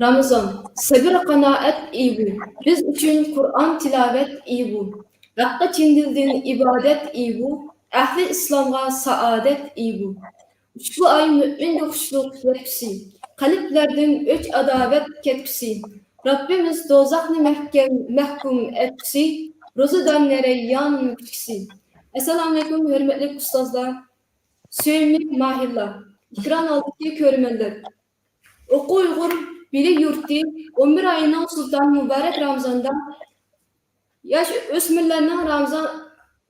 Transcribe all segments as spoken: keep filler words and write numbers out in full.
رامىزان، سەبرى قانائەت ئېيى بۇ، بىز ئۈچۈن قۇرئان تىلاۋەت ئېيى بۇ، ھەققە چىن دىلدىن ئىبادەت ئېيى بۇ، ئەھلى ئىسلامغا سائادەت ئېيى بۇ. ئۇشبۇ ئاي مۆمىنگە خۇشلۇق يەتكۈسى، قەلبلەردىن ئۆچ ئاداۋەت كەتكۈسى، رەببىمىز دوزاخنى مەھكەم مەھكۇم ئەتكۈسى، روزىدارنى رەييان كۈتكۈسى. ئەسسالامۇئەلەيكۇم، ھۆرمەتلىك ئۇستازلار، سۆيۈملۈك ماھىرلار، ئېكران ئالدىدىكى كۆرۈرمەنلەر. ئوقۇ ئۇيغۇر، بىلىم يۇرتى، ئون بىر ئاينىڭ سۇلتانى مۇبارەك رامىزاندا ياش ئۆسمۈرلەرنىڭ رامىزان،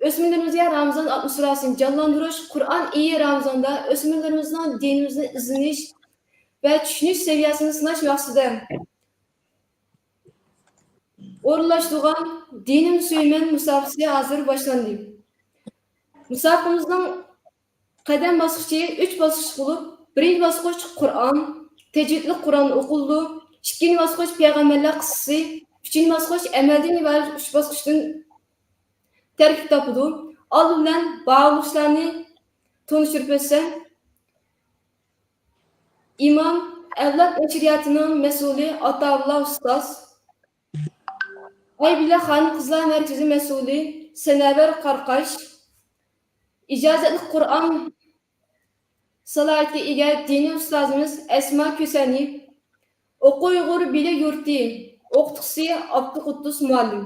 ئۆسمۈرلىرىمىزگە رامىزان ئاتموسفېراسىنى جانلاندۇرۇش، قۇرئان ئېيى رامىزاندا ئۆسمۈرلىرىمىزنىڭ دىنىمىزنى ئىزدىنىش ۋە چۈشىنىش سەۋىيەسىنى سىناش مەقسىتىدە ئورۇنلاشتۇرغان دىنىمنى سۆيىمەن مۇسابىقىسى ھازىر باشلاندى. مۇسابىقىمىزنىڭ قەدەم باسقۇچى ئۈچ باسقۇچ بولۇپ، بىرىنچى باسقۇچ قۇرئان، تەجۋىدلىك قۇرئان ئوقۇلىدۇ. ئىككىنچى باسقۇچ پەيغەمبەرلەر قىسسىسى، ئۈچىنچى باسقۇچ ئەمەلدىن ئىبارەت ئۈچ باسقۇچتىن تەركىب تاپىدۇ. ئالدى بىلەن بارلىقچىلارنى تونۇشتۇرۇپ ئۆتسەم، ئىمام ئەۋلاد نەشرىياتىنىڭ مەسئۇلى ئاتائۇللا ئۇستاز، ئاي بىلەن خانىم قىزلار مەركىزى مەسئۇلى سەنەۋەر قارقاش، ئىجازەتلىك قۇرئان سالاھىيىتىگە ئىگە دىنىي ئۇستازىمىز ئەسما كۈسەنى، ئوقۇ ئۇيغۇر بىلىم يۇرتى ئوقۇتقۇچىسى ئابدۇقۇددۇس مۇئەللىم.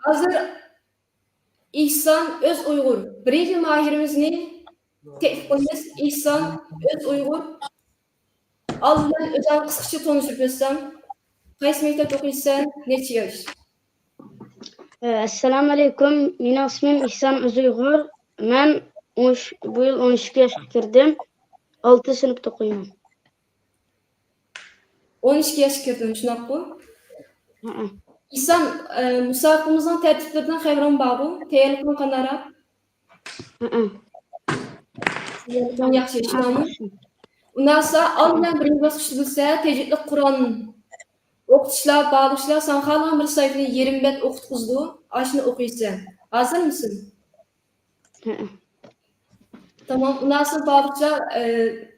ھازىر ئېھسان ئۆز ئۇيغۇر، بىرىنچى ماھىرىمىزنى تەكلىپ قىلىمىز. ئېھسان ئۆز ئۇيغۇر، ئالدى بىلەن ئۆزۈڭنى قىسقىچە تونۇشتۇرۇپ ئۆتسەڭ، قايسى مەكتەپتە ئوقۇيسەن، نەچچە ياش؟ ئەسسالامۇئەلەيكۇم، مېنىڭ ئىسمىم ئېھسان ئۆزۇيغۇر. مەن ئون ئۈچ، بۇ يىل ئون ئۈچ ياشقا كىردىم. ئالتىنچى سىنىپتا ئوقۇيمەن. ئون ئىككى ياشقا كىردىڭ، شۇنداققۇ؟ ھەئە. ئېھسان، ئە، مۇسابىقىمىزنىڭ تەرتىپلىرىدىن خەۋىرىڭ بارغۇ؟ تەييارلىقىڭ قانداقراق؟ ھەئە. تەييارلىقىڭ ياخشى، شۇنداقمۇ؟ ئۇنداقسا، ئالدى بىلەن بىرىنچى باسقۇچتا بىلسە، تەجۋىدلىك قۇرئان ئوقۇتۇشلار، بارلىقچىلار ساڭا خالىغان بىر سەھىپىنى يېرىم بەت ئوقۇتقۇزىدۇ، ئاشۇنى ئوقۇيسەن. ھازىرمىسەن؟ ھەئە. تامام، ئۇنداقسا بارلىقچىلار، ئە،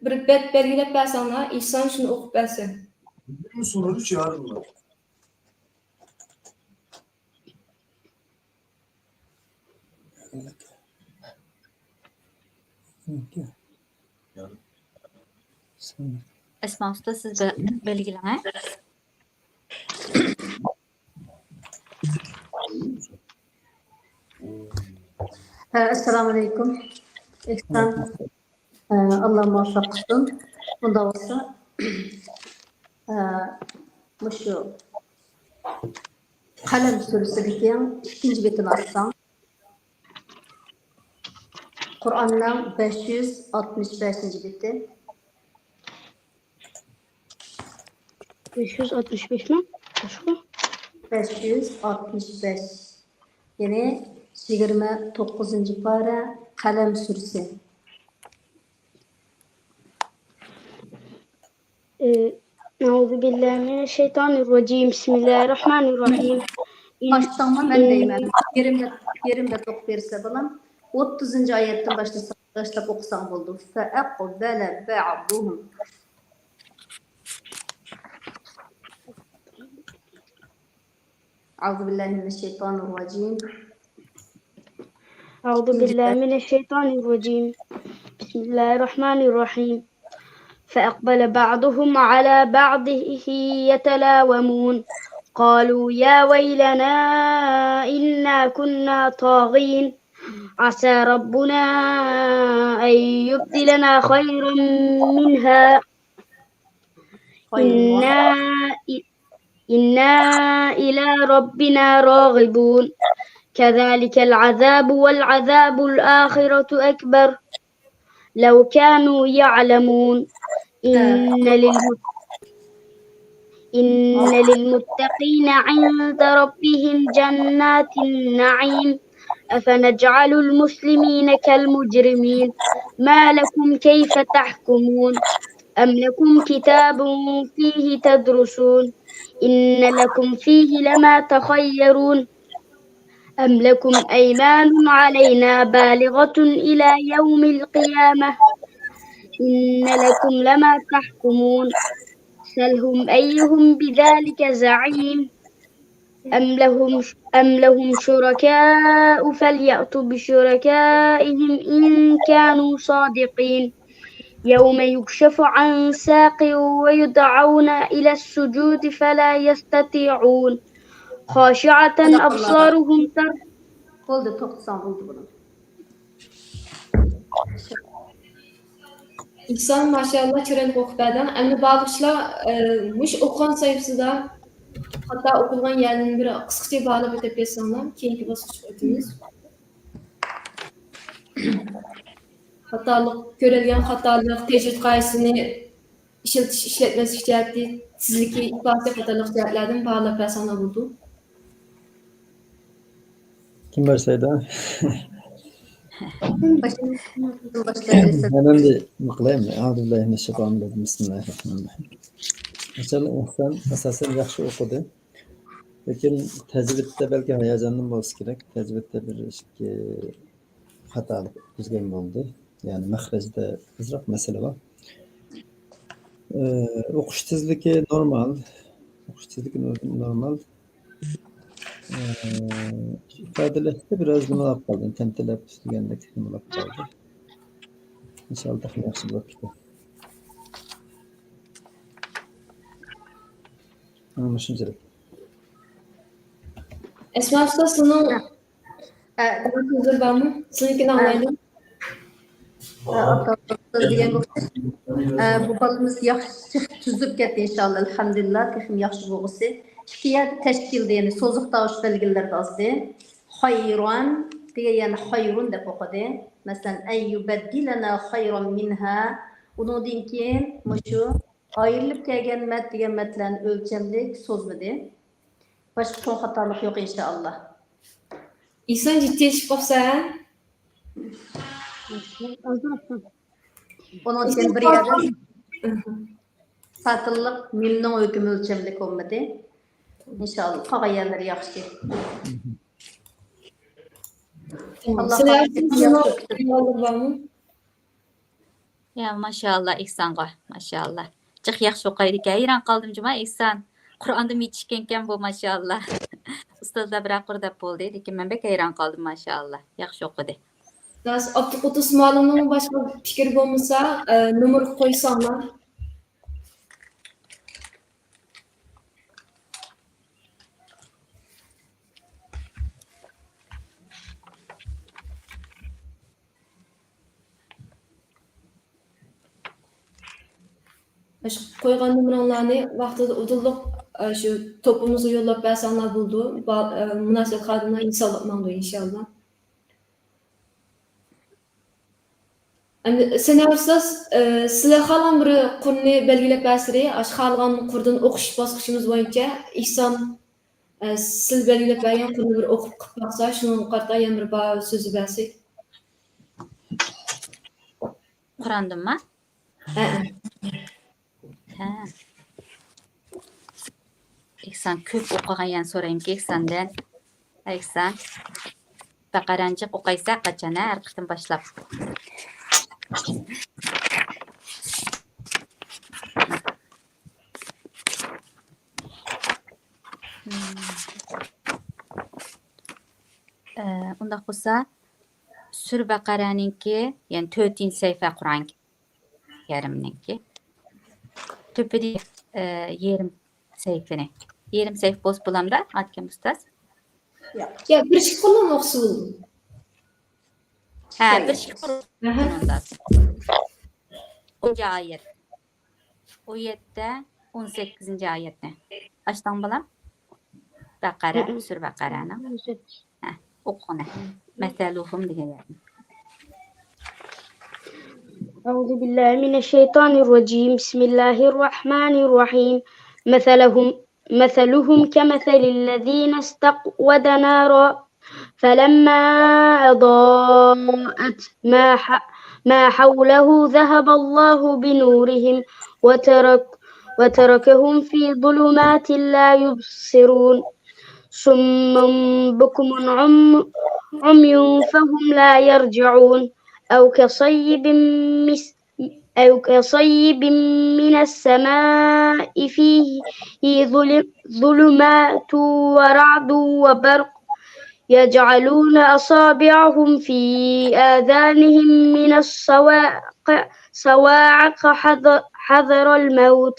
بىر بەت بەلگىلەپ بەرسەڭلار، ئېھسان شۇنى ئوقۇپ بەرسە. ئەسما ئۇستا، سىز بە-، بەلگىلەڭ، ھە؟ ھە، ئەسسالامۇئەلەيكۇم. ئېھسان، ئە، ئاللا مۇۋەپپەق قىلسۇن. ئۇنداق بولسا، ئە، مۇشۇ قەلەم سۈرىسىدىكى ئىككىنچى بېتىنى ئاچساڭ، قۇرئاننىڭ بەش يۈز ئاتمىش بەشىنچى بېتى. بەش يۈز ئاتمىش بەشمۇ؟ باشقا؟ بەش يۈز ئاتمىش بەش. يەنى يىگىرمە توققۇزىنچى پارە، قەلەم سۈرىسى. ئە، أعوذ بالله من الشيطان الرجيم. بسم الله الرحمن الرحيم. ئاچساڭمۇ مەن دەيمەن. يېرىم بەت، يېرىم بەت ئوقۇپ بېرىسە، بالام. ئوتتۇزىنچى ئايەتتىن باشلىسا-، باشلاپ ئوقۇساڭ بولىدۇ. فأقبل بعضهم. أعوذ بالله من الشيطان الرجيم. أعوذ بالله من الشيطان الرجيم. بسم الله الرحمن الرحيم. فأقبل بعضهم على بعض يتلاومون. قالوا يا ويلنا إنا كنا طاغين. عسى ربنا أن يبدلنا خيرا منها إنا، إنا إلى ربنا راغبون. كذلك العذاب ولعذاب الآخرة أكبر لو كانوا يعلمون. إن للمت-، إن للمتقين عند ربهم جنات النعيم. أفنجعل المسلمين كالمجرمين. ما لكم كيف تحكمون. أم لكم كتاب فيه تدرسون. إن لكم فيه لما تخيرون. أم لكم أيمان علينا بالغة إلى يوم القيامة. إن لكم لما تحكمون. سلهم أيهم بذلك زعيم. أم لهم، أم لهم شركاء فليأتوا بشركائهم إن كانوا صادقين. يوم يكشف عن ساق ويدعون إلى السجود فلا يستطيعون. خاشعة أبصارهم تر- بولدى، توختىساڭ بولدى بۇنى. ئېھسان، ماشائاللا، چىرايلىق ئوقۇپ بەردىڭ. ئەمدى بارلىقچىلار، ئە، مۇشۇ ئوقۇغان سەھىپىسىدە خاتا ئوقۇلغان يەرلىرىنى بىر قىسقىچە باھالاپ ئۆتۈپ كەتسەڭلار، كېيىنكى باسقۇچقا ئۆتىمىز. خاتالىق، كۆرۈلگەن خاتالىق، تەجۋىد قائىدىسىنى ئىشلىتىش، ئىشلەتمەسلىك جەھەتتە، تېزلىكى، ئىپادىسى قاتارلىق جەھەتلەردىن باھالاپ بەرسەڭلار بولىدۇ. كىم باشلايدۇ؟ باشلايلى. مەن ئەمدى نېمە قىلاي؟ ئەئۇزۇ بىللاھى مىنەششەيتانىر راجىم. بىسمىللاھىر راھمانىر راھىم. ماشائاللا، ئېھسان ئاساسەن ياخشى ئوقۇدى. لېكىن تەجۋىدتە بەلكى ھاياجاندىن بولسا كېرەك. تەجۋىدتە بىر ئىككى خاتالىق ئۆتكۈزگەن بولدى. يەنى مەخرەجدە ئازراق مەسىلە بار. ئى، ئوقۇش تېزلىكى نورمال. ئوقۇش تېزلىكى نور-، نورمال. ئى، ئىپادىلەشتە بىراز نېمە بولۇپ قالدى، تەمتىلەپ دېگەندەك نېمە بولۇپ قالدى. ئىنشاللا تېخى ياخشى بولۇپ كېتىدۇ. مانا شۇنچىلىك. ئەسما ئۇستاز، سېنىڭ ئە، سۆزلىرى بارمۇ؟ سېنىڭكىنى ئە، ئاڭلايلى. ئە، ئاتا سۆزلىگەن بولسا، ئە، بۇ بالىمىز ياخشى تۈزۈپ كەتتى، ئىنشاللا. ئەلھەمدۇلىللا، تېخىمۇ ياخشى بولغۇسى. ئىككى يەردە تەشكىلدە، يەنى سوزۇق تاۋۇش بەلگىلىرىدە ئازدى. خايران دېگەن يەرنى خايرۇن دەپ ئوقۇدى. مەسىلەن، أن يبدلنا خيرا منها. ئۇنىڭدىن كېيىن مۇشۇ ئايرىلىپ كەلگەن مەت دېگەن مەتلەرنى ئۆلچەملىك سوزمىدى. باشقا چوڭ خاتالىق يوق، ئىنشائاللا. ئېھسان جىددىيلىشىپ قاپسەن. ئۇنىڭ ئۈچۈن بىر يەردە ساكىنلىق مىمنىڭ ھۆكمى ئۆلچەملىك بولمىدى. ئىنشائاللا، قالغان يەرلىرى ياخشى. تامام. ئاللا سىلەر خاتىرجەم ئۈچۈن ياخشى ئوقۇتسۇن. يا، ماشائاللا، ئېھسانغا، ماشائاللا. جىق ياخشى ئوقۇيدىكەن. ھەيران قالدىم جۇما، ئېھسان. قۇرئاندىمۇ يېتىشكەنكەن بۇ، ماشائاللا. ئۇستازلار بىرەر قۇر دەپ بولدى، لېكىن مەن بەك ھەيران قالدىم، ماشائاللا. ياخشى ئوقۇدى. راست، ئابدۇقۇدۇس مۇئەللىمنىڭ باشقا پىكرى بولمىسا، ئە، نومۇرغا قويساڭلار. مۇشۇ قويغان نومۇرۇڭلارنى ۋاقتىدا ئۇدۇللۇق، ئە، شۇ توپىمىزغا يوللاپ بەرسەڭلار بولىدۇ. با-، ئە، مۇناسىۋەت خادىملار ھېسابلاپ ماڭىدۇ، ئىنشائاللا. ئەمدى سەنە ئۇستاز، ئە، سىلەر خالىغان بىر قۇرنى بەلگىلەپ بەرسىلى، ئاشۇ خالىغان قۇردىن ئوقۇش باسقۇچىمىز بويىچە ئېھسان، ئە، سىلەر بەلگىلەپ بەرگەن قۇرنى بىر ئوقۇپ قىلىپ باقسا، شۇنىڭغا قارىتا يەنە بىر باھا سۆزى بەرسەك. قۇراندىنما؟ ھە. ھە. ئېھسان كۆپ ئوقۇغان يەنى سورايمىكىن ئېھساندىن. ئېھسان. بەقەرەنى جىق ئوقۇيسەن قاچان، ھە؟ ھەر قېتىم باشلاپ. ئە، ئۇنداق بولسا، سۈرە بەقەرەنىڭكى، يەنى تۆتىنچى سەھىپە قۇرئان كەرىمنىڭكى. تۆپىدە، ئە، يېرىم سەھىپىنى. يېرىم سەھىپە بولسا بولامدا، ئاتكەم ئۇستاز؟ ياق. يا، بىر ئىككى قوللام ئوقۇسا بولىدۇ. ھە، بىر ئىككى قوللام. ئەھە. ئۇنچە ئايەت. ئون يەتتە، ئون سەككىزىنچى ئايەتنى. ئاچتىڭ بالام؟ بەقەرە، سۈرە بەقەرەنىڭ. ھە، ئوقۇغىنە. مەسەلۇھۇم دېگەن يەردىن. أعوذ بالله من الشيطان الرجيم. بسم الله الرحمن الرحيم. مثلهم، مثلهم كمثل الذين استقود نارا فلما أضاءت ما ح-، ما حوله ذهب الله بنورهم وترك-، وتركهم في ظلمات لا يبصرون. صم بكم عم-، عمي فهم لا يرجعون. أو كصيب مس-، أو كصيب من السماء فيه ظلم- ظلمات ورعد وبرق يجعلون أصابعهم في آذانهم من الصواعق صواعق حذر حذر الموت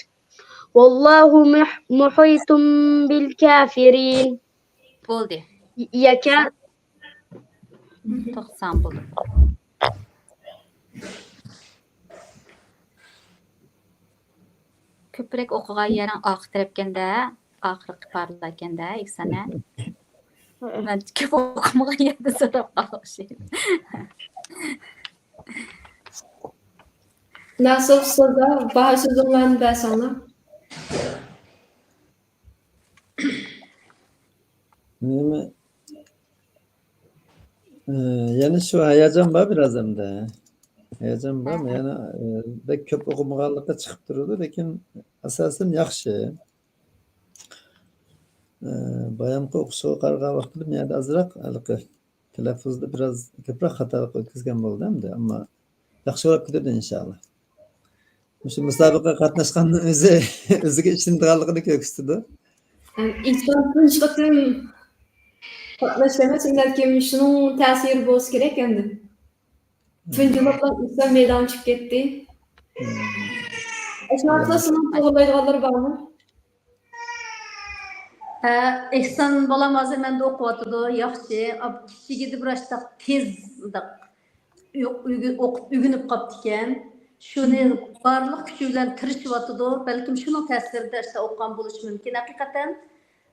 والله مح- محيط بالكافرين. بولدى. يكاد توختىساڭ بولدى. كۆپرەك ئوقۇغان يېرىڭ ئارقا تەرەپكەندە، ئاخىرقى پارىلاركەندە، ئېھسان ھە؟ مەن كۆپ ئوقۇمىغان يەردە سوراپ قالغان ئوخشايدۇ. ناسىر ئۇستازلار، باھا سۆزۈڭلارنى بەرسەڭلار. نېمە؟ ئى، يەنە شۇ ھاياجان بار بىراز ئەمدى. ھاياجان بار، يەنە ئى، بەك كۆپ ئوقۇمىغانلىقى چىقىپ تۇرىدۇ، لېكىن ئاساسەن ياخشى. ئى، بايامقى ئوقۇشىغا قارىغان ۋاقتىدا مەن يەنە ئازراق ھېلىقى تەلەپپۇزدا بىراز كۆپرەك خاتالىق ئۆتكۈزگەن بولدى ئەمدى، ئەمما ياخشىراق كېتىدۇ ئىنشاللا. مۇشۇ مۇسابىقىگە قاتناشقاننىڭ ئۆزى ئۆزىگە ئىشىنىدىغانلىقىنى كۆرسىتىدۇ. ئىنسان تۇنجى قېتىم قاتناشقان ئەمەس، بەلكىم شۇنىڭ تەسىرى بولسا كېرەك ئەمدى. تۇنجى بولۇپلا ئىنسان مەيدانغا چۈشۈپ كەتتى. ئەشۇنداقلا سىزنىڭ توغرىلايدىغانلىرى بارمۇ؟ ھە، ئېھسان بالام ھازىر مەندە ئوقۇۋاتىدۇ، ياخشى. ئاپ-، كىچىكىدە بىر ئاشتاق تېز مۇنداق ئۆ-، ئۆگە-، ئوقۇپ ئۆگىنىپ قاپتىكەن. شۇنى بارلىق كۈچى بىلەن تىرىشىۋاتىدۇ. بەلكىم شۇنىڭ تەسىرىدە ئاشتا ئوقۇغان بولۇشى مۇمكىن. ھەقىقەتەن،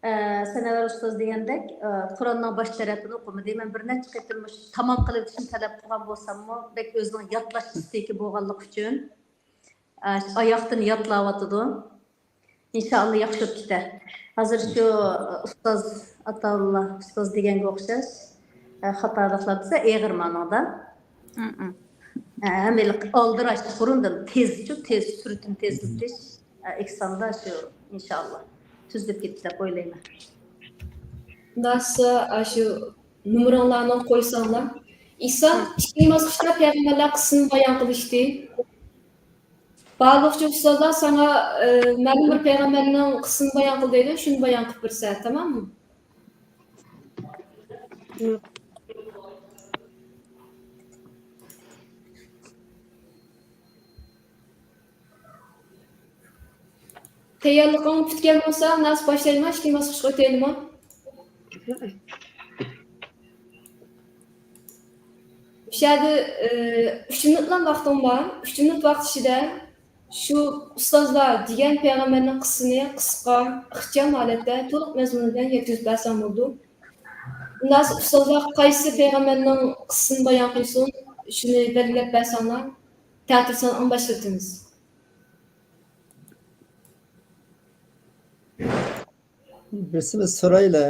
ئە، سەنەۋەر ئۇستاز دېگەندەك، ئە، قۇرئاننىڭ باش تەرەپىنى ئوقۇمىدى. مەن بىر نەچچە قېتىم مۇشۇ تامام قىلىۋېتىشنى تەلەپ قىلغان بولساممۇ، بەك ئۆزىنىڭ ياتلاش ئىستىكى بولغانلىقى ئۈچۈن، ئە، ئاياقتىن ياتلاۋاتىدۇ. ئىنشائاللا ياخشى بولۇپ كېتەر. ھازىر شۇ ئۇستاز ئاتاۋۇللا ئۇستاز دېگەنگە ئوخشاش، ئە، خاتالىقلار دېسە ئېغىر مانادا. ئە، ھەممىلىك ئالدىراش بۇرۇندىن تېزچۇ، تېز سۈرئىتىنى تېزلىتىش، ئە، ئېھساندا شۇ ئىنشائاللا تۈزۈلۈپ كېتىدۇ دەپ ئويلايمەن. ناسا ئاشۇ نومۇرۇڭلارنى قويساڭلار. ئىسا ئىككىنچى باسقۇچتا پەيغەمبەرلەر قىسسىسىنى بايان قىلىشتى. بارلىقچە ئۇستازلار ساڭا ئە، مەلۇم بىر پەيغەمبەرنىڭ قىسسىسىنى بايان قىل دەيدۇ، شۇنى بايان قىلىپ بېرىسەن، تاماممۇ؟ تەييارلىقىڭ پۈتكەن بولسا، ناسىپ باشلايمەن، ئىككىنچى باسقۇچقا ئۆتەيلىما؟ مۇشۇ يەردە ئۈچ مىنۇتلا ۋاقتىڭ بار. ئۈچ مىنۇت ۋاقىت ئىچىدە شۇ ئۇستازلار دېگەن پەيغەمبەرنىڭ قىسسىسىنى قىسقا، ئىخچام ھالەتتە تولۇق مەزمۇنى بىلەن يەتكۈزۈپ بەرسەڭ بولىدۇ. ئۇنداق ئۇستازلار قايسى پەيغەمبەرنىڭ قىسسىسىنى بايان قىلسۇن، شۇنى بەلگىلەپ بەرسەڭلار، تەتۈر سانىنى باشلىتىمىز. بىرسىمىز سورايلى.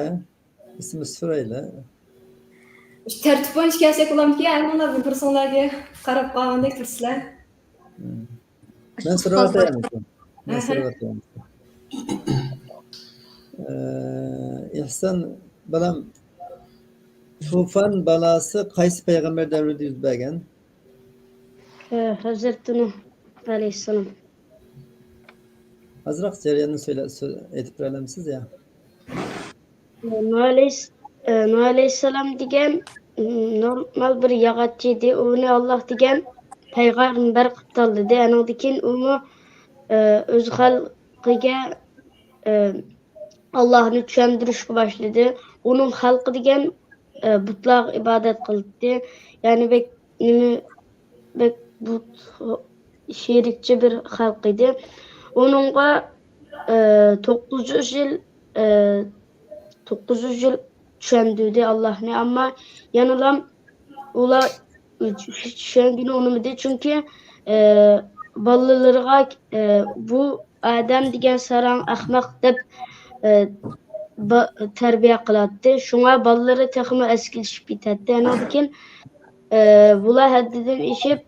بىرسىمىز سورايلى. شۇ تەرتىپ بويىچە كەلسەك بولامدىكىن؟ ھەممىڭلار بىر-بىرسىڭلارگە قاراپ قالغاندەك تۇرىسىلەر. مەن سوراۋاتايمىكىن؟ مەن سوراۋاتايمىكىن؟ ئېھسان بالام، توفان بالاسى قايسى پەيغەمبەر دەۋرىدە يۈز بەرگەن؟ ھەزرىتى نۇھ ئەلەيھىسسالام. ئازراق جەرياننى سۆيلە-، سۆ-، ئېيتىپ بېرەلەمسىز يا؟ نۇھ ئەلەيھىس-، ئە، نۇھ ئەلەيھىسسالام دېگەن، ئىم، نورمال بىر ياغاچچى ئىدى. ئۇنى ئاللاھ دېگەن پەيغەمبەر قىلىپ تاللىدى. ئانىڭدىن كېيىن ئۇمۇ، ئە، ئۆز خەلقىگە، ئە، ئاللاھنى چۈشەندۈرۈشكە باشلىدى. ئۇنىڭ خەلقى دېگەن، ئە، بۇتلارغا ئىبادەت قىلاتتى. يەنى بەك نېمە، بەك بۇت شېرىكچى بىر خەلق ئىدى. ئۇنىڭغا، ئە، توققۇز يۈز يىل، ئە، توققۇز يۈز يىل چۈشەندۈردى ئاللاھنى، ئەمما يەنىلا ئۇلار چۈشەنگىنى ئۇنىمىدى، چۈنكى، ئە، بالىلىرىغا، ئە، بۇ ئادەم دېگەن ساراڭ، ئەخمەق دەپ، ئە، با-، تەربىيە قىلاتتى. شۇڭا بالىلىرى تېخىمۇ ئەسكىلىشىپ كېتەتتى. ئانىڭدىن كېيىن، ئە، بۇلار ھەددىدىن ئېشىپ،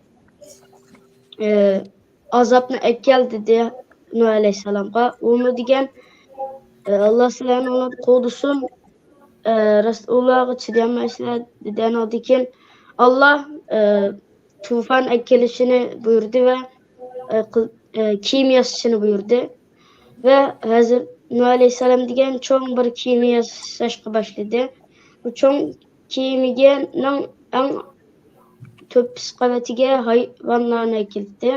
ئە، ئازابنى ئەكەل دېدى نۇھ ئەلەيھىسسالامغا. ئۇمۇ دېگەن، ئە، ئاللا سىلەرنى ئۇلار قوغدىسۇن، ئە، راست ئۇلارغا چىدىيالمايسىلەر دېدى. ئانىڭدىن كېيىن ئاللا، ئە، توفان ئەكېلىشىنى بۇيرۇدى ۋە ئە، قىل-، ئە، كېمە ياسىشىنى بۇيرۇدى. ۋە ھەزرىتى نۇھ ئەلەيھىسسالام دېگەن چوڭ بىر كېمە ياساشقا باشلىدى. بۇ چوڭ كېمىگىنىڭ ئەڭ تۆپىسى قەۋىتىگە ھايۋانلارنى ئەكىردى.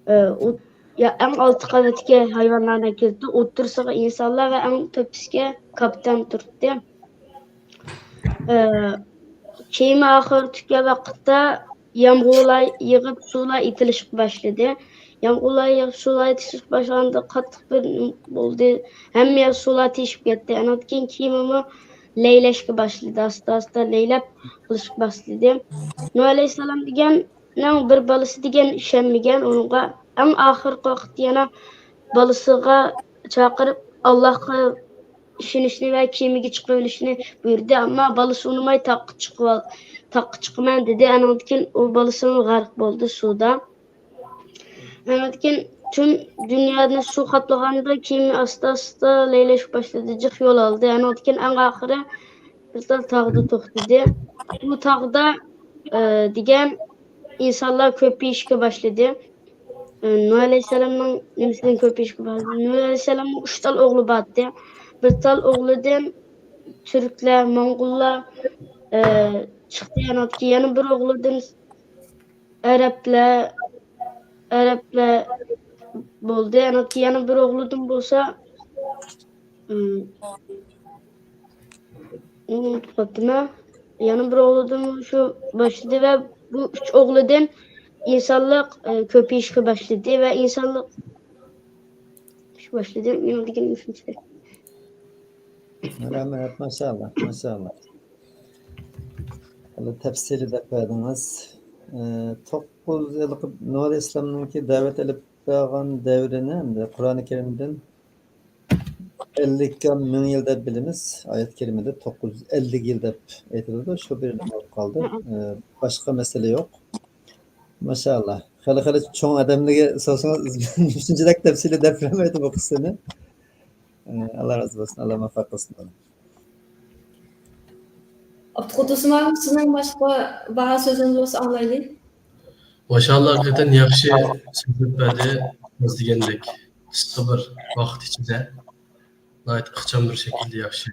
ئە، ئوت-، يا، ئەڭ ئالتە قەۋىتىگە ھايۋانلارنى ئەكىردى. ئوتتۇرىسىغا ئىنسانلار ۋە ئەڭ تۆپىسىگە كاپىتان تۇرتتى. ئە، كېمە ئاخىرى تۈگىگەن ۋاقىتتا يامغۇرلار يېغىپ، سۇلار ئېتىلىشقا باشلىدى. يامغۇرلار يېغىپ، سۇلار ئېتىلىشقا باشلىغاندا قاتتىق بىر بولدى. ھەممە يەر سۇلار تېشىپ كەتتى. ئاندىن كېيىن كېمىمۇ لەيلەشكە باشلىدى. ئاستا-ئاستا لەيلەپ قىلىشقا باشلىدى. نۇھ ئەلەيھىسسالام دېگەننىڭ بىر بالىسى دېگەن ئىشەنمىگەن. ئۇنىڭغا ئەڭ ئاخىرقى ۋاقىتتا يەنە بالىسىغا چاقىرىپ، ئاللاھقا ئىشىنىشنى ۋە كېمىگە چىقىۋېلىشنى بۇيرۇدى. ئەمما بالىسى ئۇنىماي، «تاغقا چىقىۋال، تاغقا چىقىمەن» دېدى. ئانىڭدىن كېيىن ئۇ بالىسىمۇ غەرق بولدى سۇدا. ئانىڭدىن كېيىن پۈتۈن دۇنيانى سۇ قاپلىغاندا كېمە ئاستا-ئاستا لەيلەشكە باشلىدى، جىق يول ئالدى. ئانىڭدىن كېيىن ئەڭ ئاخىرى بىر تال تاغدا توختىدى. بۇ تاغدا، ئە، دېگەن ئىنسانلار كۆپىيىشكە باشلىدى. ئە، نۇھ ئەلەيھىسسالامنىڭ نېمىسىدىن كۆپىيىشكە باشلىدى. نۇھ ئەلەيھىسسالامنىڭ ئۈچ تال ئوغلى بار ئىدى. بىر تال ئوغلىدىن تۈركلەر، موڭغۇللار، ئە، چىقتى. يەنە، يەنە بىر ئوغلىدىن ئەرەبلەر، ئەرەبلەر بولدى. يەنە، يەنە بىر ئوغلىدىن بولسا، ئىم، ئۇنتۇپ قاپتىمەن. يەنە بىر ئوغلىدىن شۇ باشلىدى ۋە بۇ ئۈچ ئوغلىدىن ئىنسانلىق، ئە، كۆپىيىشكە باشلىدى ۋە ئىنسانلىق باشلىدى. مېنىڭ دېگىنىم شۇنچىلىك. رەھمەت، ماشائاللا، ماشائاللا. خېلى تەپسىلىي دەپ بەردىڭىز. ئە، توققۇز، ھېلىقى نۇر ئىسلامنىڭكى دەۋەت ئېلىپ بارغان دەۋرىنى ئەمدى قۇرئانى كەرىمدىن ئەللىك مىڭ يىل دەپ بىلىمىز. ئايەت كەرىمىدە توققۇز يۈز ئەللىك يىل دەپ ئېيتىلىدۇ. شۇ بىر نېمە بولۇپ قالدى. ئە، باشقا مەسىلە يوق. ماشائاللا. خېلى، خېلى چوڭ ئادەملەرگە سورىسىڭىز، شۇنچىلىك تەپسىلىي دەپ بېرەلمەيدۇ بۇ قىسسىنى. ئە، ئاللا رازى بولسۇن، ئاللا مۇۋەپپەق قىلسۇن. ئابدۇقۇدۇس ئىمام، سىزنىڭ باشقا باھا سۆزىڭىز بولسا ئاڭلايلى. ماشائاللا، ھەقىقەتەن ياخشى سۆزلەپ بەردى. ئاز دېگەندەك قىسقا بىر ۋاقىت ئىچىدە ناھايىتى ئىخچام بىر شەكىلدە ياخشى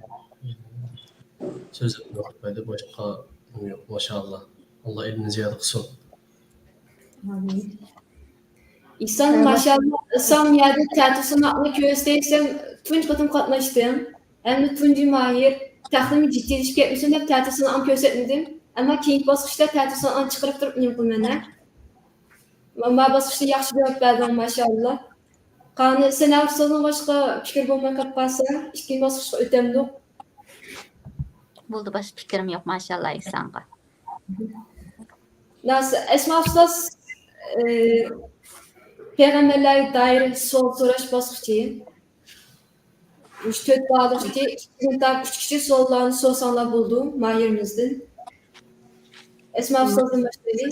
سۆزلەپ بەردى. باشقا نېمە يوق، ماشائاللا. ئاللا ئىلمىنى زىيادە قىلسۇن. ئامىن. ئىھسان، ماشائاللا، ئىسلام يەردە تەتۈر سىناقنى كۆرسىتەي دېسەم، تۇنجى قېتىم قاتناشتىم. ئەمدى تۇنجى ماھىر تەقدىمى جىددىيلىشىپ كەتمىسۇن دەپ تەتۈر سىناقنى كۆرسەتمىدىم. ئەمما كېيىنكى باسقۇچتا تەتۈر سىناقنى چىقىرىپ تۇرۇپ نېمە قىلىمەن ھە؟ ما، ما باسقۇچتا ياخشى جاۋاب بەردىڭ، ماشائاللا. قانى، سەنەۋەر ئۇستازنىڭ باشقا پىكرى بولماي قېلىپ قالسا، ئىككىنچى باسقۇچقا ئۆتەمدۇق. بولدى، باشقا پىكرىم يوق، ماشائاللا ئىھسانغا. ناس-، ئەسما ئۇستاز، ئى، پەيغەمبەرلەرگە دائىر سوئال سوراش باسقۇچى. مۇشۇ تۆت باسقۇچ ئىككىدىن تارتىپ ئۈچكىچە سوئاللارنى سورىساڭلار بولىدۇ ماھىرىمىزدىن. ئەسما ئۇستازدىن باشلايلى.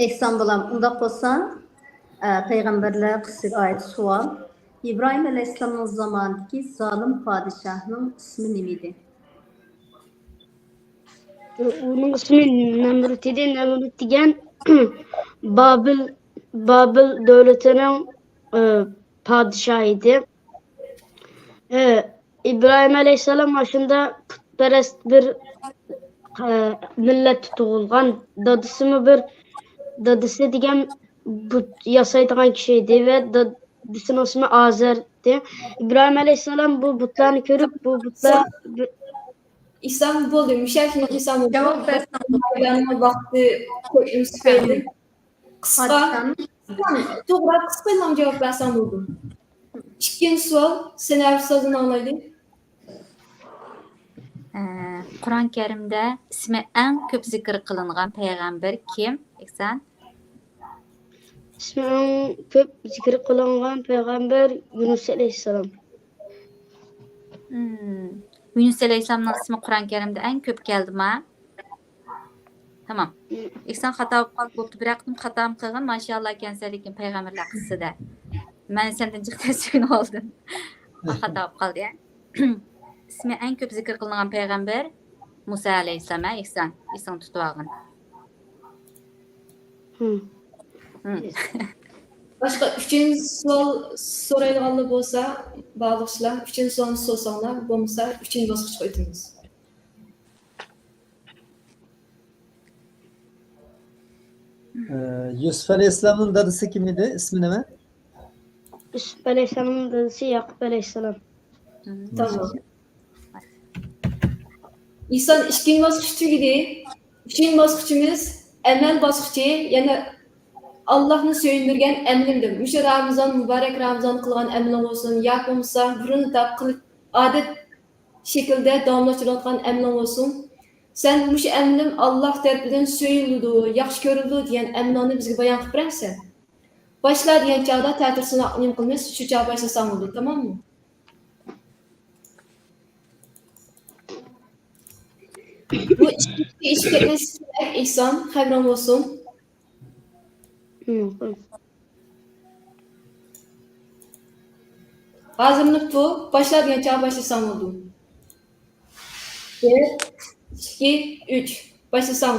ئېھسان بالام، ئۇنداق بولسا، ئە، پەيغەمبەرلەر قىسسىسىگە ئائىت سوئال. ئىبراھىم ئەلەيھىسسالامنىڭ زامانىدىكى زالىم پادىشاھنىڭ ئىسمى نېمە ئىدى؟ ئۇنىڭ ئىسمى نەمرۇت ئىدى. نەمرۇت دېگەن بابىل، بابىل دۆلىتىنىڭ، ئە، پادىشاھى ئىدى. ئە، ئىبراھىم ئەلەيھىسسالام ئاشۇنداق پۇتپەرەس بىر، ئە، مىللەتتە تۇغۇلغان. دادىسىمۇ بىر، دادىسى دېگەن بۇت ياسايدىغان كىشى ئىدى ۋە دادىسىنىڭ ئىسمى ئازەر ئىدى. ئىبراھىم ئەلەيھىسسالام بۇ بۇتلارنى كۆرۈپ، بۇ بۇتلار بىر ئىسلام بولدى، مۇشۇ ئىسلام بولدى. جاۋاب بەرسەڭ بولدى. ۋاقتى قويۇش تۈپەيلى. قىسقا. پادىشاھنىڭ توغرا، قىسقا جاۋاب بەرسەڭ بولدى. ئىككىنچى سوئال، سەنەۋەر ئۇستازدىن ئاڭلايلى. ئە، قۇرئان كەرىمدە ئىسمى ئەڭ كۆپ زىكىر قىلىنغان پەيغەمبەر كىم؟ ئېھسان. ئىسمى ئەڭ كۆپ زىكىر قىلىنغان پەيغەمبەر يۇنۇس ئەلەيھىسسالام. مم. يۇنۇس ئەلەيھىسسالامنىڭ ئىسمى قۇرئان كەرىمدە ئەڭ كۆپ كەلدىما؟ تامام. مم. ئېھسان، خاتا بولۇپ قالدى، بوپتۇ، بىرەر قېتىم خاتامۇ قىلغىن، ماشائاللا ئىكەنسەن، لېكىن پەيغەمبەرلەر قىسسىسىدە. مەن سەندىن جىق تەسىرلىنىۋالدىم. خاتا بولۇپ قالدى، ھە؟ ئىسمى ئەڭ كۆپ زىكىر قىلىنغان پەيغەمبەر مۇسا ئەلەيھىسسالام، ھە، ئېھسان، ئېسىڭدە تۇتۇۋالغىن. ھىم. ھىم. باشقا ئۈچىنچى سوئال سورايدىغانلار بولسا، بارلىقچىلار، ئۈچىنچى سوئالنى سورىساڭلار، بولمىسا ئۈچىنچى باسقۇچقا ئۆتىمىز. ئە، يۈسۈپ ئەلەيھىسسالامنىڭ دادىسى كىم ئىدى؟ ئىسمى نېمە؟ يۈسۈپ ئەلەيھىسسالامنىڭ دادىسى ياقۇپ ئەلەيھىسسالام. تامام. ئىسان، ئىككىنچى باسقۇچ تۈگىدى. ئۈچىنچى باسقۇچىمىز ئەمەل باسقۇچى، يەنى ئاللاھنى سۆيۈندۈرگەن ئەمىلىمدىن. مۇشۇ رامىزان، مۇبارەك رامىزان قىلغان ئەمىلىڭ بولسۇن، ياكى بولمىسا بۇرۇن تاپ قىلىپ ئادەت شەكلىدە داۋاملاشتۇرۇۋاتقان ئەمىلىڭ بولسۇن. سەن مۇشۇ ئەمىلىم ئاللاھ تەرىپىدىن سۆيۈلىدۇ، ياخشى كۆرۈلىدۇ دېگەن ئەمىلىڭنى بىزگە بايان قىلىپ بېرەرسەن؟ باشلا دېگەن چاغدا تەتۈر سىناق نېمە قىلىمىز؟ شۇ چاغ باشلىساڭ بولىدۇ، تاماممۇ؟ بۇ ئىككى ئىشكەكنى سىزلەر ئېھسان، خەۋىرىڭ بولسۇن. ھازىرلىنىپتۇ، باشلا دېگەن چاغ باشلىساڭ بولىدۇ. بىر، ئىككى، ئۈچ، باشلىساڭ.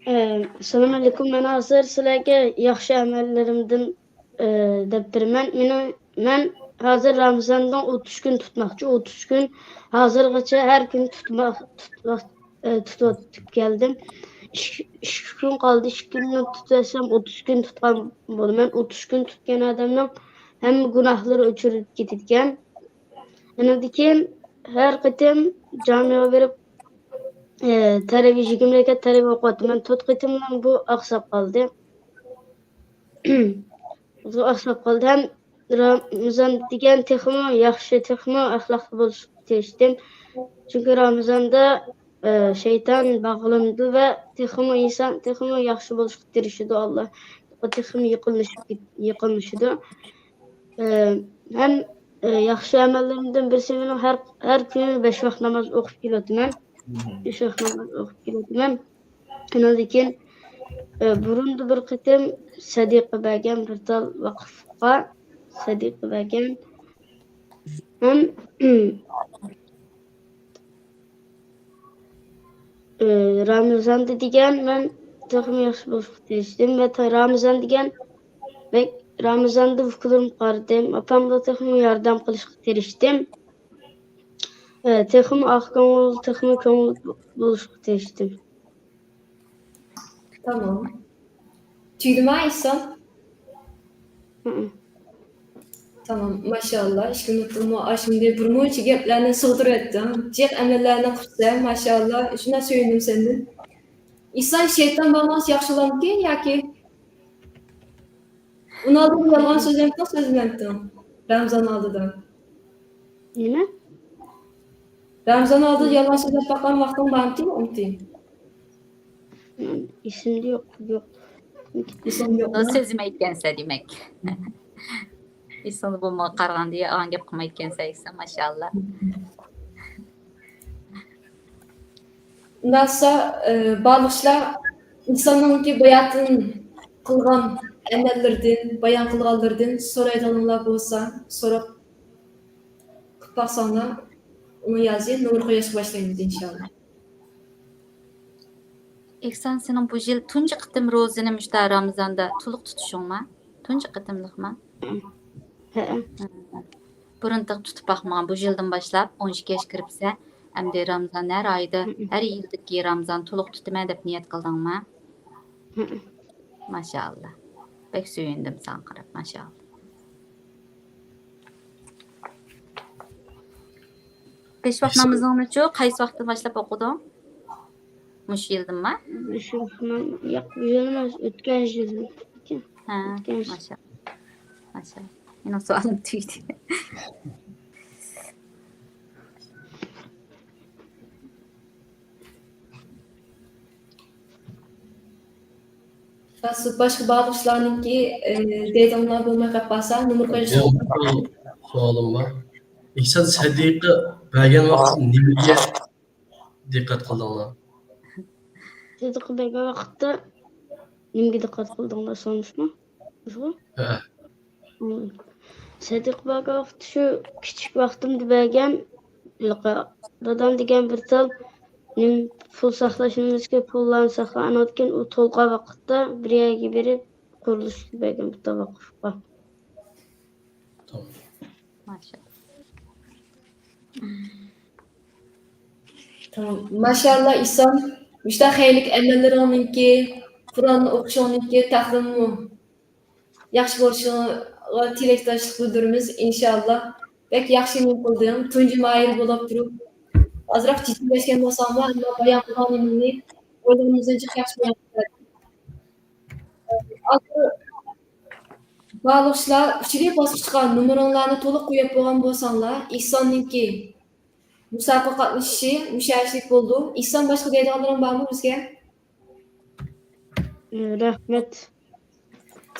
ئەسسالامۇئەلەيكۇم، مەن ھازىر سىلەرگە ياخشى ئەمەللىرىمدىن ئى، دەپ بېرىمەن. مېنىڭ، مەن ھازىر رامىزاننىڭ ئوتتۇز كۈن تۇتماقچى. ئوتتۇز كۈن ھازىرغىچە ھەر كۈنى تۇتماق، تۇتماق، ئى، تۇتۇۋېتىپ كەلدىم. ئىككى، ئىككى كۈن قالدى. ئىككى كۈننى تۇتۇۋەتسەم، ئوتتۇز كۈن تۇتقان بولىمەن. ئوتتۇز كۈن تۇتقان ئادەمنىڭ ھەممە گۇناھلىرى ئۆچۈرۈلۈپ كېتىدىكەن. ئۇنىڭدىن كېيىن ھەر قېتىم جامىغا بېرىپ، ئى، تەرەۋى، يىگىرمە رەكەت تەرەۋى ئوقۇۋاتىمەن. تۆت قېتىملا بۇ ئاقساپ قالدى. بۇ ئاقساپ قالدى. ھەم رامىزان دېگەن تېخىمۇ ياخشى، تېخىمۇ ئەخلاقلىق بولۇشقا تىرىشتىم. چۈنكى رامىزاندا، ئى، شەيتان باغلىنىدۇ ۋە تېخىمۇ ئىنسان تېخىمۇ ياخشى بولۇشقا تىرىشىدۇ، ئاللا تېخىمۇ يېقىنلىشىپ كېت-، يېقىنلىشىدۇ. ئى، ھەم، ئى، ياخشى ئەمەللىرىمدىن بىرسى مېنىڭ ھەر، ھەر كۈنى بەش ۋاق ناماز ئوقۇپ كېلىۋاتىمەن. بەش ۋاق ناماز ئوقۇپ كېلىۋاتىمەن. ئۇنىڭدىن كېيىن، ئى، بۇرۇندا بىر قېتىم سەدىقە بەرگەن بىر تال ۋاقىفقا، سەدىقە بەرگەن. ھەم، ئى، رامىزاندا دېگەن مەن تېخىمۇ ياخشى بولۇشقا تىرىشتىم ۋە تا-، رامىزان دېگەن بەك، رامىزاندا ئۇكىلىرىمغا قارىدىم، ئاپامغا تېخىمۇ ياردەم قىلىشقا تىرىشتىم. ئى، تېخىمۇ ئاق كۆڭۈل، تېخىمۇ كۆڭۈل بولۇشقا تىرىشتىم. تامام. تۈگىدىما، ئېھسان؟ ھىم. تامام، ماشائاللا. ئىككى مىنۇتتىنمۇ ئاشمىدى. بىر مۇنچە گەپلەرنى سىغدۇرۇۋەتتىڭ. جىق ئەمەللەرنى قىپسەن، ماشائاللا. شۇنداق سۆيۈندۈم سەندىن. ئېھسان، شەيتان باغلاش ياخشىلامدىكىن ياكى؟ ئۇنىڭ ئالدىدا يالغان سۆزلەمتىڭ، سۆزلىمەمتىڭ؟ رامىزان ئالدىدا. نېمە؟ رامىزان ئالدىدا يالغان سۆزلەپ باققان ۋاقتىڭ بارمىكىن، ئۇنتۇي؟ ئېسىمدە يوق، يوق. ئېسىڭدە يوقمۇ؟ سۆزلىمەيدىكەنسەن دېمەك. ئېسىڭدە بولمىغان قارىغاندا يالغان گەپ قىلمايدىكەنسەن، ئېسىڭ، ماشائاللا. ئۇنداقسا، ئى، بارلىقچىلار ئىنساننىڭكى باياتىن قىلغان ئەمەللىرىدىن، بايان قىلغانلىرىدىن سورايدىغانلار بولسا، سوراپ قىلىپ باقساڭلار، ئۇنى يازى نۇر قوياشقا باشلايمىز، ئىنشاللا. ئېھسان، سېنىڭ بۇ يىل تۇنجى قېتىم روزىنى مۇشتا رامىزاندا تولۇق تۇتۇشۇڭما؟ تۇنجى قېتىملىقما؟ ھەئە. بۇرۇن تېخى تۇتۇپ باقمىغان، بۇ يىلدىن باشلاپ ئون ئىككى ياشقا كىرىپسەن، ئەمدى رامىزان ھەر ئايدا، ھەر يىلدىكى رامىزان تولۇق تۇتىمەن دەپ نىيەت قىلدىڭما؟ ھەئە. ماشائاللا. بەك سۆيۈندۈم ساڭا قاراپ، ماشائاللا. بەش ۋاق نامىزىڭنىچۇ قايسى ۋاقىتتىن باشلاپ ئوقۇدۇڭ؟ مۇشۇ يىلدىنما؟ مۇشۇ يىلدىن، ياق، بۇ يىل ئەمەس، ئۆتكەن يىل. ھە، ئۆتكەن يىل. ماشائاللا. ماشائاللا. مېنىڭ سوئالىم تۈگىدى. باشقا بارلىقچىلارنىڭكى، ئى، دەيدىغانلار بولماي قېلىپ قالسا، نومۇر قويۇش. سوئالىم بار. ئېھسان، سەدىقە بەرگەن ۋاقىتتا نېمىگە دىققەت قىلدىڭلار؟ سەدىقە بەرگەن ۋاقىتتا نېمىگە دىققەت قىلدىڭلار، سورىمىشمۇ؟ شۇ؟ ھە. سەدىقە بەرگەن ۋاقىتتا شۇ كىچىك ۋاقتىمدا بەرگەن، ھېلىقى دادام دېگەن بىر تال نېمە، پۇل ساقلاشنىمىزكى، پۇللارنى ساقلىغاندىن كېيىن ئۇ تولغان ۋاقىتتا بىر يەرگە بېرىپ قۇرۇلۇشقا بەرگەن بۇ ۋاقىفقا. تامام. ماشائاللا. تامام. ماشائاللا ئېھسان، مۇشۇنداق خەيرلىك ئەمەللىرىڭنىڭكى، قۇرئان ئوقۇشۇڭنىڭكى تەقدىممۇ ياخشى بولۇشىغا تىلەكداشلىق بىلدۈرىمىز، ئىنشائاللا. بەك ياخشى نېمە قىلدىڭ، تۇنجى ماھىر بولۇپ تۇرۇپ، ئازراق جىددىيلەشكەن بولساڭمۇ، ئەمما بايان قىلغان نېمىڭنى ئويلىغىنىمىزدىن جىق ياخشى بايان قىلدىڭ. ھازىر بارلىقلار ئۈچىنچى باسقۇچقا نومۇرۇڭلارنى تولۇق قويۇپ بولغان بولساڭلار، ئېھساننىڭكى مۇسابىقىگە قاتنىشىشى مۇشۇ ئىشلىك بولىدۇ. ئېھسان، باشقا دەيدىغانلىرىڭ بارمۇ بىزگە؟ رەھمەت.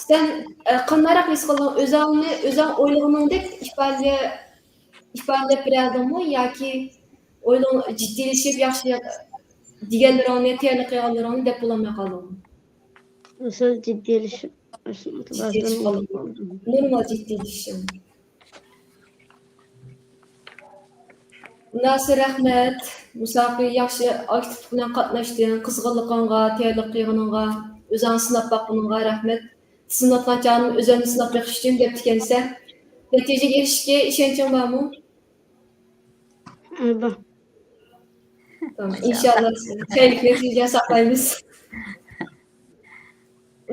سەن ئە، قانداقراق ھېس قىلدىڭ؟ ئۆزۈڭنى، ئۆزۈڭ ئويلىغىنىڭدەك ئىپادىلە-، ئىپادىلەپ بېرەلدىڭمۇ ياكى ئويلىغان، جىددىيلىشىپ، ياخشى دېگەنلىرىڭنى، تەييارلىق قىلغانلىرىڭنى دەپ بولالماي قالدىڭمۇ؟ سەل جىددىيلىشىپ، جىددىيلىشىپ قالدىڭ. نورمال جىددىيلىشىش. ناسىر، رەھمەت. مۇسابىقىگە ياخشى ئاكتىپلىق بىلەن قاتناشتىڭ. قىزغىنلىقىڭغا، تەييارلىق قىلغىنىڭغا، ئۆزۈڭنى سىناپ باققىنىڭغا رەھمەت. سىناۋاتقان چاغدا ئۆزۈڭنى سىناپ بېقىش ئۈچۈن دەپتىكەنسەن. نەتىجىگە ئېرىشىشكە ئىشەنچىڭ بارمۇ؟ بار. تامام، ئىنشاللا خەيرلىك نەتىجە ساقلايمىز.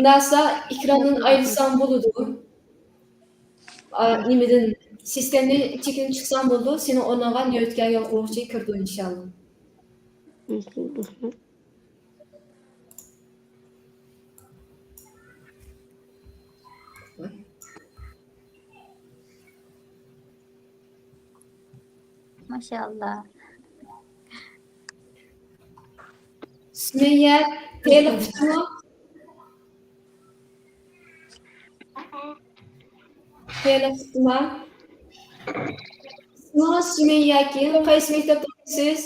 ناسا، ئېكراندىن ئايرىلساڭ بولىدۇ. ئا، نېمىدىن، سىستېمىدىن چېكىنىپ چىقساڭ بولىدۇ. سېنىڭ ئورنۇڭغا نۆۋەتتىكى ھەل قىلغۇچى كىرىدۇ، ئىنشاللا. ماشائاللا. سۈمەييە، تېلېفونمۇ؟ تېلېفونمۇ؟ ئىسمىڭىز سۈمەييەكى، قايسى مەكتەپتە ئوقۇيسىز؟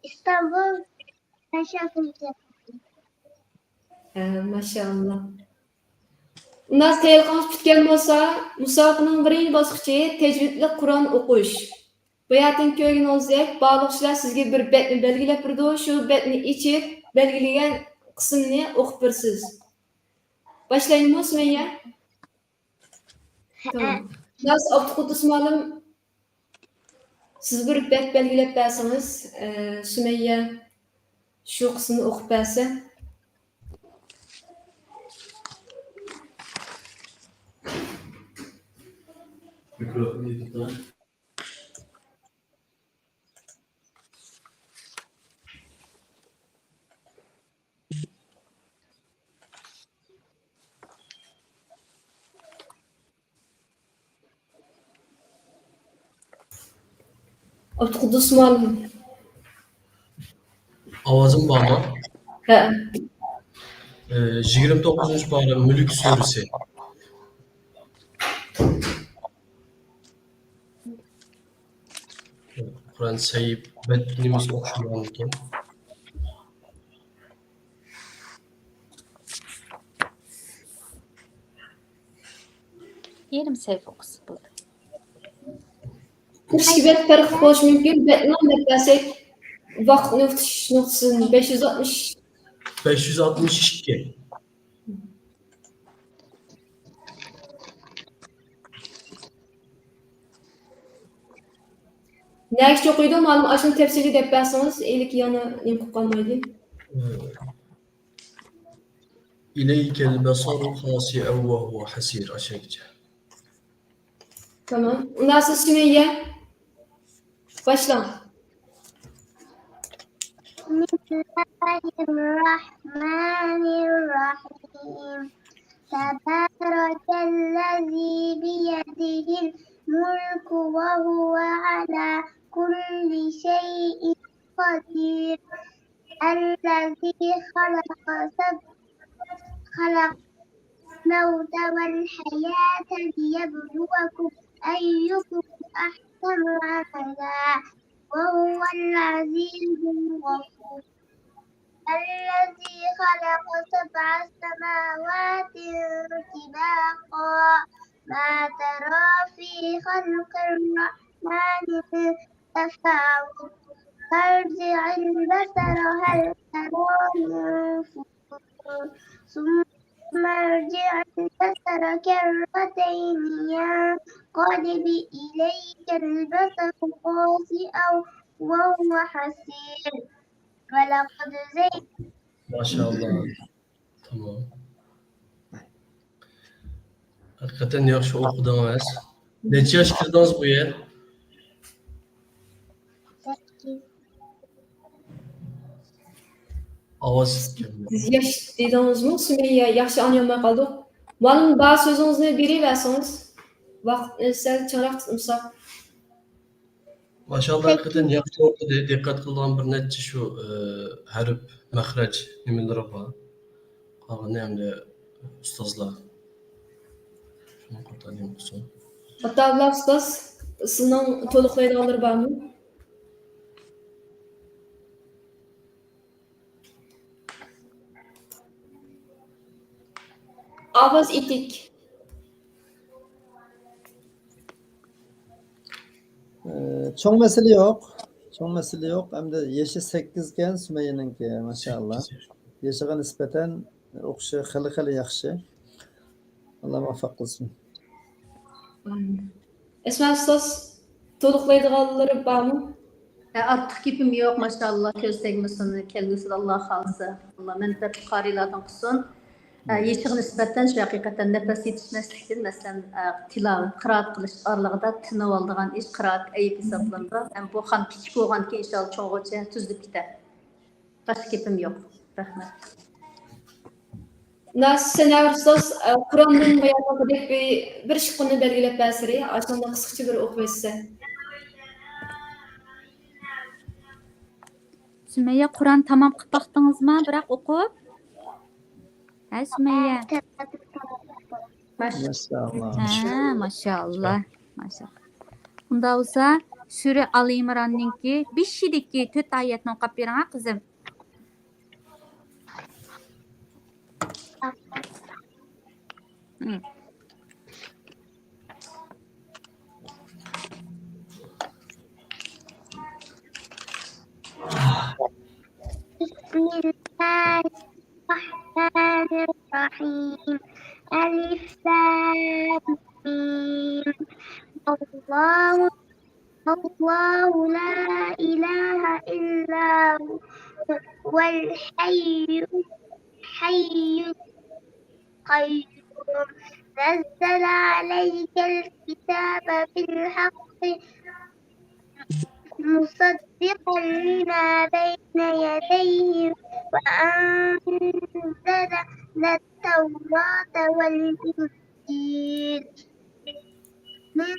ئىستانبۇل پەنشافىلىدە. ھە، ماشائاللا. ئۇنداق تەييارلىقىڭىز پۈتكەن بولسا، مۇسابىقىنىڭ بىرىنچى باسقۇچى تەجۋىدلىك قۇرئان ئوقۇش. باياتىن كۆرگىنىڭىزدەك، بارلىقچىلار سىزگە بىر بەتنى بەلگىلەپ بېرىدۇ، شۇ بەتنى ئېچىپ، بەلگىلىگەن قىسىمنى ئوقۇپ بېرىسىز. باشلايلىمۇ، سۈمەييە؟ تامام. ناز، ئابدۇقۇددۇس مۇئەللىم، سىز بىر بەت بەلگىلەپ بەرسىڭىز، ئە، سۈمەييە شۇ قىسمىنى ئوقۇپ بەرسە. ئابدۇقۇددۇس مۇئەللىم. ئاۋازىم بارمۇ؟ ھە. ئى، يىگىرمە توققۇزىنچى پارە، مۈلۈك سۈرىسى. قۇرئان سەھىپە بەت نېمىسى ئوخشىمىغانىكەن. يېرىم سەھىپە ئوقۇسا بولىدۇ. ئىككى بەت پەرقلىق بولۇشى مۇمكىن. بەتنى ئاڭلاپ بەرسەك، ۋاقىتنى ئۇتۇش نۇقتىسىدىن بەش يۈز ئاتمىش. بەش يۈز ئاتمىش ئىككى. نەگىچە ئوقۇيدۇ؟ مانا ئاشۇنى تەپسىلىي دەپ بەرسىڭىز، ئىلىك يەنە نېمە قىلىپ قالمايدۇ. إليك البصر خاسئا وهو حسير، ئاشۇنىڭغىچە. تامام. ئۇنداق سىز سۈمەييە. باشلاڭ. بسم الله الرحمن الرحيم. تبارك الذي بيده الملك وهو على كل شيء قدير. الذي خلق سب-، خلق الموت والحياة ليبلوكم أيكم أحسن عملا وهو العزيز الغفور. الذي خلق سبع سماوات طباقا ما ترى في خلق الرحمن من تفاوت. فارجع البصر هل ترى من فطور. ثم ارجع البصر كرتين ينقلب إليك البصر خاسئا وهو حسير. ولقد زين. ماشاءاللا. تامام. ھەقىقەتەن ياخشى ئوقۇدىڭىز. نەچچە ياش كىردىڭىز بۇ يەر؟ ئاۋاز كەلمىدى. ياش دېدىڭىزمۇ سۈمەييە؟ ياخشى ئاڭلىيالماي قالدۇق. مۇئەللىم، بار سۆزىڭىزنى بېرىۋەرسىڭىز. ۋاقىتنى سەل چىڭراق تۇتمىساق. ماشاللا، ھەقىقەتەن ياخشى ئوقۇدى. دىققەت قىلىدىغان بىر نەچچە شۇ، ئە، ھەرپ، مەخرەج نېمىلىرى بار. قالغىنى ئەمدى ئۇستازلار. شۇنى قۇرتايلى ئوقۇسۇن. ئاتاۋۇللا ئۇستاز، سىزنىڭ تولۇقلايدىغانلىرى بارمۇ؟ ئاۋاز ئېتىك. ئى، چوڭ مەسىلە يوق. چوڭ مەسىلە يوق. ئەمدى يېشى سەككىزكەن سۈمەييەنىڭكى، ماشائاللا. يېشىغا نىسبەتەن ئوقۇشى خېلى خېلى ياخشى. ئاللا مۇۋەپپەق قىلسۇن. ئەسمە ئۇستاز، تولۇقلايدىغانلىرى بارمۇ؟ ھە، ئارتۇق گېپىم يوق، ماشائاللا، كۆز تەگمىسۇن، كەلگۈسىدە ئاللا خالىسا. ئاللا مەنپەئەتلىك قارىيلاردىن قىلسۇن. ھە، يېشىغا نىسبەتەن شۇ ھەقىقەتەن نەپەس يېتىشمەسلىكتىن، مەسىلەن، ھە، تىلاۋەت، قىرائەت قىلىش ئارىلىقىدا تىنىۋالىدىغان ئىش قىرائەت ئەيىب ھېسابلىنىدۇ. ھەم بۇ خان كىچىك بولغاندىكىن ئىنشائاللا چوڭغىچە تۈزۈلۈپ كېتەر. باشقا گېپىم يوق. رەھمەت. ناسىر سەنەۋەر ئۇستاز، ئە، قۇرئاندىن بايانلىقىدەك بىر، بىر ئىككى قۇرئاننى بەلگىلەپ بەرسىلى، ئاشۇنى قىسقىچە بىر ئوقۇۋەتسە. سۈمەييە، قۇرئان تامام قىلىپ باقتىڭىزما، بىراق ئوقۇپ؟ ھە، سۈمەييە؟ ماشائاللا. ھە، ماشائاللا. ماشائاللا. ئۇنداق بولسا، سۈرە ئال ئىمراننىڭكى بېشىدىكى تۆت ئايەتنى ئوقۇپ بېرىڭە، قىزىم. بسم الله الرحمن الرحيم. ألف لام ميم. الله الله لا إله إلا هو الحي القيوم. نزل عليك الكتاب بالحق مصدقا لما بين يديه وأنزل التوراة والإنجيل من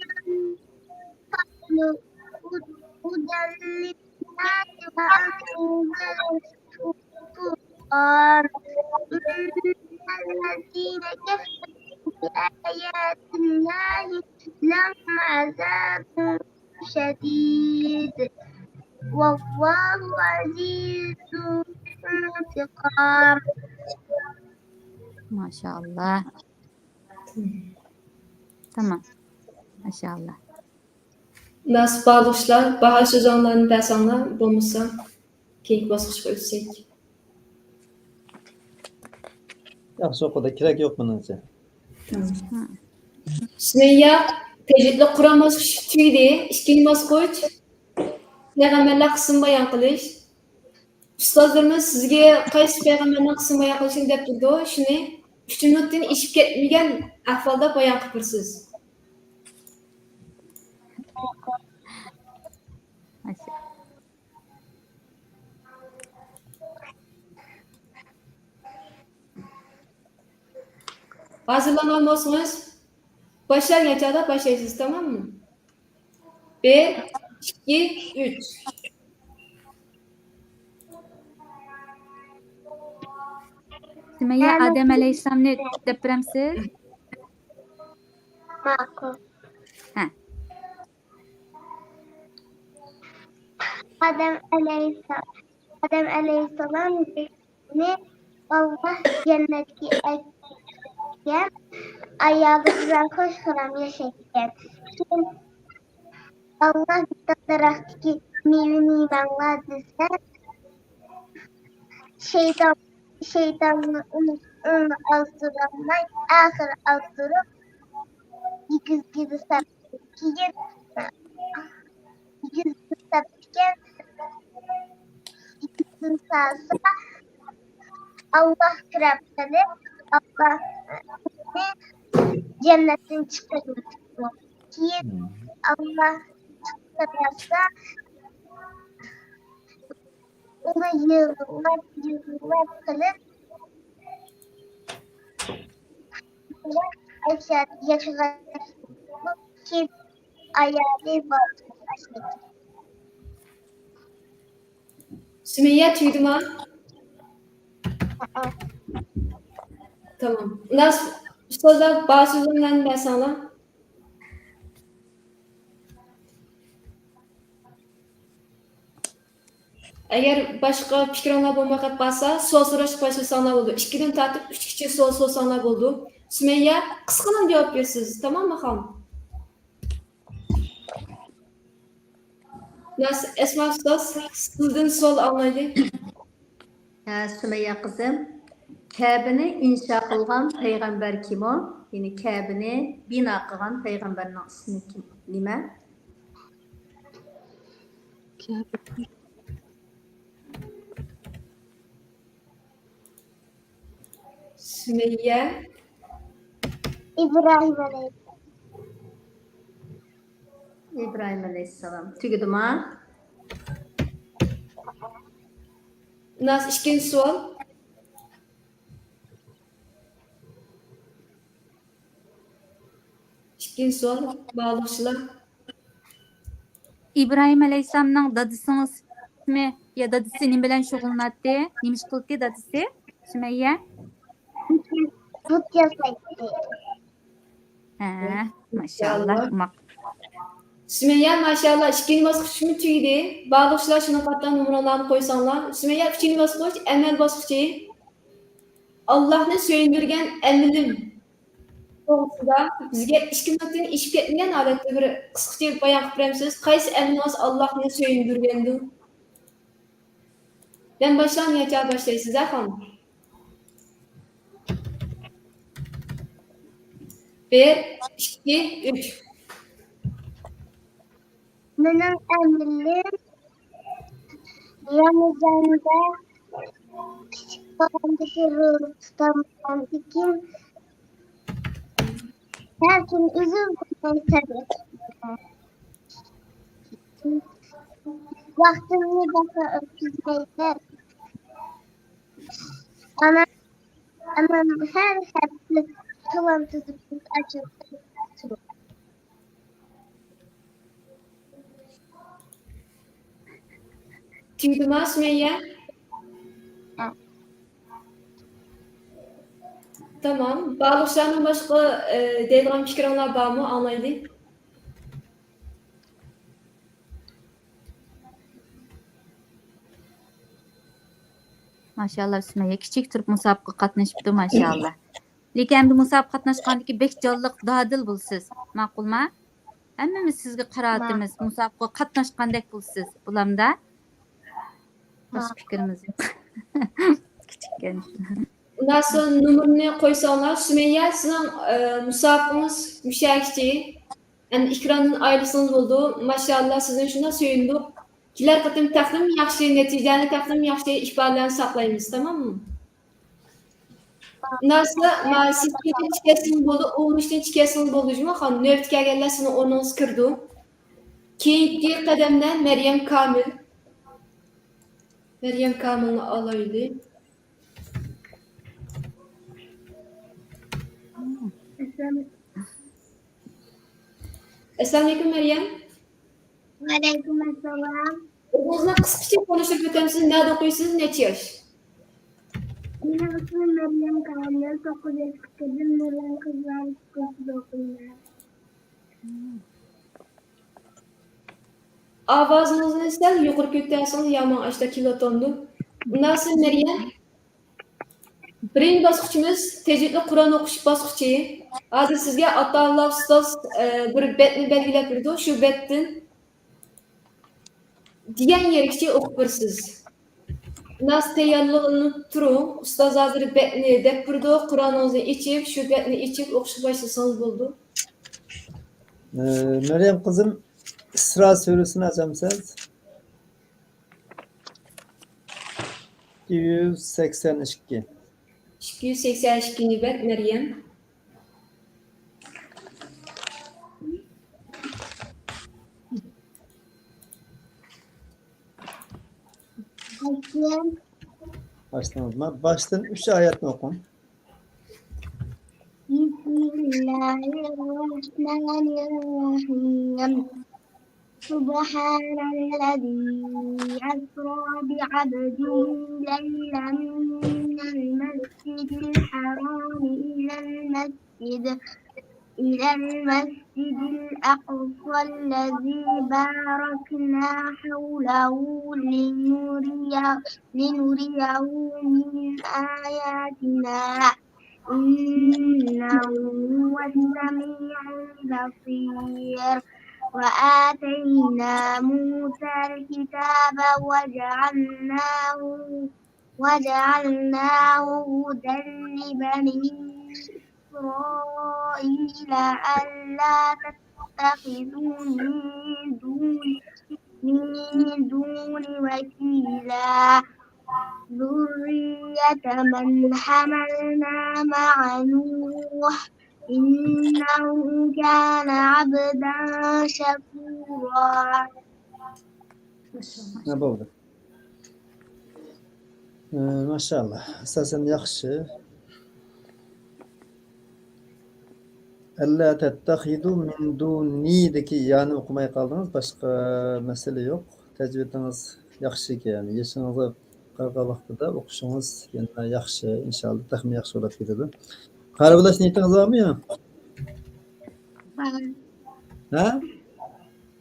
قبل هدى للناس وأنزل الفرقان. إن الذين كفروا بآيات الله لهم عذاب شديد والله عزيز ذو انتقام. ماشائاللا. تامام. ماشائاللا. ناسىپ بارلىقلار، باھا سۆزۈڭلارنى بەرسەڭلار، بولمىسا كېيىنكى باسقۇچقا ئۆتسەك. ياخشى ئوقۇدى، كېرەك يوق مېنىڭچە. سۈمەييە، تەجۋىدلىك قۇرئان باسقۇچى تۈگىدى، ئىككىنچى باسقۇچ. پەيغەمبەرلەر قىسمىنى بايان قىلىش. ئۇستازلىرىمىز سىزگە قايسى پەيغەمبەرنىڭ قىسمىنى بايان قىلىشنى دەپ تۇرىدۇ، شۇنى ئۈچ مىنۇتتىن ئېشىپ كەتمىگەن ئەھۋالدا بايان قىلىپ بېرىسىز. ھازىرلانغان بولسىڭىز، باشلانغان چاغدا باشلايسىز، تاماممۇ؟ بىر، ئىككى، ئۈچ. سۈمەييە، ئادەم ئەلەيھىسسالامنى دەپ بېرەمسىز؟ ماقۇل. ھە. ئادەم ئەلەيھىسسالام، ئادەم ئەلەيھىسسالامنى ئاللا جەننەتكە ئەكىرگەن، ئايالى بىلەن خۇش-خۇرام ياشايدىكەن. كېيىن، ئاللا بىر دەرەختىكى مېۋىنى يېمەڭلار دېسە، شەيتان، شەيتاننى ئۇنى، ئۇنى ئازدۇرالماي، ئاخىرى ئازدۇرۇپ، ئېگىزگە سەپتى. كېيىن ئېگىزگە سەپتىكەن، ئېگىزدىن سالسا، ئاللا كۆرۈپ قېلىپ، ئاللا ئۇنى جەننەتتىن چىقىرىۋېتىپتۇ. كېيىن ئاللا چىقىرىۋەتسە، ئۇنى يىغلاپ، يىغلاپ قېلىپ، ئەشەددىي ياشىغان كېيىن ئايالى بار. سۈمەييە، تۈگىدىما؟ تامام. ئۇستازلار، بار سۆزۈڭلارنى بەرسەڭلار. ئەگەر باشقا پىكرىڭلار بولماي قېلىپ قالسا، سوئال سوراشقا باشلىساڭلار بولىدۇ. ئىككىدىن تارتىپ ئۈچكىچە سوئال سورىساڭلار بولىدۇ. سۈمەييە، قىسقىلا جاۋاب بېرىسىز، تاماممۇ خانىم؟ ئەسما ئۇستاز، سىزدىن سوئال ئاڭلايلى. ھە، سۈمەييە قىزىم، كەبىنى ئىنشا قىلغان پەيغەمبەر كىمۇ؟ يەنى كەبىنى بىنا قىلغان پەيغەمبەرنىڭ ئىسمى كىم، نېمە؟ سۈمەييە. ئىبراھىم ئەلەيھىسسالام. ئىبراھىم ئەلەيھىسسالام. تۈگىدىما؟ ناس، ئىككىنچى سوئال. ئىككىنچى سوئال، بارلىقچىلار. ئىبراھىم ئەلەيھىسسالامنىڭ دادىسىنىڭ ئىسمى يا دادىسى نېمە بىلەن شۇغۇللىناتتى؟ نېمە ئىش قىلاتتى دادىسى؟ سۈمەييە؟ بۇت ياسايتتى. ھە، ماشائاللا، ئوماق. سۈمەييە، ماشائاللا، ئىككىنچى باسقۇچمۇ تۈگىدى. بارلىقچىلار شۇنىڭغا قارىتا نومۇرۇڭلارنى قويساڭلار. سۈمەييە، ئۈچىنچى باسقۇچ، ئەمەل باسقۇچى. ئاللاھنى سۆيۈندۈرگەن ئەمىلىم توغرىسىدا بىزگە ئىككى مىنۇتتىن ئېشىپ كەتمىگەن ھالەتتە بىر قىسقىچە بايان قىلىپ بېرەمسىز؟ قايسى ئەمىلىڭىز ئاللاھنى سۆيۈندۈرگەندۇ؟ مەن باشلاممۇ يا باشلايسىز، ھە خانىم؟ بىر، ئىككى، ئۈچ. مېنىڭ ئەمىلىم رامىزاندا كىچىك بولغاندىكى روزا تۇتامدىكىن ھەر كۈنى ئۈزۈلمەي سەدىقە. ۋاقتىمنى باشقا ئۆتكۈزمەيمەن. ئانام، ئانام ھەر ھەپتە پىلان تۈزۈپ ئاچىلىپ. تۈگىدىما، سۈمەييە؟ ھە. تامام. بارلىقلارنىڭ باشقا، ئى، دەيدىغان پىكرىڭلار بارمۇ؟ ئاڭلايلى. ماشائاللا، سۈمەييە كىچىك تۇرۇپ مۇسابىقىگە قاتنىشىپتۇ، ماشائاللا. لېكىن ئەمدى مۇسابىقىگە قاتناشقاندىكى بەك جانلىق، دادىل بولىسىز. ماقۇلما؟ ھەممىمىز سىزگە قاراۋاتىمىز. مۇسابىقىگە قاتناشقاندەك بولىسىز. بولامدا؟ باشقا پىكرىمىز يوق. كىچىككەن. ئۇنداق سوڭ نومۇرنى قويساڭلار، سۈمەييە، سىزنىڭ، ئى، مۇسابىقىڭىز مۇشۇ يەرگىچە. ئەمدى ئېكراندىن ئايرىلسىڭىز بولىدۇ. ماشائاللا، سىزدىن شۇنداق سۆيۈندۇق. كېلەر قېتىم تېخىمۇ ياخشى نەتىجىلەرنى، تېخىمۇ ياخشى ئىپادىلەرنى ساقلايمىز، تاماممۇ؟ ناسىر، ما سىز كېتىپ كەتسىڭىز بولىدۇ، ئۇ ئۇرۇشتىن چىقىپ كەتسىڭىز بولىدۇ، جۇمۇ خانىم. نۆۋەتتە كەلگەنلەر سىزنىڭ ئورنىڭىزغا كىرىدۇ. كېيىنكى قەدەمدە مەريەم كامىل. مەريەم كامىلنى ئالايلى. ئەسسالامۇئەلەيكۇم، مەريەم. ۋەئەلەيكۇم ئەسسالام. ئۆزىڭىزنى قىسقىچە تونۇشتۇرۇپ ئۆتەمسىز؟ نەدە ئوقۇيسىز؟ نەچچە ياش؟ مېنىڭ ئىسمىم مەريەم كامىل، توققۇز ياشقا كىردىم، نۇرەن قىزلار ئىككىنچىدا ئوقۇيمەن. ئاۋازىڭىزنى سەل يۇقىرى كۆتەرسىڭىز يامان ئاشتا كېلىۋاتامدۇ؟ مۇناسىپ مەريەم. بىرىنچى باسقۇچىمىز تەجۋىدلىك قۇرئان ئوقۇش باسقۇچى. ھازىر سىزگە ئاتاللا ئۇستاز، ئە، بىر بەتنى بەلگىلەپ بېرىدۇ. شۇ بەتتىن دېگەن يەرگىچە ئوقۇپ بېرىسىز. ناس تەييارلىنىپ تۇرۇڭ. ئۇستاز ھازىر بەتنى دەپ بېرىدۇ. قۇرئانىڭىزنى ئېچىپ، شۇ بەتنى ئېچىپ ئوقۇشقا باشلىسىڭىز بولىدۇ. ئى، مەريەم قىزىم، ئىسرا سۈرىسىنى ئاچامسىز؟ ئىككى يۈز سەكسەن ئىككى. ئىككى يۈز سەكسەن ئىككىنچى بەت، مەريەم. باشتىن، باشتىن ئۈچ ئايەتنى ئوقۇڭ. بسم الله الرحمن الرحيم. سبحان الذي أسرى بعبده ليلا من المسجد الحرام إلى المسجد إلى المسجد الأقصى الذي باركنا حوله لنريه، لنريه من آياتنا إنه هو السميع البصير. وآتينا موسى الكتاب وجعلناه، وجعلناه هدى لبني إسرائيل ألا تتخذوا من دون، من دوني وكيلا. ذرية من حملنا مع نوح إنه كان عبدا شكورا. Ne oldu? ئى، ماشائاللا، ئاساسەن ياخشى. ئەللا تەتتەخىدۇ مىن دۇنىدىكى يانى ئوقۇماي قالدىڭىز، باشقا مەسىلە يوق. تەجۋىدىڭىز ياخشى ئىكەن. يېشىڭىزغا قارىغان ۋاقتىدا ئوقۇشىڭىز يەنە ياخشى، ئىنشائاللا تېخىمۇ ياخشى بولۇپ كېتىدۇ. قارىۋېلىش نىيىتىڭىز بارمۇ يا؟ بار. ھە؟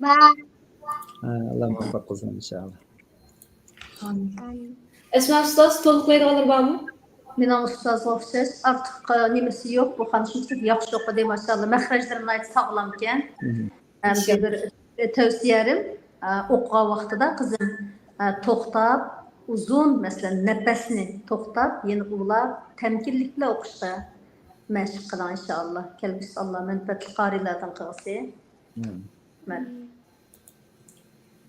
بار. ھە، ئاللا مۇۋەپپەق قىلسۇن ئىنشائاللا. ئەسما ئۇستاز، تولۇقلايدىغانلىرى بارمۇ؟ مېنىڭ ئۇستازغا ئوخشاش ئارتۇق، ئە، نېمىسى يوق. بۇ خانىم شۇنچىلىك ياخشى ئوقۇدى، ماشائاللا. مەخرەجلىرى ناھايىتى ساغلامكەن. مم. ئەمدى بىر تەۋسىيەم، ئە، ئوقۇغان ۋاقتىدا قىزىم، ئە، توختاپ، ئۇزۇن، مەسىلەن، نەپەسنى توختاپ، يەنە ئۇلاپ، تەمكىنلىك بىلەن ئوقۇشقا مەشىق قىلىڭ، ئىنشائاللا. كەلگۈسىدە ئاللا مەنپەئەتلىك قارىيلاردىن قىلغۇسى. مم. رەھمەت.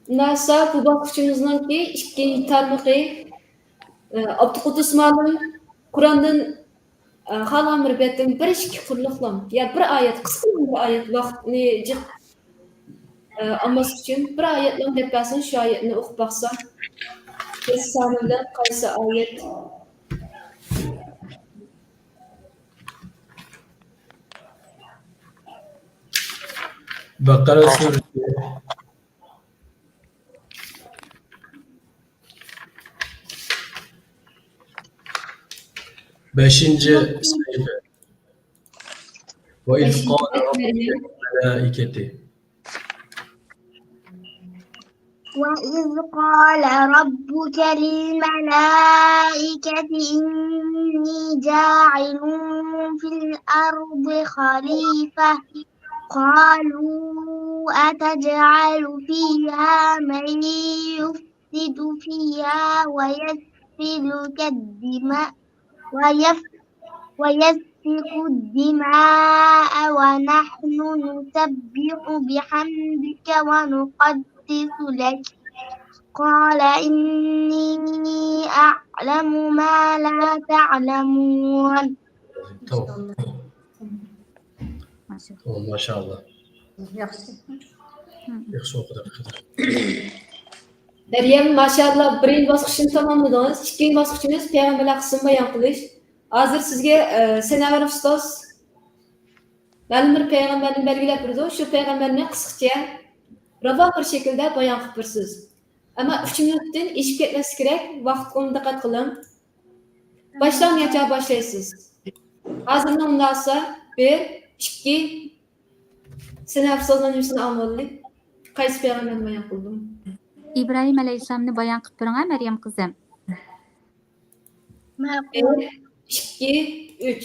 مۇناسىۋەت بۇ باسقۇچىمىزنىڭكى ئىككىنچى تارمىقى، ئابدۇقۇدۇس مۇئەللىم قۇراندىن، ئە، خالىغان بىر بەتتىن بىر ئىككى قۇرلۇقلام، يا بىر ئايەت، قىسقىلا بىر ئايەت، ۋاقىتنى جىق، ئە، ئالماسلىق ئۈچۈن بىر ئايەتلام دەپ بەرسىڭىز، شۇ ئايەتنى ئوقۇپ باقسا، قايسى سانى بىلەن قايسى ئايەت؟ بەقەرە سۈرىسى. بەشىنچى سەھىپە. وإذ قال ربك للملائكة. وإذ قال ربك للملائكة إني جاعل في الأرض خليفة. قالوا أتجعل فيها من يفسد فيها ويسفك الدماء، ويف-، ويسفك الدماء ونحن نسبح بحمدك ونقدس لك. قال إني أعلم ما لا تعلمون. Tamam. Tamam, maşallah. ياخشى. ياخشى ئوقۇدۇق. مەريەم، ماشائاللا، بىرىنچى باسقۇچنى تاماملىدىڭىز. ئىككىنچى باسقۇچىمىز پەيغەمبەرلەر قىسمىنى بايان قىلىش. ھازىر سىزگە، ئە، سەنەۋەر ئۇستاز مەلۇم بىر پەيغەمبەرنى بەلگىلەپ بېرىدۇ. شۇ پەيغەمبەرنى قىسقىچە، راۋان بىر شەكىلدە بايان قىلىپ بېرىسىز. ئەمما ئۈچ مىنۇتتىن ئېشىپ كەتمەسلىكى كېرەك. ۋاقىتقا دىققەت قىلىڭ. باشلامغىچە باشلايسىز. ھازىرنىڭ مۇناسىۋەت بىر، ئىككى، سەنەۋەر ئۇستازنىڭ نېمىسىنى ئاڭلىۋالدى؟ قايسى پەيغەمبەرنى بايان قىلدىڭ؟ ئىبراھىم ئەلەيھىسسالامنى بايان قىلىپ بېرىڭە، مەريەم قىزىم. ماقۇل. بىر، ئىككى، ئۈچ.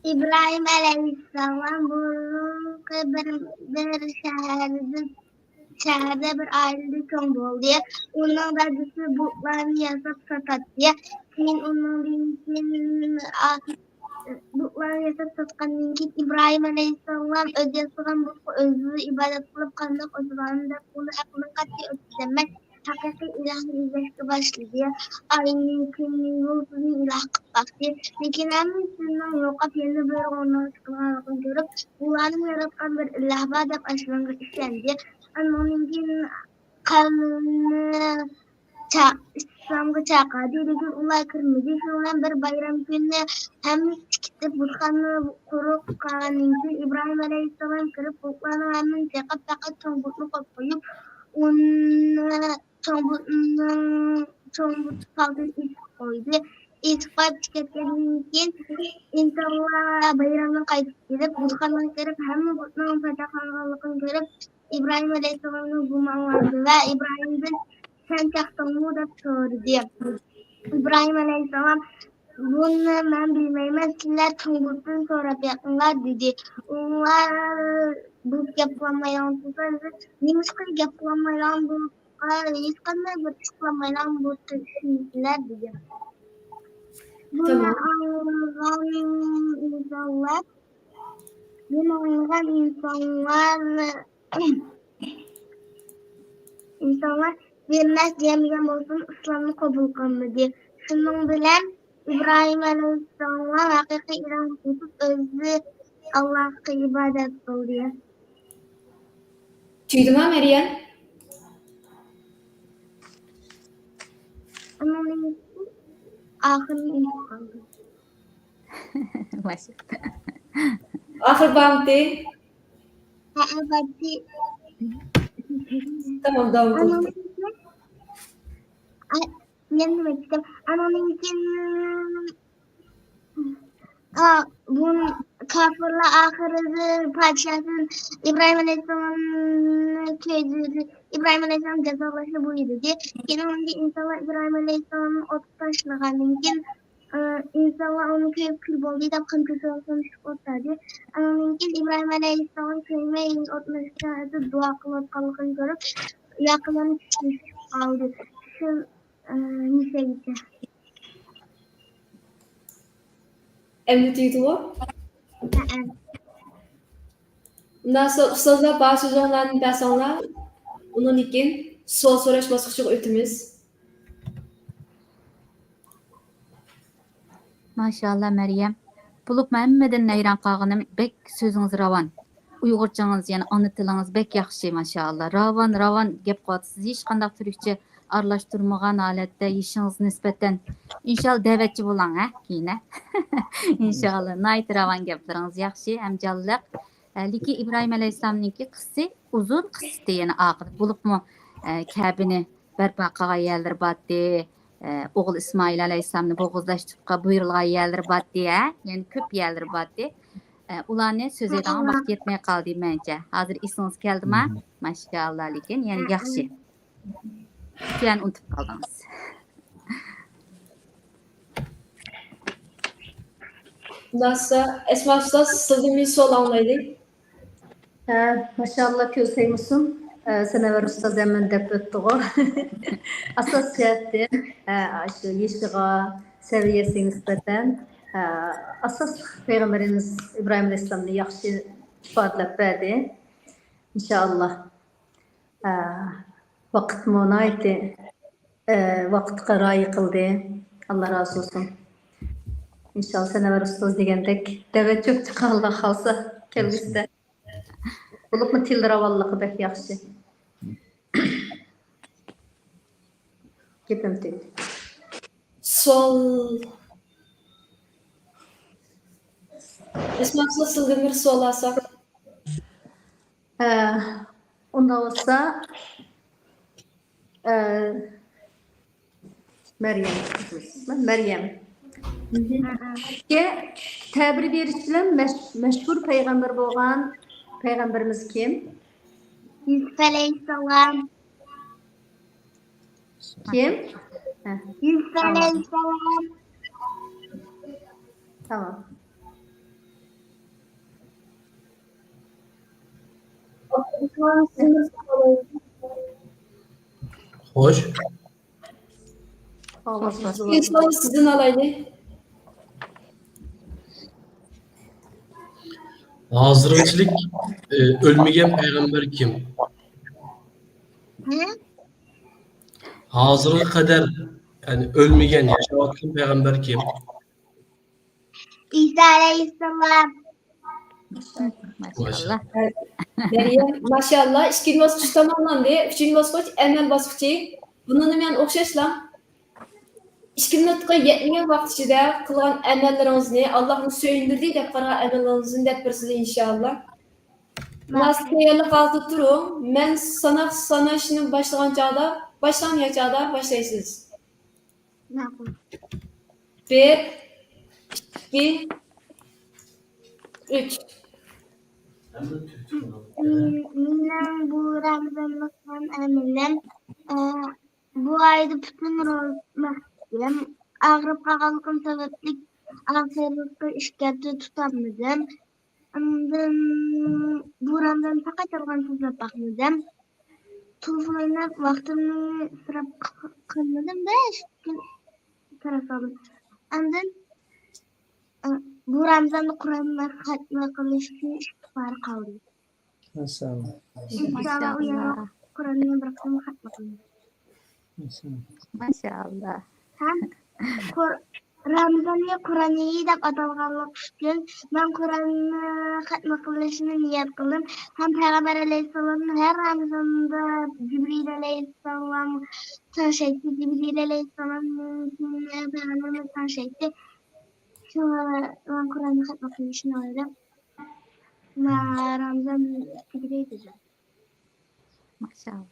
ئىبراھىم ئەلەيھىسسالام بۇرۇنقى بىر، بىر شەھەردە شەھەردە بىر ئائىلىدە چوڭ بولدى. ئۇنىڭ دادىسى بۇتلارنى ياساپ ساتاتتى. كېيىن ئۇنىڭدىن كېيىن، ئا، بۇتلارنى ياساپ ساتقاندىن كېيىن، ئىبراھىم ئەلەيھىسسالام ئۆزى ياسىغان بۇتقا ئۆزى ئىبادەت قىلىپ، قانداق ئۆتىدىغانىنى دەپ، ئۇنى ئەقلىنى قەتئىي ئۆتكۈزەلمەي، ھەقىقىي ئىلاھنى ئىزدەشكە باشلىدى. ئاينى، كۈننى، يۇلتۇزنى ئىلاھ قىلىپ باقتى. لېكىن ھەممىسىنىڭ يوقاپ، يەنە بىر ئورۇنغا چىقىدىغانلىقىنى كۆرۈپ، ئۇلارنىڭ ياراتقان بىر ئىلاھ بار دەپ ئاشۇنىڭغا ئىشەندى. ئاندىن كېيىن قەۋمىنى چا-، ئىسلامغا چاقىردى، لېكىن ئۇلار كىرمىدى. شۇنىڭ بىلەن بىر بايرام كۈنى ھەممىسى كېتىپ، بۇتخانا قۇرۇق قالغاندىن كېيىن، ئىبراھىم ئەلەيھىسسالام كىرىپ، بۇتلارنىڭ ھەممىسىنى چېقىپ، پەقەت چوڭ بۇتنى قويۇپ قويۇپ، ئۇنى چوڭ بۇتنىڭ، چوڭ بۇت پالتىسىنى ئېسىپ قويدى. ئېسىپ قويۇپ چىقىپ كەتكەندىن كېيىن، ئىنسانلار بايرامدىن قايتىپ كېلىپ، بۇتخانىغا كىرىپ، ھەممە بۇتنىڭ پاچاقلانغانلىقىنى كۆرۈپ، ئىبراھىم ئەلەيھىسسالامنى گۇمانلاندى ۋە ئىبراھىمدىن، «سەن چاقتىڭمۇ؟» دەپ سورىدى. ئىبراھىم ئەلەيھىسسالام، «بۇنى مەن بىلمەيمەن، سىلەر چوڭ بۇتتىن سوراپ بېقىڭلار» دېدى. ئۇلار، «بۇ گەپ قىلالمايدىغان تۇرسا، نېمىشقا گەپ قىلالمايدىغان بۇ ھېچقانداق بىر ئىش قىلالمايدىغان بۇ تىلسىملەر» دېگەن. بۇنى تامام. ئاڭلىغان ئىنسانلار، بۇنى ئاڭلىغان ئىنسانلار، ئىنسانلار بىر نەرسە دېيەلمىگەن بولسىمۇ، ئىسلامنى قوبۇل قىلمىدى. شۇنىڭ بىلەن ئىبراھىم ئەلەيھىسسالامغا ھەقىقىي ئىلاھنى تېپىپ، ئۆزى ئاللاھقا ئىبادەت قىلدى. تۈگىدىما، مەريەم؟ ئۇنىڭدىن كېيىن ئاخىرىنى ئۇنتۇپ قالدىم. ماشاللا. ئاخىر بارمىدى؟ ھەئە، بارتى. تامام، داۋام قىلىڭ. ئۇنىڭدىن كېيىن، ئا، يەنە نېمە ئېيتتىم؟ ئۇنىڭدىن كېيىن، ئا، بۇ كاپىرلار ئاخىرىدا پادىشاھتىن ئىبراھىم ئەلەيھىسسالامنى كۆيدۈردى. ئىبراھىم ئەلەيھىسسالام جازالاشنى بۇيرۇدى. كېيىن ئۇنىڭدىن ئىنسانلار ئىبراھىم ئەلەيھىسسالامنى ئوتقا تاشلىغاندىن كېيىن، ئى، ئىنسانلار ئۇنى كۆيۈپ كۈل بولدى دەپ قىمچىلىقتىن چۈشۈپ ئولتۇردى. ئاندىن كېيىن ئىبراھىم ئەلەيھىسسالام كۆيمەي ئوتنىڭ ئىچىدە دۇئا قىلىۋاتقانلىقىنى كۆرۈپ، ياقىلىرىنى چىشلىشىپ قالدى. شۇ، ئى، نېمىشەگىچە. ئەمدى تۈگىدىغۇ؟ ھەئە. مۇنداق بولسا، ئۇستازلار بار سۆزۈڭلارنى بەرسەڭلار، ئۇنىڭدىن كېيىن سوئال سوراش باسقۇچىغا ئۆتىمىز. ماشائاللا، مەريەم. بولۇپمۇ ھەممىدىن ھەيران قالغىنىم، بەك سۆزىڭىز راۋان. ئۇيغۇرچىڭىز، يەنى ئانا تىلىڭىز بەك ياخشى، ماشائاللا. راۋان، راۋان گەپ قىلىۋاتىسىز. ھېچقانداق تۈركچە ئارىلاشتۇرمىغان ھالەتتە يېشىڭىزغا نىسبەتەن. ئىنشائاللا، دەۋەتچى بولۇڭ، ھە، كېيىن، ھە؟ ئىنشائاللا. ناھايىتى راۋان گەپلىرىڭىز ياخشى ھەم جانلىق. ھە، لېكىن ئىبراھىم ئەلەيھىسسالامنىڭكى قىسسىسى ئۇزۇن قىسسىتى، يەنە ئاخىرى. بولۇپمۇ، ئە، كەبىنى بەرپا قىلغان يەرلىرى بارتى، ئە، ئوغلى ئىسمائىل ئەلەيھىسسالامنى بوغۇزلاش تۇتقا بۇيرۇلغان يەرلىرى بارتى، ھە؟ يەنە كۆپ يەرلىرى بارتى. ئە، ئۇلارنى سۆزلەيدىغان ۋاقىت يەتمەي قالدى، مەنچە. ھازىر ئېسىڭىزگە كەلدىما؟ مھم. ماشائاللا، لېكىن يەنە ياخشى. شۇ يەرنى ئۇنتۇپ قالدىڭىز. خۇلاسە، ئەسما ئۇستاز، سىزدىن بىر سوئال ئاڭلايلى. ھە، ماشائاللا، كۆز تەگمىسۇن. ھە، سەنەۋەر ئۇستاز ھەممىنى دەپ ئۆتتىغۇ. ئاساس جەھەتتىن، ھە، شۇ يېشىغا، سەۋىيەسىگە نىسبەتەن، ھە، ئاساسلىق پەيغەمبىرىمىز ئىبراھىم ئەلەيھىسسالامنى ياخشى ئىپادىلەپ بەردى. ئىنشائاللا. ھە، ۋاقىتمۇ ناھايىتى، ئە، ۋاقىتقا رىئايە قىلدى. ئاللا رازى بولسۇن. ئىنشائاللا، سەنەۋەر ئۇستاز دېگەندەك دەۋەت چۆپ چىقارلا قالسا كەلگۈسىدە. بولۇپمۇ تىل راۋانلىقى بەك ياخشى. گېپىم تۈگىدى. سوئال. ئەسما ئۇستاز، سىزدىن بىر سوئال ئالساق. ئە، ئۇنداق بولسا، ئە، مەريەم، مەريەم. مھم. تەبىر بېرىش بىلەن مەش-، مەشھۇر پەيغەمبەر بولغان پەيغەمبىرىمىز كىم؟ يۈسۈپ ئەلەيھىسسالام. كىم؟ ھە. يۈسۈپ تامام. ئەلەيھىسسالام. تامام. خوش. سوئال سىزدىن ئالايلى. ھازىرغىچىلىك، ئۆلمىگەن پەيغەمبەر كىم؟ ھازىرغا قەدەر، يەنى ئۆلمىگەن، ياشاۋاتقان پەيغەمبەر كىم؟ ئىسا ئەلەيھىسسالام. ماشائاللا. مەريەم، ماشائاللا، ئىككىنچى باسقۇچ تاماملاندى. ئۈچىنچى باسقۇچ ئەمەل باسقۇچى. بۇنىڭدا مەن ئوخشاشلا ئىككى مىنۇتقا يەتمىگەن ۋاقىت ئىچىدە قىلغان ئەمەللىرىڭىزنى، ئاللاھنى سۆيۈندۈردى دەپ قارىغان ئەمەللىرىڭىزنى دەپ بېرىسىز، ئىنشائاللا. مۇناسىپ تەييارلىق ھالىتىدە تۇرۇڭ. مەن ساناق ساناشنى باشلىغان چاغدا، باشلانغان چاغدا باشلايسىز. ماقۇل. بىر، ئىككى، ئۈچ. مېنىڭ بۇ رامىزانلىق ئەمىلىم، بۇ ئايدا پۈتۈن روزا، ئاغرىپ قالغانلىقىم سەۋەبلىك ئاخىرقى ئىككى ھەپتە تۇتالمىدىم. ئاندىن بۇ رامىزان پەقەت يالغان سۆزلەپ باقمىدىم. تېلېفون ئويناپ ۋاقتىمنى ئىسراپ قىلمىدىم، بەش كۈن كاراس قىلدىم. ئاندىن بۇ رامىزاندا قۇرئان خەتمە قىلىشتىن ئىككى پارە قالدى. ماشائاللا. ئىنشائاللا، ئۇ يەنە قۇرئاننى بىر قېتىم خەتمە قىلىمەن. ماشائاللا. ھەم رامىزاننى قۇرئان ئېيى دەپ ئاتالغانلىقى ئۈچۈن مەن قۇرئاننى خەتمە قىلىشنى نىيەت قىلدىم. ھەم پەيغەمبەر ئەلەيھىسسالام ھەر رامىزاندا جىبرىئىل ئەلەيھىسسالام تەڭشەيتتى. جىبرىئىل ئەلەيھىسسالام پەيغەمبەرمىز تەڭشەيتتى. شۇڭا مەن قۇرئاننى خەتمە قىلىشنى ئويلاپ، رامىزان تۈگىدى دېدىم. ماشائاللا.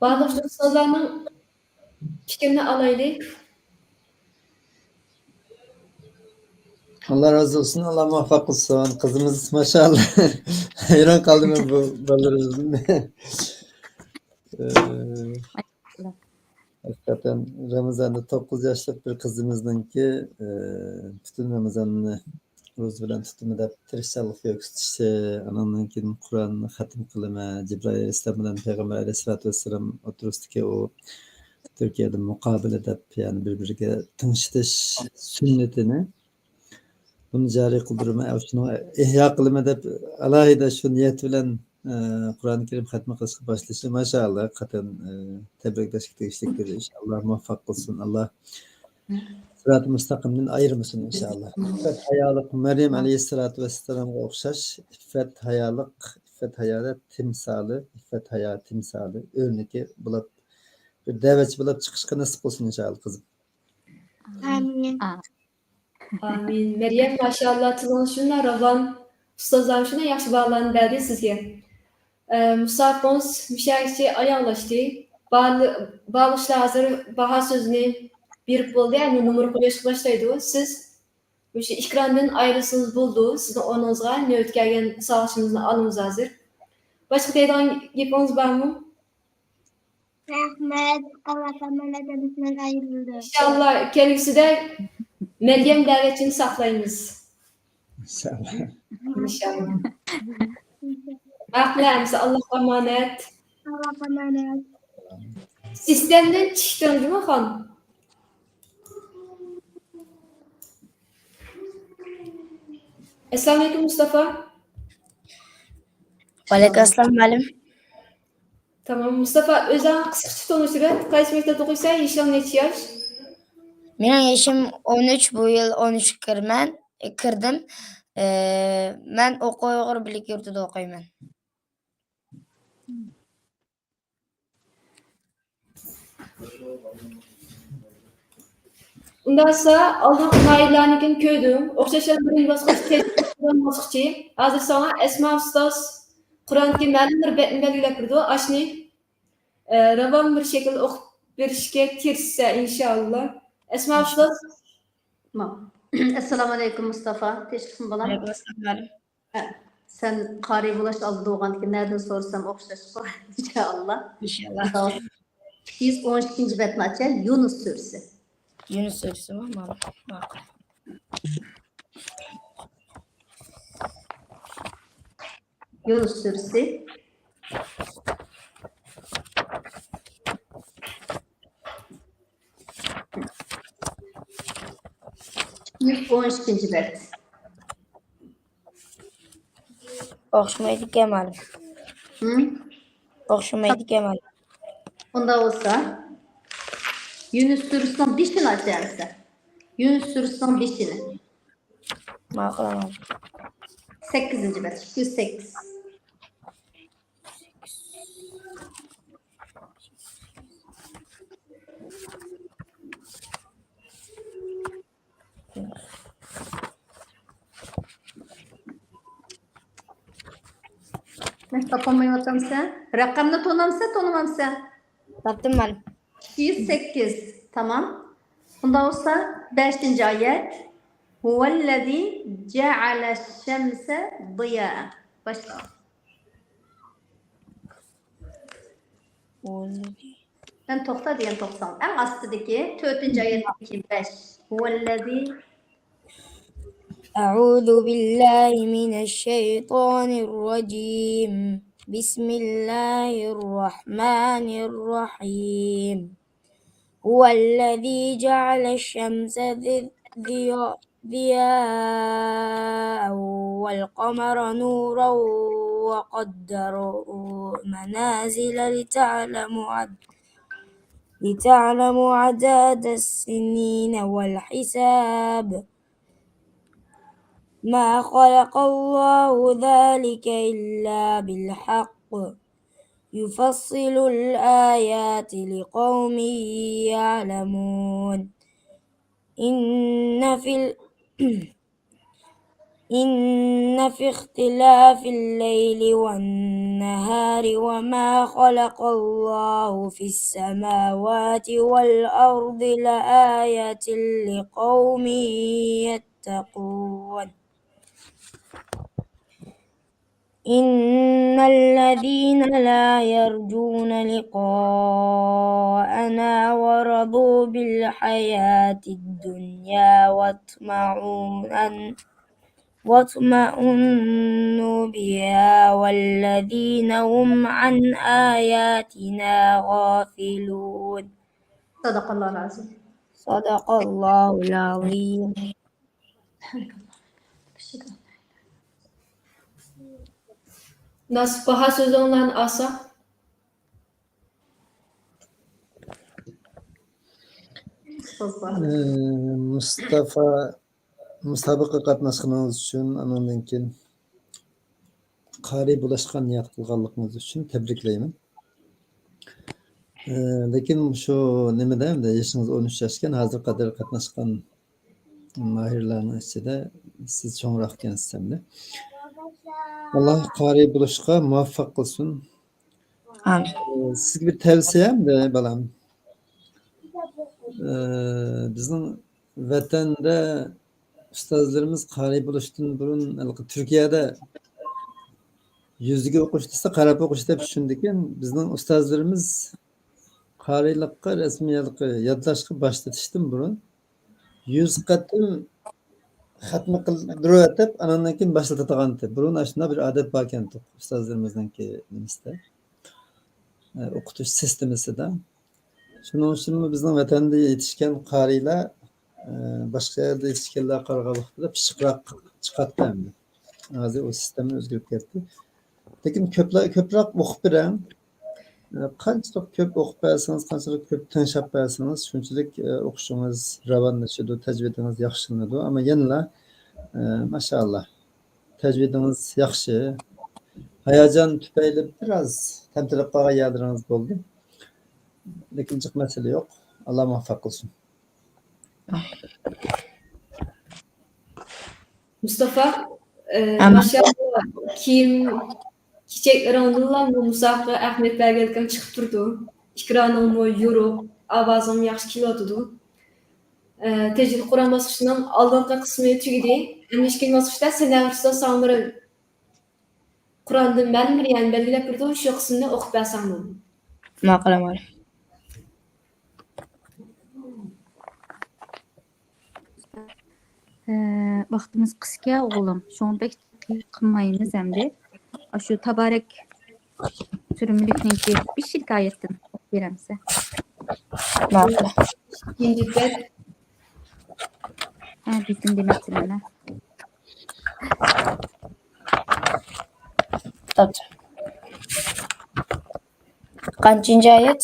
بارلىق ئۇستازلارنىڭ پىكرىنى ئالايلى. ئاللا رازى بولسۇن، ئاللا مۇۋەپپەق قىلسۇن. قىزىمىز ماشائاللا. ھەيران قالدىم مەن بۇ بالىلىرىمىزدىن. ھەقىقەتەن رامىزاندا توققۇز ياشلىق بىر قىزىمىزنىڭكى، ئى، پۈتۈن رامىزاننى روزا بىلەن تۇتىمەن دەپ تىرىشچانلىق كۆرسىتىشى، ئانىڭدىن كېيىن قۇرئاننى خەتىم قىلىمەن، جىبرائىل ئەلەيھىسسالام بىلەن پەيغەمبەر ئەلەيھىسسالاتۇ ۋەسسالام ئوتتۇرىسىدىكى ئۇ تۈركىيەدە مۇقابىلە دەپ، يەنى بىر-بىرىگە تىڭشىتىش سۈننىتىنى بۇنى جارى قىلدۇرىمەن، شۇنى ئىھيا قىلىمەن دەپ ئالاھىدە شۇ نىيەت بىلەن، ئى، قۇرئان كەرىم خەتمە قىلىشقا باشلىشى، ماشائاللا، ھەقىقەتەن، ئى، تەبرىكلەشكە تېگىشلىك بىر ئىش. ئاللا مۇۋەپپەق قىلسۇن. ئاللا سىراتى مۇستەقىمدىن ئايرىمىسۇن، ئىنشائاللا. ئىففەت ھايالىق، مەريەم ئەلەيھىسسالاتۇ ۋەسسالامغا ئوخشاش ئىففەت ھايالىق، ئىففەت ھايالىق تىمسالى، ئىففەت ھايا تىمسالى، ئۆرنىكى بولۇپ، بىر دەۋەتچى بولۇپ چىقىشقا نېسىپ قىلسۇن، ئىنشائاللا، قىزىم. ئامىن. ئامىن. مەريەم، ماشائاللا، تىلىڭىز شۇنداق راۋان، ئۇستازلار شۇنداق ياخشى باھالارنى بەردى سىزگە. ئە، مۇسابىقىڭىز مۇشۇ يەرگىچە ئاياغلاشتى. بارلىقلار ھازىر باھا سۆزىنى بېرىپ بولدى، ئەمدى نومۇر قويۇشقا باشلايدۇ. سىز مۇشۇ ئېكراندىن ئايرىلسىڭىز بولىدۇ. سىزنىڭ ئورنىڭىزغا نۆۋەتتە كەلگەن ساۋاقچىمىزنى ئالىمىز ھازىر. باشقا دەيدىغان گېپىڭىز بارمۇ؟ رەھمەت، ئاللاغا ئامانەت، بىز بىلەن ئايرىلدى. ئىنشاللا كەلگۈسىدە مەريەم دەۋەتچىنى ساقلايمىز. ئىنشاللا. ئىنشاللا. ماقۇل ئەمىسە، ئاللاغا ئامانەت. ئاللاغا ئامانەت. سىستەمدىن چىقتىڭ جۇمۇ خان. ئەسسالامۇئەلەيكۇم مۇستافا. ۋەئەلەيكۇمئەسسالام مۇئەللىم. تامام. مۇستافا، ئۆزۈڭنى قىسقىچە تونۇشتۇرۇۋەت. قايسى مەكتەپتە ئوقۇيسەن؟ يېشىڭ نەچچە ياش؟ مېنىڭ يېشىم ئون ئۈچ، بۇ يىل ئون ئۈچكە كىرىمەن، كىردىم. ئى، مەن ئوقۇ ئۇيغۇر بىرلىك يۇرتىدا ئوقۇيمەن. ئۇنداقسا ئالدىنقى نائىللارنىڭكىنى كۆردۈڭ. ئوخشاش بىرىنچى باسقۇچ، تەجرىبە باسقۇچى. ھازىر ساڭا ئەسما ئۇستاز قۇرئاندىكى مەلۇم بىر بەتنى بەلگىلەپ بېرىدۇ. ئاشۇنى، ئە، راۋان بىر شەكىلدە ئوقۇپ بېرىشكە تىرىشسە، ئىنشائاللا. ئەسما ئۇستاز. ئەسسالامۇئەلەيكۇم مۇستافا، تىنچلىقمۇ بالام؟ ۋەئەلەيكۇم ئەسسالام مۇئەللىم. سەن قارىي بولۇش ئالدىدا بولغاندىكىن نەدىن سورىسام ئوخشاشقۇ، ئىنشائاللا. ئىنشائاللا. ئىككى يۈز ئون ئىككىنچى بەتنى ئاچاي، يۇنۇس سۈرىسى. يۇنۇس سۈرىسىمۇ؟ ماقۇل. يۇنۇس سۈرىسى. ئون ئىككىنچى بەت. ئوخشىمايدىكەن، مۇئەللىم. ھىم؟ ئوخشىمايدىكەن، مۇئەللىم. ئۇنداق بولسا، يۇنۇس سۈرىسىنىڭ بېشىنى ئاچامسەن. يۇنۇس سۈرىسىنىڭ بېشىنى. ماقۇل، ماقۇل. سەككىزىنچى بەت، ئىككى يۈز سەككىز. مەن تاپالمايۋاتامسەن؟ رەقەمنى تونامسەن، تونۇمامسەن؟ تاپتىم، مۇئەللىم. ئىككى يۈز سەككىز. تامام. ئۇنداق بولسا، بەشىنچى ئايەت. ھۇۋەللەزى جەئەلەششەمسە ضىيائەن. باشلا. ھۇۋەللەزى. مەن توختا دېگەن توختاڭ. ئەڭ ئاستىدىكى تۆتىنچى ئايەتتىكى بەش. ھۇۋەللەزى. أعوذ بالله من الشيطان الرجيم. بسم الله الرحمن الرحيم. هو الذي جعل الشمس ضياء ضياء والقمر نورا وقدره منازل لتعلموا عد-، لتعلموا عدد السنين والحساب. ما خلق الله ذلك إلا بالحق يفصل الآيات لقوم يعلمون. إن في ال-، إن في اختلاف الليل والنهار وما خلق الله في السماوات والأرض لآيات لقوم يتقون. إن الذين لا يرجون لقاءنا ورضوا بالحياة الدنيا واطمأن-، واطمأنوا بها والذين هم عن آياتنا غافلون. صدق الله العظيم. صدق الله العظيم. ناسىپ باھا سۆزۈڭلارنى ئالساق. ئى، مۇستافا، مۇسابىقىگە قاتناشقىنىڭىز ئۈچۈن، ئانىڭدىن كېيىن قارىي بولۇشقا نىيەت قىلغانلىقىڭىز ئۈچۈن تەبرىكلەيمەن. ئى، لېكىن شۇ نېمىدە، ئەمدى يېشىڭىز ئون ئۈچ ياشكەن، ھازىرغا قەدەر قاتناشقان ماھىرلارنىڭ ئىچىدە سىز چوڭراقكەنسىز ئەمدى. ئاللا قارىي بولۇشقا مۇۋەپپەق قىلسۇن. ئامىن. ئى، سىزگە بىر تەۋسىيەم، بالام. ئى، بىزنىڭ ۋەتەندە ئۇستازلىرىمىز قارىي بولۇشتىن بۇرۇن، ھېلىقى تۈركىيەدە يۈزىگە ئوقۇش دېسە، قاراپ ئوقۇش دەپ چۈشىنىدىكەن. بىزنىڭ ئۇستازلىرىمىز قارىيلىققا، رەسمىي ھېلىقى يادلاشقا باشلىتىشتىن بۇرۇن يۈز قېتىم خەتمە قىلدۇرۇۋېتىپ، ئاناندىن كېيىن باشلىتىدىغانتى. بۇرۇن ئاشۇنداق بىر ئادەت باركەنتۇق ئۇستازلىرىمىزنىڭكى نېمىسىدە، ئە، ئوقۇتۇش سىستېمىسىدا. شۇنىڭ ئۈچۈنمۇ بىزنىڭ ۋەتەندە يېتىشكەن قارىيلار، ئە، باشقا يەردە يېتىشكەنلەرگە قارىغان ۋاقتىدا پىششىقراق چىقاتتى ئەمدى. ھازىر ئۇ سىستېما ئۆزگىرىپ كەتتى. لېكىن كۆپلەر، كۆپرەك ئوقۇپ بېرىڭ. ئە، قانچىلىك كۆپ ئوقۇپ بەرسىڭىز، قانچىلىك كۆپ تىڭشاپ بەرسىڭىز، شۇنچىلىك، ئە، ئوقۇشىڭىز راۋانلىشىدۇ، تەجۋىدىڭىز ياخشىلىنىدۇ. ئەمما يەنىلا، ئە، ماشائاللا، تەجۋىدىڭىز ياخشى. ھاياجان تۈپەيلى بىراز تەمتىلىپ قالغان يەرلىرىڭىز بولدى. لېكىن جىق مەسىلە يوق. ئاللا مۇۋەپپەق قىلسۇن. مۇستافا، ئە، ئامىن. ماشائاللا، كىيىم كېچەكلىرىڭدىنلا مۇسابىقىگە ئەھمىيەت بەرگەنلىكىڭ چىقىپ تۇرىدۇ. ئېكرانىڭمۇ يورۇق، ئاۋازىڭمۇ ياخشى كېلىۋاتىدۇ. ئە، تەجرىدە قۇرئان باسقۇچىنىڭ ئالدىنقى قىسمى تۈگىدى. ئەمدى ئىككىنچى باسقۇچتا سەنەۋەر ئۇستاز ساڭا بىر قۇرئاندىن مەلۇم بىر يەرنى بەلگىلەپ بېرىدۇ، شۇ قىسىمنى ئوقۇپ بەرسەڭ بولىدۇ. ماقۇل، ماقۇل. ئە، ۋاقتىمىز قىسقا، ئوغلۇم. شۇڭا بەك قىلمايمىز ئەمدى. ئاشۇ تابارەك سۈرە مۈلۈكنىڭكى بىر ھېكايەتتىن ئوقۇپ بېرەمسە؟ ماقۇل. ئىككىنچى بەت. ھە، دېسۇن دېمەكچىمەن. توختاپ. قانچىنچى ئايەت؟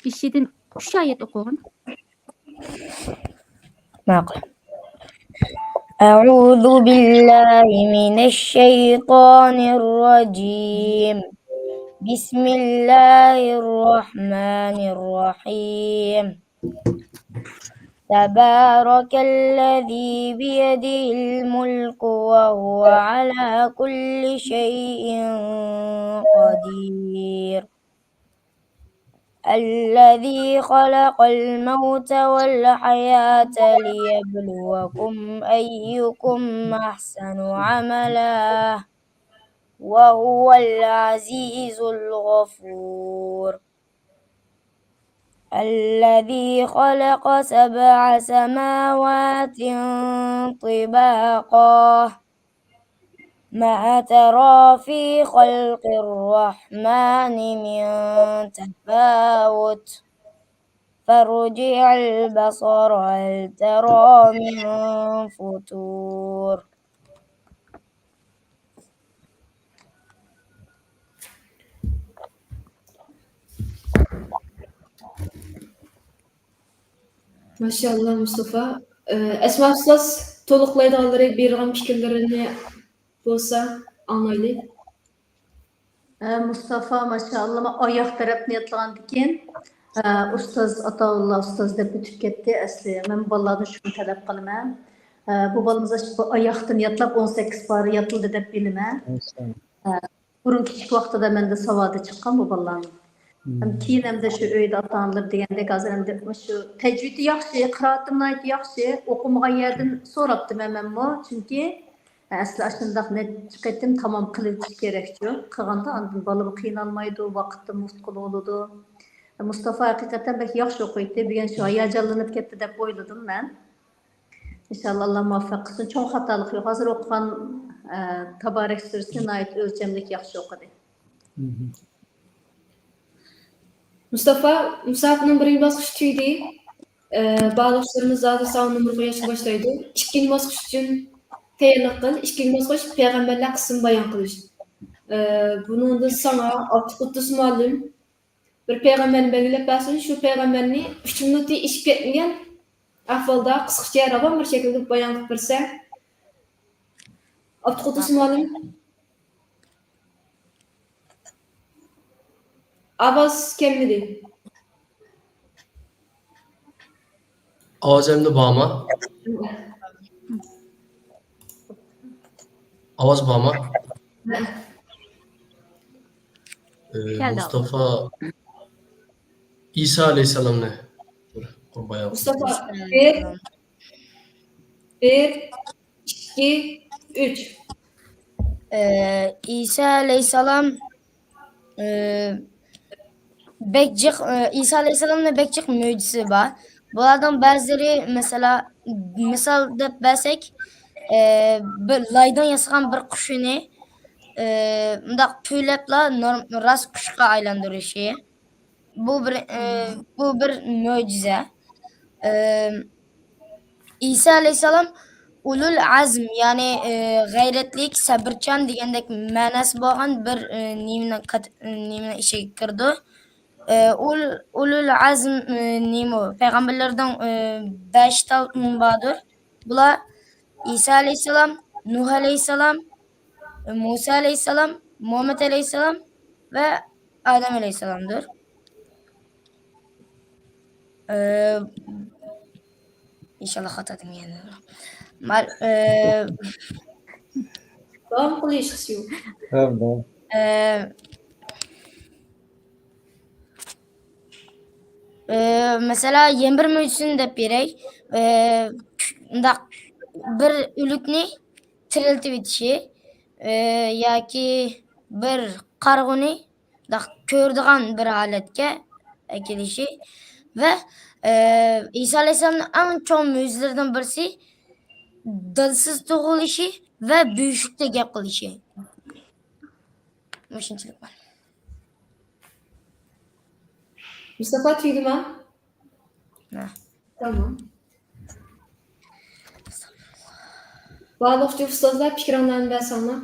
بېشىدىن ئۈچ ئايەت ئوقۇغىن. ماقۇل. أعوذ بالله من الشيطان الرجيم. بسم الله الرحمن الرحيم. تبارك الذي بيده الملك وهو على كل شيء قدير. الذي خلق الموت والحياة ليبلوكم أيكم أحسن عملا وهو العزيز الغفور. الذي خلق سبع سماوات طباقا ما ترى في خلق الرحمن من تفاوت فارجع البصر هل ترى من فطور. ماشائاللا مۇستافا. ئە، ئەسما ئۇستاز تولۇقلايدىغانلىرى، بېرىدىغان پىكىرلىرىنى بولسا ئاڭلايلى. ئە، مۇستافا ماشائاللا ئاياغ تەرەپنى ياتلىغاندىكىن، ئە، ئۇستاز ئاتاۋۇللا ئۇستاز دەپ ئۆتۈپ كەتتى. ئەسلى مەن بالىلاردىن شۇنى تەلەپ قىلىمەن. ئە، بۇ بالىمىز بۇ ئاياقتىن ياتلاپ ئون سەككىز پارە ياتلىدى دەپ بىلىمەن. ئە، بۇرۇن كىچىك ۋاقتىدا مەندە ساۋادى چىققان بۇ بالىلارنىڭ. ھەم كېيىن ھەمدە شۇ ئۆيدە ئاتا-ئانىلىرى دېگەندەك ھازىر ئەمدى مۇشۇ تەجۋىدى ياخشى، قىرائىتىمۇ ناھايىتى ياخشى، ئوقۇمىغان يەردىن سوراپتىمەن مەنمۇ. چۈنكى ئەسلى ئاشۇنداق نەچچە قېتىم تامام قىلىۋېتىش كېرەكچۇ. قىلغاندا ئاندىن بالىمۇ قىينالمايدۇ، ۋاقىتتىمۇ ئۇتقىلى بولىدۇ. مۇستافا ھەقىقەتەن بەك ياخشى ئوقۇيتتى. بۈگۈن شۇ ھاياجانلىنىپ كەتتى دەپ ئويلىدىم مەن. ئىنشاللا، ئاللا مۇۋەپپەق قىلسۇن. چوڭ خاتالىق يوق. ھازىر ئوقۇغان، ئە، تابارەك سۈرىسىنى ناھايىتى ئۆلچەملىك ياخشى ئوقۇدى. مم. مۇستافا، مۇسابىقىنىڭ بىرىنچى باسقۇچى تۈگىدى. ئە، بارلىقچىلىرىمىز زادى ساۋۇت نومۇرى قويۇشقا باشلايدۇ. ئىككىنچى باسقۇچ ئۈچۈن تەييارلىق قىل. ئىككىنچى باسقۇچ پەيغەمبەرلەر قىسسىسىنى بايان قىلىش. ئە، بۇنىڭدىن ساڭا ئابدۇقۇددۇس مۇئەللىم بىر پەيغەمبەرنى بەلگىلەپ بەرسۇن، شۇ پەيغەمبەرنى ئۈچ مىنۇتى ئېشىپ كەتمىگەن ئەھۋالدا قىسقىچە راۋان بىر شەكىلدە بايان قىلىپ بەرسە. ئابدۇقۇددۇس مۇئەللىم. ئاۋاز كەلمىدى. ئاۋاز ئەمدى بارمۇ؟ ئاۋاز بارمۇ؟ ئى، كەلدى. مۇستافا ئىسا ئەلەيھىسسالامنى بىر بايان قىلسا. مۇستافا، بىر، بىر، ئىككى، ئۈچ. ئى، ئىسا ئەلەيھىسسالام ئى، بەك جىق، ئى، ئىسا ئەلەيھىسسالامنىڭ بەك جىق مۆجىزىسى بار. بۇلاردىن بەزىلىرى، مەسىلەن، مىسال دەپ بەرسەك، ئى، بىر لايدىن ياسىغان بىر قۇشنى، ئى، مۇنداق پۈۋلەپلا نورم-، راست قۇشقا ئايلاندۇرۇشى. بۇ بىر، ئى، بۇ بىر مۆجىزە. ئى، ئىسا ئەلەيھىسسالام ئۇلۇل ئەزم، يەنى، ئى، غەيرەتلىك، سەبرچان دېگەندەك مەناسى بولغان بىر، ئى، نېمىنىڭ كات-، نېمىنىڭ ئىچىگە كىرىدۇ. ئى، ئۇل-، ئۇلۇل ئەزم، ئى، نېمە ئۇ؟ پەيغەمبەرلەردىن، ئى، بەش تال باردۇر. بۇلار ئىسا ئەلەيھىسسالام، نۇھ ئەلەيھىسسالام، مۇسا ئەلەيھىسسالام، مۇھەممەد ئەلەيھىسسالام ۋە ئادەم ئەلەيھىسسالامدۇر. ئى، ئىنشاللا خاتا دېمىگەن. مال-، ئى، داۋام قىلىش ئىشى. داۋام، داۋام. ئى، ئى، مەسىلەن، يەنە بىر مۆجىزىنى دەپ بېرەي. ئى، مۇنداق بىر ئۆلۈكنى تىرىلتىۋېتىشى، ئى، ياكى بىر قارىغۇنى مۇنداق كۆرىدىغان بىر ھالەتكە ئەكېلىشى ۋە، ئى، ئىسا ئەلەيھىسسالامنىڭ ئەڭ چوڭ مۆجىزىلىرىدىن بىرسى دادىسىز تۇغۇلۇشى ۋە بۆشۈكتە گەپ قىلىشى. مۇشۇنچىلىك بار. مۇستافا، تۈگىدىما؟ ھە. تامام. بارلىقچە ئۇستازلار، پىكرىڭلارنى بەرسەڭلار.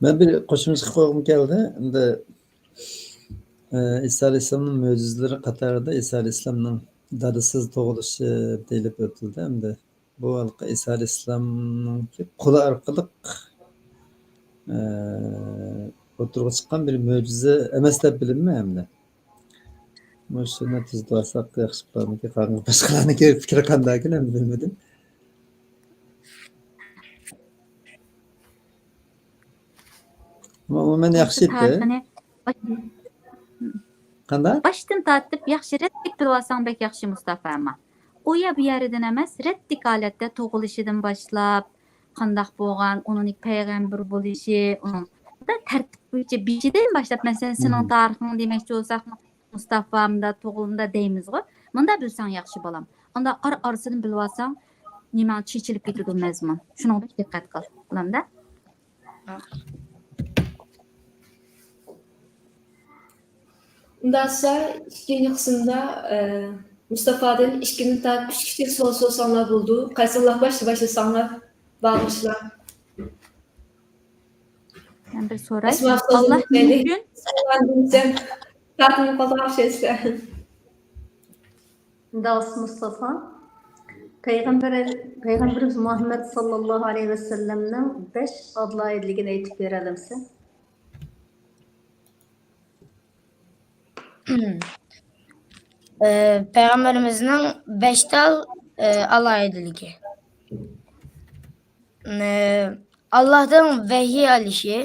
مەن بىر قوشۇمچە قىلغۇم كەلدى. ئەمدى، ئە، ئىسا ئەلەيھىسسالامنىڭ مۆجىزىلىرى قاتارىدا ئىسا ئەلەيھىسسالامنىڭ دادىسىز تۇغۇلۇشى دېيىلىپ ئۆتۈلدى. ئەمدى بۇ ھېلىقى ئىسا ئەلەيھىسسالامنىڭكى قولى ئارقىلىق، ئە، ئوتتۇرىغا چىققان بىر مۆجىزە ئەمەس دەپ بىلىمەن ئەمدى. مۇشۇنى تۈزىتىۋالساق ياخشى بولارمىكىن؟ قارىغۇ باشقىلارنىڭكى پىكرى قانداكىن، ئەمدى بىلمىدىم. ئەمما ئومۇمەن ياخشى ئىدى. تارىخىنى باش-، قانداق؟ باشتىن تارتىپ ياخشى رەتلىك بىلىۋالساڭ بەك ياخشى، مۇستافا. ئەمما ئۇ يەر بۇ يەردىن ئەمەس، رەتلىك ھالەتتە تۇغۇلۇشىدىن باشلاپ، قانداق بولغان، ئۇنىڭ پەيغەمبەر بولۇشى، ئۇنىڭ تەرتىپ بويىچە بېشىدىن باشلاپ، مەسىلەن، سېنىڭ مم. تارىخىڭ دېمەكچى بولساق، مۇستافا مۇندا تۇغۇلدى دەيمىزغۇ. مۇندا بىلسەڭ ياخشى، بالام. ئاندا ئارا-ئارىسىدىن بىلىۋالساڭ، نېمە چېچىلىپ كېتىدۇ مەزمۇن. شۇنىڭغا بەك دىققەت قىل، بالامدا. ئۇنداقسا ئىككىنچى قىسىمدا، ئە، مۇستافادىن ئىككىدىن تارتىپ ئۈچكىچە سوئال سورىساڭلار بولىدۇ. قايسىڭلار باشتا باشلىساڭلار، بارغۇچىلار. مەن بىر سوراي. ئەسما ئۇستازدىن ئاللا كۈتەيلى. مۇمكىن. ئاندىن سەن تارتىنىپ قالغان ئوخشايسىلەر. داۋۇت مۇستافا، پەيغەمبەر، پەيغەمبىرىمىز مۇھەممەد ساللاللاھۇ ئەلەيھى ۋەسەللەمنىڭ بەش ئالاھىدىلىكىنى ئېيتىپ بېرەلەمسەن؟ ئە، پەيغەمبىرىمىزنىڭ بەش تال، ئە، ئالاھىدىلىكى. ئە، ئاللاھتىن ۋەھىي ئېلىشى،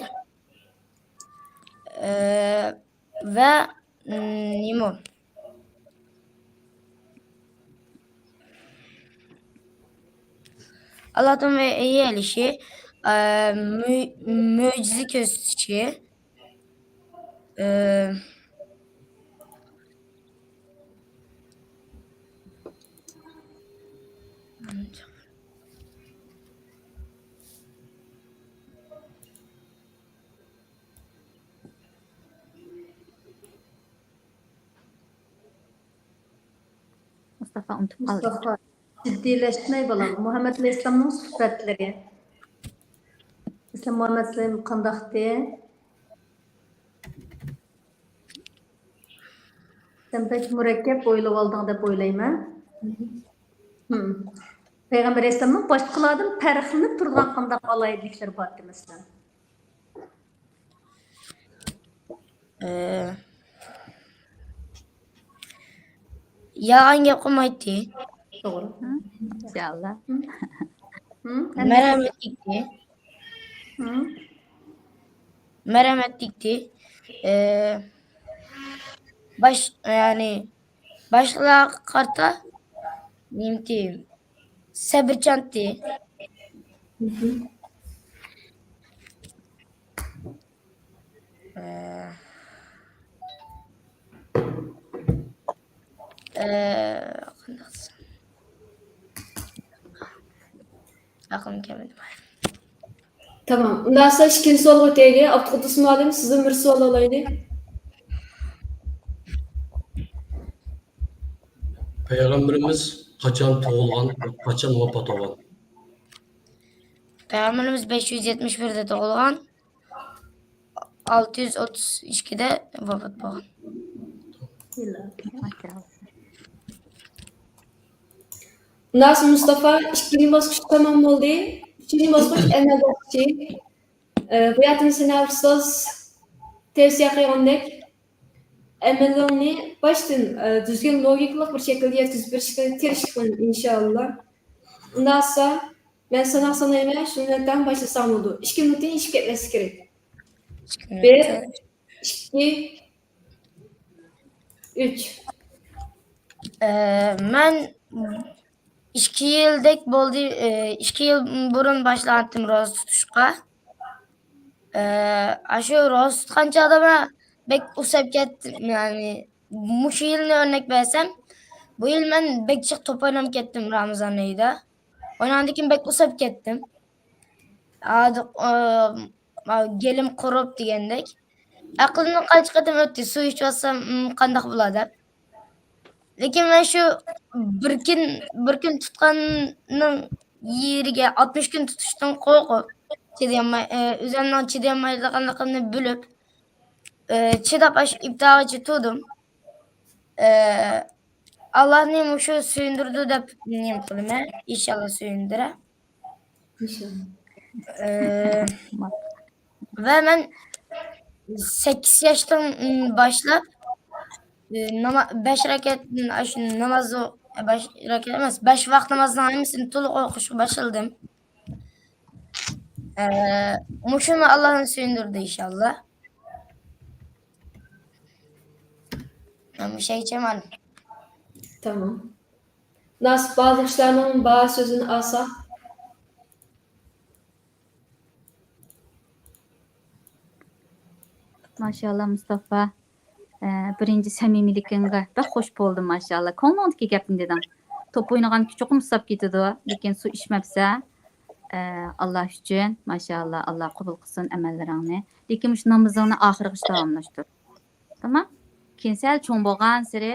ئە، ۋە، ئىم، نېمە؟ ئاللاھتىن ۋەھىي ئېلىشى، ئە، مۆ-، مۆجىزە كۆرسىتىشى، ئە، مۇستافا ئۇنتۇپ قالدى. مۇستافا، جىددىيلەشمەي بالام. مۇھەممەد ئەلەيھىسسالامنىڭ سۈپەتلىرى. مەسىلەن، مۇھەممەد ئەلەيھىسسالام قانداقتى؟ سەن بەك مۇرەككەپ ئويلىۋالدىڭ دەپ ئويلايمەن. مم. پەيغەمبەر ئەلەيھىسسالامنىڭ باشقىلاردىن پەرقلىنىپ تۇرىدىغان قانداق ئالاھىدىلىكلىرى بارتى، مەسىلەن؟ ئى، يالغان گەپ قىلمايتتى. توغرا. ماشائاللا. مەرھەمەتلىكتى. مەرھەمەتلىكتى. ئى، باش، يەنى باشقىلارغا قارىتا نېمىتى، سەۋرچانتى. ئى، ئى، قانداق دېسەم؟ ئەقلىم كەلمىدى. تامام. ئۇنداقتا ئىككىنچى سوئالغا ئۆتەيلى. ئابدۇقۇددۇس مۇئەللىم، سىزدىن بىر سوئال ئالايلى. پەيغەمبىرىمىز قاچان تۇغۇلغان ۋە قاچان ۋاپات بولغان؟ پەيغەمبىرىمىز بەش يۈز يەتمىش بىردە تۇغۇلغان، ئالتە يۈز ئوتتۇز ئىككىدە ۋاپات بولغان. ناسىر مۇستافا، ئىككىنچى باسقۇچ تامام بولدى. ئۈچىنچى باسقۇچ ئەمەل باسقۇچى. ئە، بۇ يەردىن سېنى ئۇستاز تەۋسىيە قىلغاندەك، ئەمىلىڭنى باشتىن، ئە، دۈزگۈن لوگىكىلىق بىر شەكىلدە يەتكۈزۈپ بېرىشكە تىرىشقىن، ئىنشائاللا. ئۇنداقسا، مەن ساناق سانايمەن، شۇنىڭ بىلەن تەڭ باشلىساڭ بولىدۇ. ئىككى مىنۇتتىن ئېشىپ كەتمەسلىك كېرەك. بىر، ئىككى، ئۈچ. ئە، مەن ئىككى يىلدەك بولدى، ئە، ئىككى يىل بۇرۇن باشلىغانتىم روزا تۇتۇشقا. ئە، ئاشۇ روزا تۇتقان چاغدا مەن بەك ئۇسساپ كەتتىم، يەنى مۇشۇ يىلنى ئۆرنەك بەرسەم، بۇ يىل مەن بەك جىق توپ ئويناپ كەتتىم رامىزان ئېيىدا. ئوينىغاندىن كېيىن بەك ئۇسساپ كەتتىم. ھازىر، ئە، گېلىم قۇرۇپ دېگەندەك. ئەقلىمدىن قانچە قېتىم ئۆتتى، سۇ ئىچىۋالسام، ئىم، قانداق بولا دەپ. لېكىن مەن شۇ بىر كۈن، بىر كۈن تۇتقاننىڭ يېرىگە ئاتمىش كۈن تۇتۇشتىن قورقۇپ، چىدىيالماي، ئە، ئۆزۈمنىڭ چىدىيالمايدىغانلىقىمنى بىلىپ، ئە، چىداپ ئاشۇ ئىپتارغىچە تۇردۇم. ئە، ئاللانى مۇشۇ سۆيۈندۈرىدۇ دەپ نېمە قىلىمەن. ئىنشاللا سۆيۈندۈرە. ئىنشاللا. ئە، ۋە مەن سەككىز ياشتىن، ئىم، باشلاپ، ئە، ناما-، بەش رەكەت، ئاشۇ نامازنى، بەش رەكەت ئەمەس، بەش ۋاق نامازنىڭ ھەممىسىنى تولۇق ئوقۇشقا باشلىدىم. ئە، مۇشۇمۇ ئاللانى سۆيۈندۈردى ئىنشاللا. مەن مۇشۇ ئىچىمەن. تامام. ناسىپ باغلىغۇچىلارنىڭ باھا سۆزىنى ئالساق. ماشائاللا مۇستافا، ئە، بىرىنچى سەمىمىيلىكىڭگە بەك خوش بولدۇم، ماشائاللا. كۆڭلۈڭدىكى گەپنى دېدىڭ. توپ ئوينىغانكى چوقۇم ئۇسساپ كېتىدۇ، لېكىن سۇ ئىچمەپسەن. ئە، ئاللا ئۈچۈن، ماشائاللا، ئاللا قوبۇل قىلسۇن ئەمەللىرىڭنى. لېكىن مۇشۇ نامىزىڭنى ئاخىرغىچە داۋاملاشتۇر. تامام. كېيىن سەل چوڭ بولغانسېرى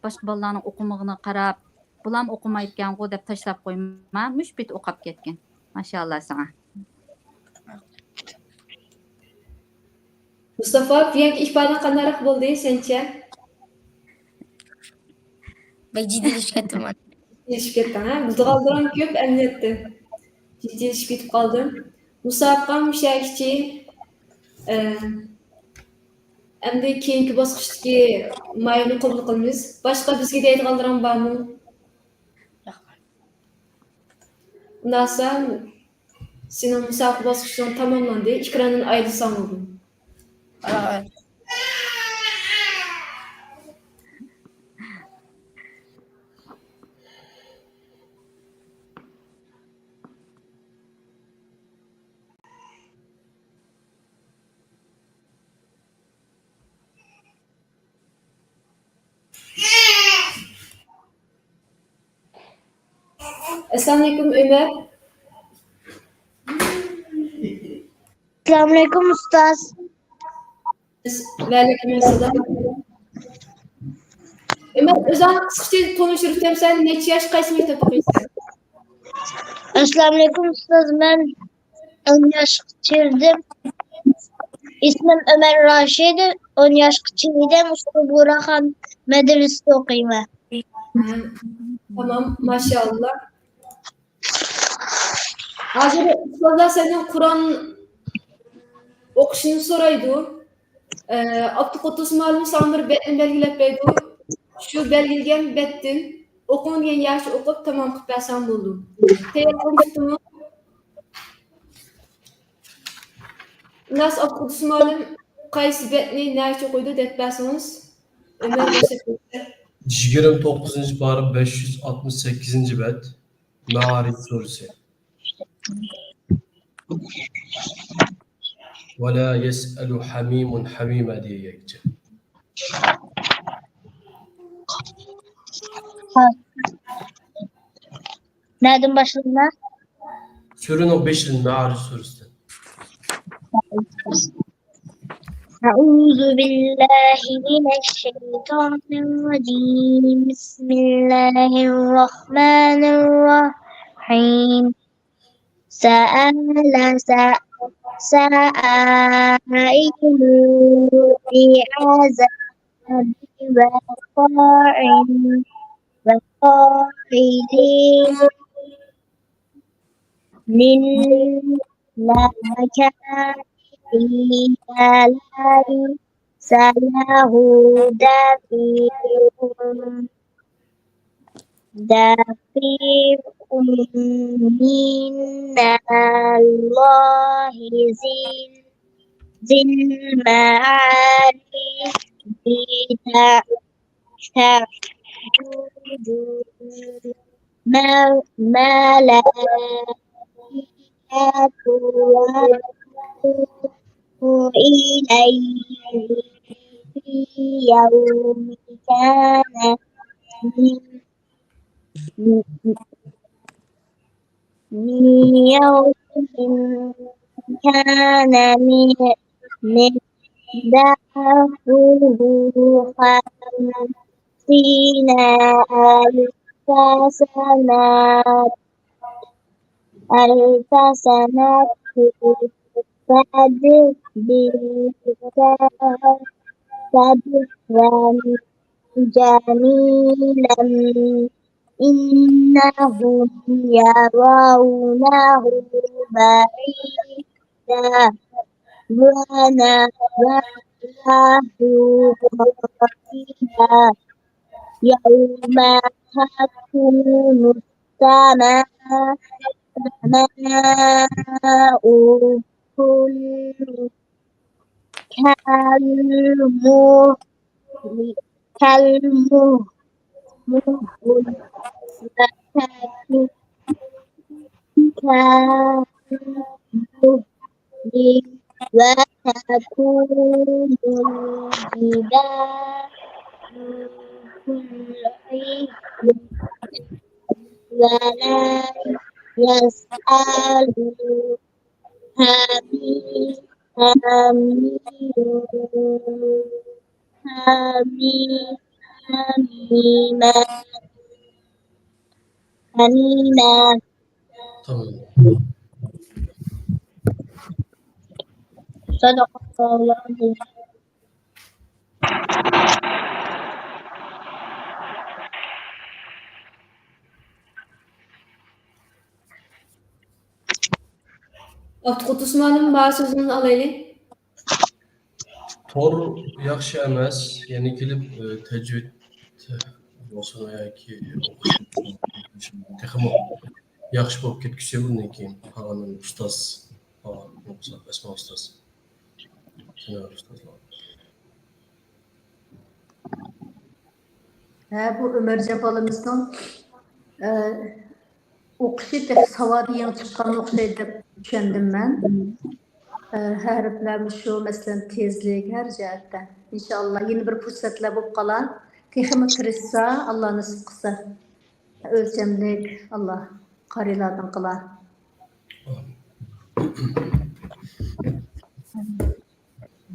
باشقا بالىلارنىڭ ئوقۇمىغىنىغا قاراپ، بۇلارمۇ ئوقۇمايدىكەنغۇ دەپ تاشلاپ قويما، مۇشۇ پېتى ئوقاپ كەتكىن. ماشائاللا ساڭا. مۇستافا، بۈگۈنكى ئىپادە قانداقراق بولدى سەنچە؟ بەك جىددىيلىشىپ كەتتىم. جىددىيلىشىپ كەتتىڭ، ھە؟ بىلىدىغانلىرىڭ كۆپ ئەمەلىيەتتە. جىددىيلىشىپ كېتىپ قالدىم. مۇسابىقە مۇشۇ يەرگىچە. ئە، ئەمدى كېيىنكى باسقۇچتىكى ماھىرنى قوبۇل قىلىمىز. باشقا بىزگە دەيدىغانلىرىڭ بارمۇ؟ ناسا، سېنىڭ مۇسابىقە باسقۇچۇڭ تاماملاندى. ئېكراندىن ئايرىلساڭ بولدى. ئەسسالامۇئەلەيكۇم، ئۆمەر. ئەسسالامۇئەلەيكۇم، ئۇستاز. ۋەئەلەيكۇم ئەسسالام. ئۆمەر، ئۆزۈڭنى قىسقىچە تونۇشتۇرۇپ ئۆتسەڭ، نەچچە ياش، قايسى مەكتەپتە ئوقۇيسەن؟ ئەسسالامۇئەلەيكۇم، ئۇستاز. مەن ئون ياشقا كىردىم. ئىسمىم ئۆمەر راشىد، ئون ياشقا كىردىم. ئۇستاز بۇرھان مەدرىسىدە ئوقۇيمەن. تامام، ماشائاللا. ھازىر ئۇستازلار سەندىن قۇرئان ئوقۇشنى سورايدۇ. ئە، ئابدۇقۇددۇس مۇئەللىم ساڭا بىر بەتنى بەلگىلەپ بەردى. شۇ بەلگىلىگەن بەتتىن ئوقۇڭ دېگەن يەرچە ئوقۇپ تامام قىلىپ بەرسەڭ بولىدۇ. تەييارلىقىڭ پۈتتىمۇ؟ ئىلياس، ئابدۇقۇددۇس مۇئەللىم قايسى بەتنى نەچچە ئوقۇيدۇ دەپ بەرسىڭىز. ئۆمەر باشلاپ كەتسە. يىگىرمە توققۇزىنچى پارا، بەش يۈز ئاتمىش سەككىزىنچى بەت. مائارىج سۈرىسى. ۋەلا يەسئەلۇ ھەمىمۇن ھەمىمە دېگەنگىچە. نەدىن باشلىدىڭلار؟ سۈرىنىڭ بېشىدىن، مائارىج سۈرىسىدىن. أعوذ بالله من الشيطان الرجيم. بسم الله الرحمن الرحيم. سأل س-، سائل بعذاب واقع، واقع، للنكال ليس له دافع، دافع من الله ذي، ذي المعارج، تعرج الملائكة والروح إليه في يوم كان من، من يوم كان مقداره خمسين ألف سنة، ألف سنة، فادرك، فادرك جميلا، إنهم يرونه بعيدا، ونراه قريبا، يوم تكون السماء، السماء كل كالمهل، كالمهل، وتكون، كالمهل، وتكون الجبال كالعهن، ولا يسأل حميم، حميم، حميم، حميما، حميما. تامام. صدق الله العظيم. ئابدۇقۇددۇس مۇئەللىم، بار سۆزىڭىزنى ئالايلى. تور ياخشى ئەمەس، يەنە كېلىپ، ئى، تەجۋىد بولسۇن ياكى ئوقۇش تېخىمۇ ياخشى بولۇپ كەتكۈسى بۇندىن كېيىن. قالغىنىنى ئۇستاز، ئەسما ئۇستاز. ھە، بۇ ئۆمەرجان بالىمىزنىڭ، ئە، ئوقۇشى تېخى ساۋادى يېڭى چىققانغا ئوخشايدۇ دەپ چۈشەندىم مەن. ئە، ھەرپلەر شۇ، مەسىلەن، تېزلىك، ھەر جەھەتتە. ئىنشائاللا، يەنە بىر پۇرسەتلەر بولۇپ قالار. تېخىمۇ تىرىشسا، ئاللا نېسىپ قىلسا. ئۆلچەملىك، ئاللا قارىيلاردىن قىلار. ئامىن.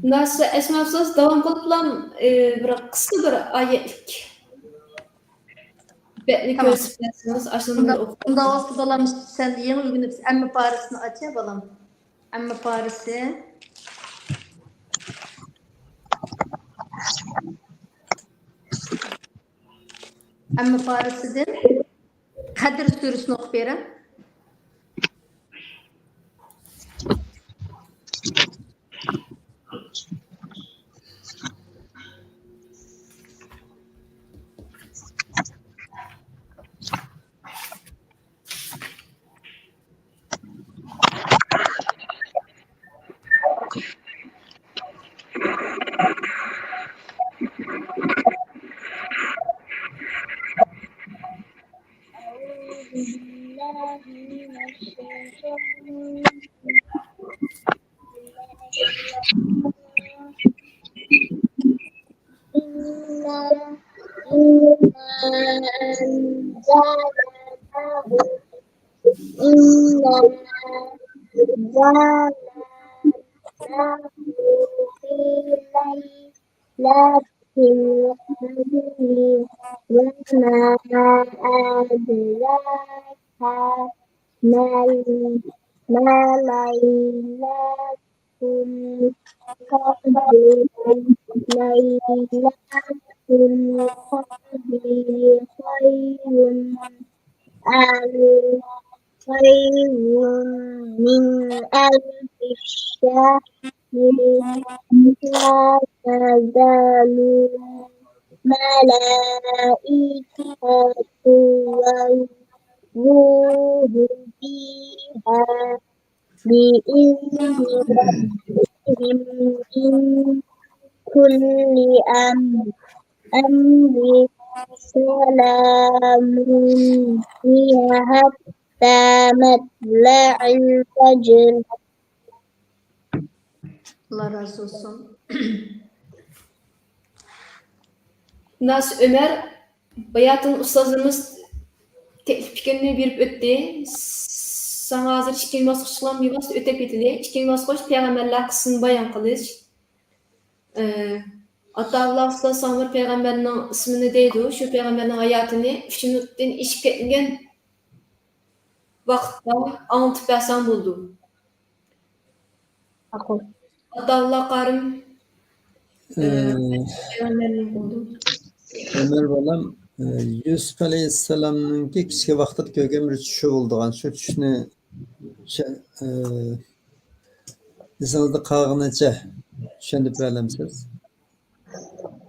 مۇناسىۋەت ئەسما ئۇستاز، داۋام قىلىپلا، ئى، بىر قىسقا بىر ئايەتلىك بەتنى تامام. كۆرسىتىپ بەرسىڭىز، ئاشۇنى ئۇنداق، ئوقۇپ ئۇنداق بولسا بالام، سەن يېڭى ئۆگىنىپسەن. ئەمما پارىسىنى ئاچە بالام. ئەمما پارىسى. ئەمما پارىسىدىن قەدر سۈرىسىنى ئوقۇپ بېرىڭ. أعوذ بالله من الشيطان الرجيم. إنا، إنا أنزلناه، إنا أنزلناه في ليلة القدر، وما أدراك ما، ما ليلة القدر، ليلة القدر خير، خير من ألف شهر، تنزل الملائكة والروح فيها بإذن ربهم من كل أمر، أمر، سلام هي حتى مطلع الفجر. ئاللا رازى بولسۇن. ناس ئۆمەر، باياتىن ئۇستازىمىز تەكلىپ پىكىرنى بېرىپ ئۆتتى. ساڭا ھازىر ئىككىنچى باسقۇچقىلا بىۋاسىتە ئۆتۈپ كېتىلى. ئىككىنچى باسقۇچ پەيغەمبەرلەر قىسسىسىنى بايان قىلىش. ئى، ئاتائۇللا ئۇستاز ساڭا بىر پەيغەمبەرنىڭ ئىسمىنى دەيدۇ، شۇ پەيغەمبەرنىڭ ھاياتىنى ئۈچ مىنۇتتىن ئېشىپ كەتمىگەن ۋاقىتتا ئاڭلىتىپ بەرسەڭ بولىدۇ. ماقۇل. ئاتائۇللا قارىم، ئى، ئى، پەيغەمبەرنىڭ بولىدۇ. ئۆمەر بالام، ئى، يۈسۈپ ئەلەيھىسسالامنىڭكى كىچىك ۋاقتىدا كۆرگەن بىر چۈشى بولىدىغان، شۇ چۈشنى شە-، ئى، ئېسىڭىزدە قالغىنىچە چۈشەندۈرۈپ بېرەلەمسىز؟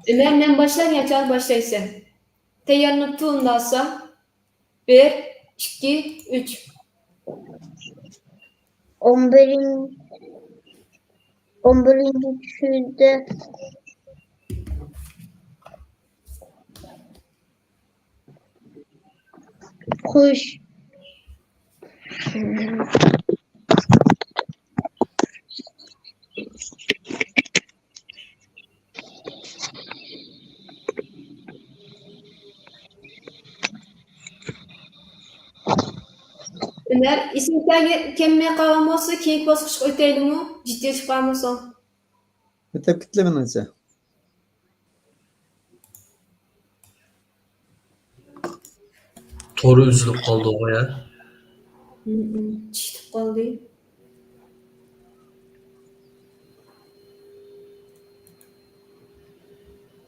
ئۆمەر، مەن باشلاي يا چاغ باشلايسەن؟ تەييارلىنىپ تۇر ئۇنداقسا. بىر، ئىككى، ئۈچ. ئون بىرىنچى، ئون بىرىنچى چۈشىدە قۇش. ئۆمەر، ئېسىڭگە كەلمەي قالغان بولسا، كېيىنكى باسقۇچقا ئۆتەيلىمۇ؟ جىددىيلىشىپ قالمىسۇن. ئۆتۈپ كېتىلى مېنىڭچە. تورى ئۈزۈلۈپ قالدىغۇ يا. ھىم، چىقىپ قالدى.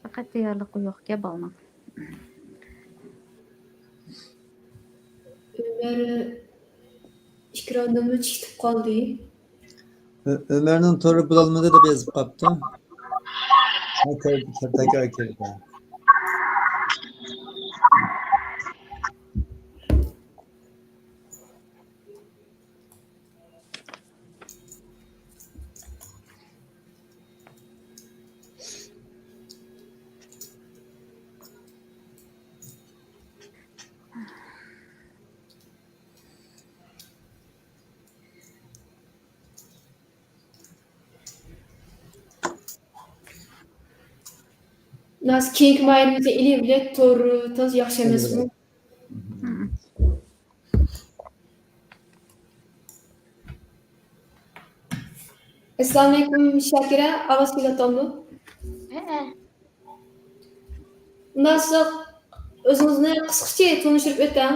پەقەت تەييارلىقى يوقكەن بالىنىڭ. ئۆمەر ئېكراندىنمۇ چىقىپ قالدى. ئۆ-، ئۆمەرنىڭ تورى بولالمىدى دەپ يېزىپ قاپتۇ. ھە، كىردى، كىردى، تەكرار كىردى. ناز كېيىنكى مايىنىمىزنى ئېلىۋېلىپ، تور تاز ياخشى ئەمەسمۇ؟ ئەسسالامۇئەلەيكۇم شاكىرە، ئاۋاز كېلىۋاتامدۇ؟ ھەئە. مۇناسىق، ئۆزىڭىزنى قىسقىچە تونۇشتۇرۇپ ئۆتەڭ.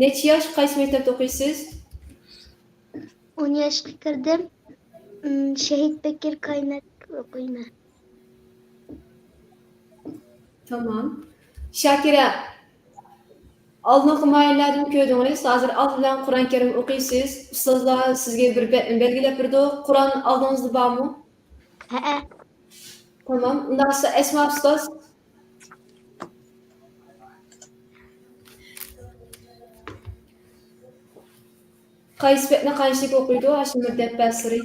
نەچچە ياش، قايسى مەكتەپتە ئوقۇيسىز؟ ئون ياشقا كىردىم. ئىم، شېھىت بەكرى كايناتتا ئوقۇيمەن. تامام. شاكىرە، ئالدىنقى ماھىرلەردىن كۆردىڭىز، ھازىر ئالدى بىلەن قۇرئان كەرىم ئوقۇيسىز. ئۇستازلار سىزگە بىر بە-، بەلگىلەپ بېرىدۇ. قۇرئان ئالدىڭىزدا بارمۇ؟ ھەئە. تامام. ئۇنداق بولسا ئەسما ئۇستاز. قايسى بەتنى قانچىلىك ئوقۇيدۇ ئاشۇ بىر دەپتەر سىرى؟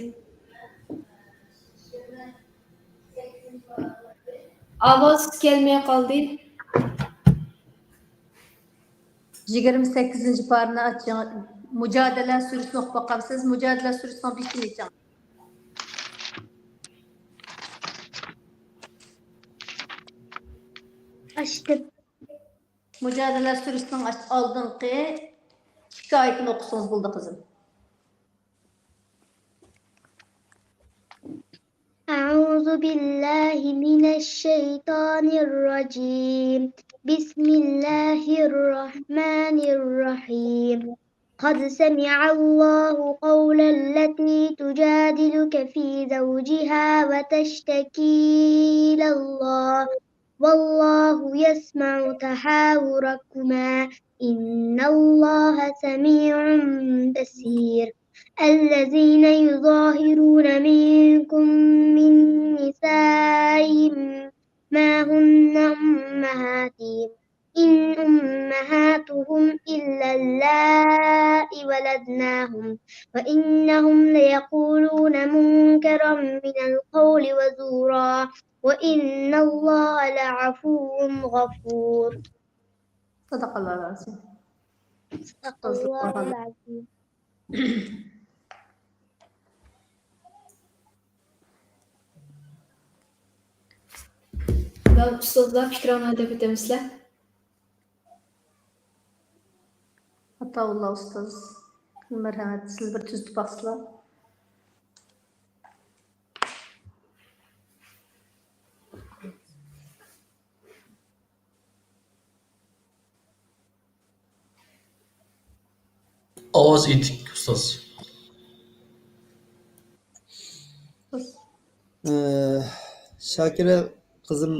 ئاۋاز كەلمەي قالدى. يىگىرمە سەككىزىنچى پارىنى ئاچىڭ. مۇجادىلە سۈرىسىنى ئوقۇپ باقامسىز؟ مۇجادىلە سۈرىسىنىڭ بېشىنى ئېچىڭ. ئاچتىم. مۇجادىلە سۈرىسىنىڭ ئاش-، ئالدىنقى ئىككى ئايىتىنى ئوقۇسىڭىز بولدى، قىزىم. أعوذ بالله من الشيطان الرجيم. بسم الله الرحمن الرحيم. قد سمع الله قول التي تجادلك في زوجها وتشتكي إلى الله والله يسمع تحاوركما إن الله سميع بصير. الذين يظاهرون منكم من نسائهم ما هن أمهاتهم إن أمهاتهم إلا اللائي ولدنهم وإنهم ليقولون منكرا من القول وزورا وإن الله لعفو غفور. صدق الله العظيم. صدق الله العظيم. ئۇستازلار، پىكرىڭلارنى دەپ ئۆتەمسىلەر؟ ئاتاۋۇللا ئۇستاز. مەرھەمەت، سىز بىر تۈزىتىپ باقسىلا. ئاۋاز ئېتىك، ئۇستاز. ئى، شاكىرە قىزىم،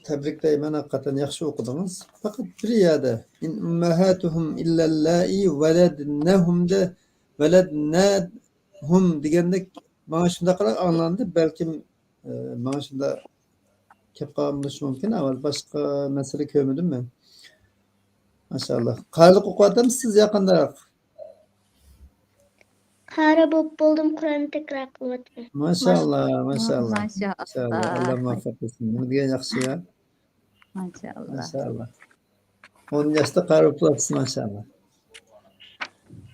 تەبرىكلەيمەن، ھەقىقەتەن ياخشى ئوقۇدىڭىز. پەقەت بىر يەردە، «إن أمهاتهم إلا اللائي ولدنهم» دە، «ولدنهم» دېگەندەك ماڭا شۇنداقراق ئاڭلاندى. بەلكىم، ئى، ماڭا شۇنداق كەپ قالغان بولۇشى مۇمكىن. ئەمما باشقا مەسىلە كۆرمىدىم مەن. ماشائاللا. قارىلىق ئوقۇۋاتامسىز يا قانداق؟ قارى بولۇپ بولدۇم، قۇرئان تەكرار قىلىۋاتىمەن. ماشائاللا، ماشائاللا. ماشائاللا. ماشائاللا. ئاللا مۇۋەپپەق قىلسۇن. نېمە دېگەن ياخشى يا. ماشائاللا. ماشائاللا. ئون ياشتا قارى بولۇپ قاپسىز، ماشائاللا.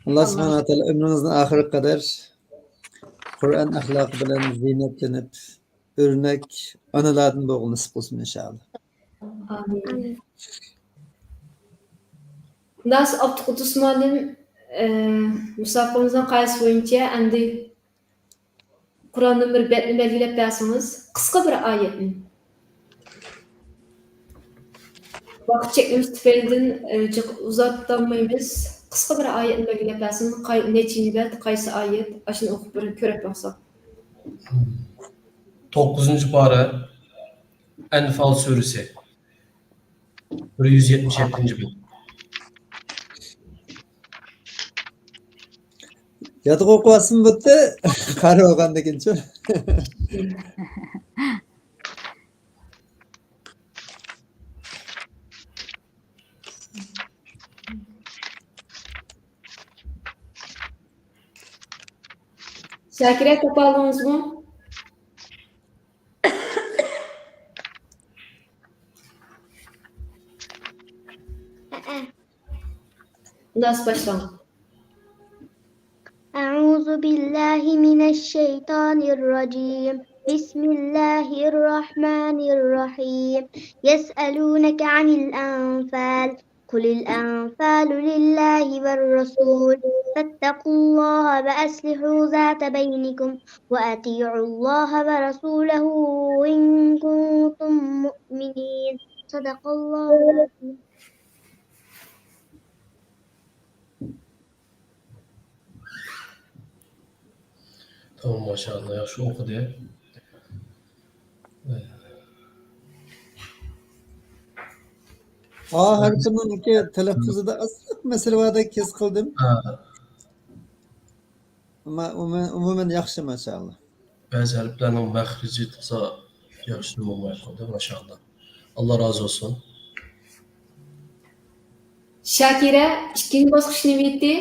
ئاللا سۇبھانەھۇ ۋە تائالا ئۆمرىڭىزنى ئاخىرىغا قەدەر قۇرئان ئەخلاقى بىلەن زىينەتلىنىپ، ئۆرنەك ئانىلاردىن بولغىلى نېسىپ قىلسۇن، ئىنشائاللا. ئامىن. ئامىن. ناس ئابدۇقۇدۇس مۇئەللىم، ئە، مۇسابىقىمىزنىڭ قائىدىسى بويىچە ئەمدى قۇرئاندىن بىر بەتنى بەلگىلەپ بەرسىڭىز، قىسقا بىر ئايەتنى. ۋاقىت چەكلىمىسى تۈپەيلىدىن، ئە، جىق ئۇزارتالمايمىز. قىسقا بىر ئايەتنى بەلگىلەپ بەرسىڭىز، قاي-، نەچچىنچى بەت، قايسى ئايەت، ئاشۇنى ئوقۇپ بىر كۆرۈپ باقساق. توققۇزىنچى پارە، ئەنفال سۈرىسى. بىر يۈز يەتمىش يەتتىنچى بەت. يادغا ئوقۇۋالسىمۇ بولدى، قارى بولغاندىكىنچۇ. شاكىرە، تاپالدىڭىزمۇ؟ ئەئە. ناس باشلاڭ. أعوذ بالله من الشيطان الرجيم. بسم الله الرحمن الرحيم. يسألونك عن الأنفال. قل الأنفال لله والرسول فاتقوا الله وأصلحوا ذات بينكم وأطيعوا الله ورسوله إن كنتم مؤمنين. صدق الله العظيم. تامام، ماشائاللا، ياخشى ئوقۇدى. ئا ھەرپىنىڭكى تەلەپپۇزىدا ئازراق مەسىلە باردەك ھېس قىلدىم. ھە. ئەمما ئومۇ-، ئومۇمەن ياخشى، ماشائاللا. بەزى ھەرپلەرنىڭ مەخرىجى تازا ياخشى بولماي قالدى، ماشائاللا. ئاللا رازى بولسۇن. شاكىرە، ئىككىنچى باسقۇچ نېمە ئىدى؟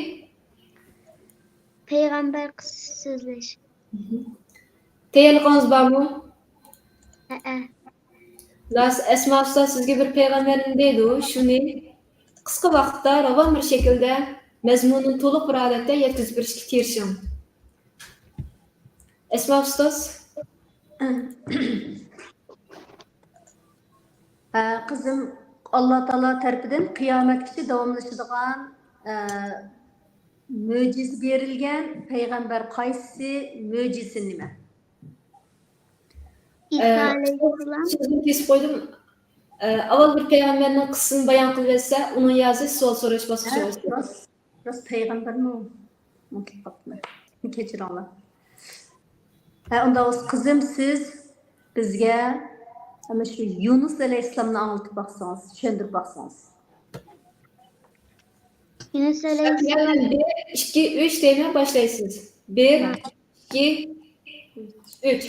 پەيغەمبەر قىسسىسى سۆزلەش. تەييارلىقىڭىز بارمۇ؟ ھەئە. ئەسما ئۇستاز سىزگە بىر پەيغەمبەرنى دەيدۇ، شۇنى قىسقا ۋاقىتتا راۋان بىر شەكىلدە مەزمۇنىنى تولۇق بىر ھالەتتە يەتكۈزۈپ بېرىشكە تىرىشىڭ. ئەسما ئۇستاز. ئە، قىزىم، ئاللا تائالا تەرىپىدىن قىيامەتكىچە داۋاملىشىدىغان، ئە، مۆجىزە بېرىلگەن پەيغەمبەر قايسىسى؟ مۆجىزىسى نېمە؟ ئىسا ئە، ئەلەيھىسسالام. سۆزىنى كېسىپ قويدۇم. ئە، ئاۋۋال بىر پەيغەمبەرنىڭ قىسسىسىنى بايان قىلىۋەتسە، ئۇنىڭ يازى سوئال سوراش باسقۇچى ھە، بولسۇن. راست، راست پەيغەمبەرمۇ ئۇنتۇپ قاپتىمەن. كەچۈرۈڭلار. ھە، ئۇنداق بولسا، قىزىم، سىز بىزگە ئەنە شۇ يۇنۇس ئەلەيھىسسالامنى ئاڭلىتىپ باقسىڭىز، چۈشەندۈرۈپ باقسىڭىز. يۇنۇس ئەلەيھىسسالام. بىر، ئىككى، ئۈچ دەيمەن، باشلايسىز. بىر، ئىككى، ئۈچ.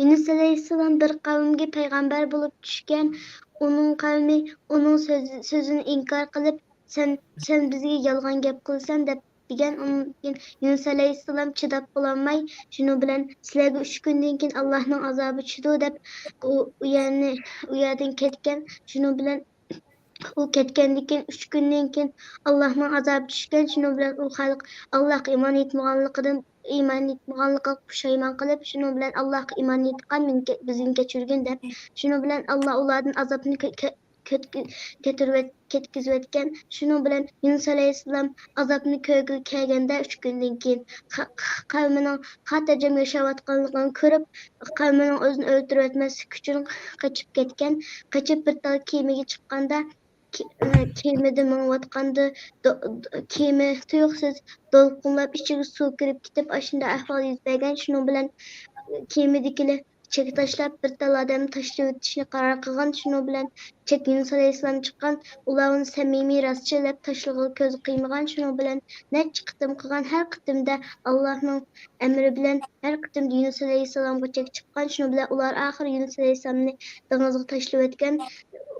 يۇنۇس ئەلەيھىسسالام بىر قەۋمگە پەيغەمبەر بولۇپ چۈشكەن. ئۇنىڭ قەۋمى ئۇنىڭ سۆز-، سۆزىنى ئىنكار قىلىپ، «سەن، سەن بىزگە يالغان گەپ قىلىسەن» دەپ دېگەن. ئۇنىڭدىن كېيىن يۇنۇس ئەلەيھىسسالام چىداپ بولالماي، شۇنىڭ بىلەن «سىلەرگە ئۈچ كۈندىن كېيىن ئاللاھنىڭ ئازابى چۈشىدۇ» دەپ، ئۇ، ئۇ يەرنى، ئۇ يەردىن كەتكەن. شۇنىڭ بىلەن ئۇ كەتكەندىن كېيىن، ئۈچ كۈندىن كېيىن ئاللاھنىڭ ئازابى چۈشكەن. شۇنىڭ بىلەن ئۇ خەلق ئاللاھقا ئىمان ئېيتمىغانلىقىدىن، ئىمان ئېيتمىغانلىقىغا پۇشايمان قىلىپ، شۇنىڭ بىلەن «ئاللاھقا ئىمان ئېيتقان، مېنى كە-، بىزنى كەچۈرگىن» دەپ، شۇنىڭ بىلەن ئاللا ئۇلاردىن ئازابنى كە-، كە-، كەتكۈ-، كەتۈرۈۋەت-، كەتكۈزۈۋەتكەن. شۇنىڭ بىلەن يۇنۇس ئەلەيھىسسالام ئازابنى كۆرگىلى كەلگەندە، ئۈچ كۈندىن كېيىن قە-، قە-، قەۋمىنىڭ خاتىرجەم ياشاۋاتقانلىقىنى كۆرۈپ، قەۋمىنىڭ ئۆزىنى ئۆلتۈرۈۋەتمەسلىك ئۈچۈن قېچىپ كەتكەن. قېچىپ بىر تال كېمىگە چىققاندا، كې-، ئە، كېمىدە مېڭىۋاتقاندا، دو-، دو-، كېمە تۇيۇقسىز دولقۇنلاپ، ئىچىگە سۇ كىرىپ كېتىپ، ئاشۇنداق ئەھۋال يۈز بەرگەن. شۇنىڭ بىلەن كېمىدىكىلەر چەككە تاشلاپ، بىر تال ئادەمنى تاشلىۋېتىشنى قارار قىلغان. شۇنىڭ بىلەن چەك يۇنۇس ئەلەيھىسسالام چىققان. ئۇلار ئۇنى سەمىمىي، راستچىل دەپ تاشلىغىلى كۆز قىيمىغان. شۇنىڭ بىلەن نەچچە قېتىم قىلغان، ھەر قېتىمدا ئاللاھنىڭ ئەمرى بىلەن ھەر قېتىمدا يۇنۇس ئەلەيھىسسالامغا چەك چىققان. شۇنىڭ بىلەن ئۇلار ئاخىرى يۇنۇس ئەلەيھىسسالامنى دېڭىزغا تاشلىۋەتكەن.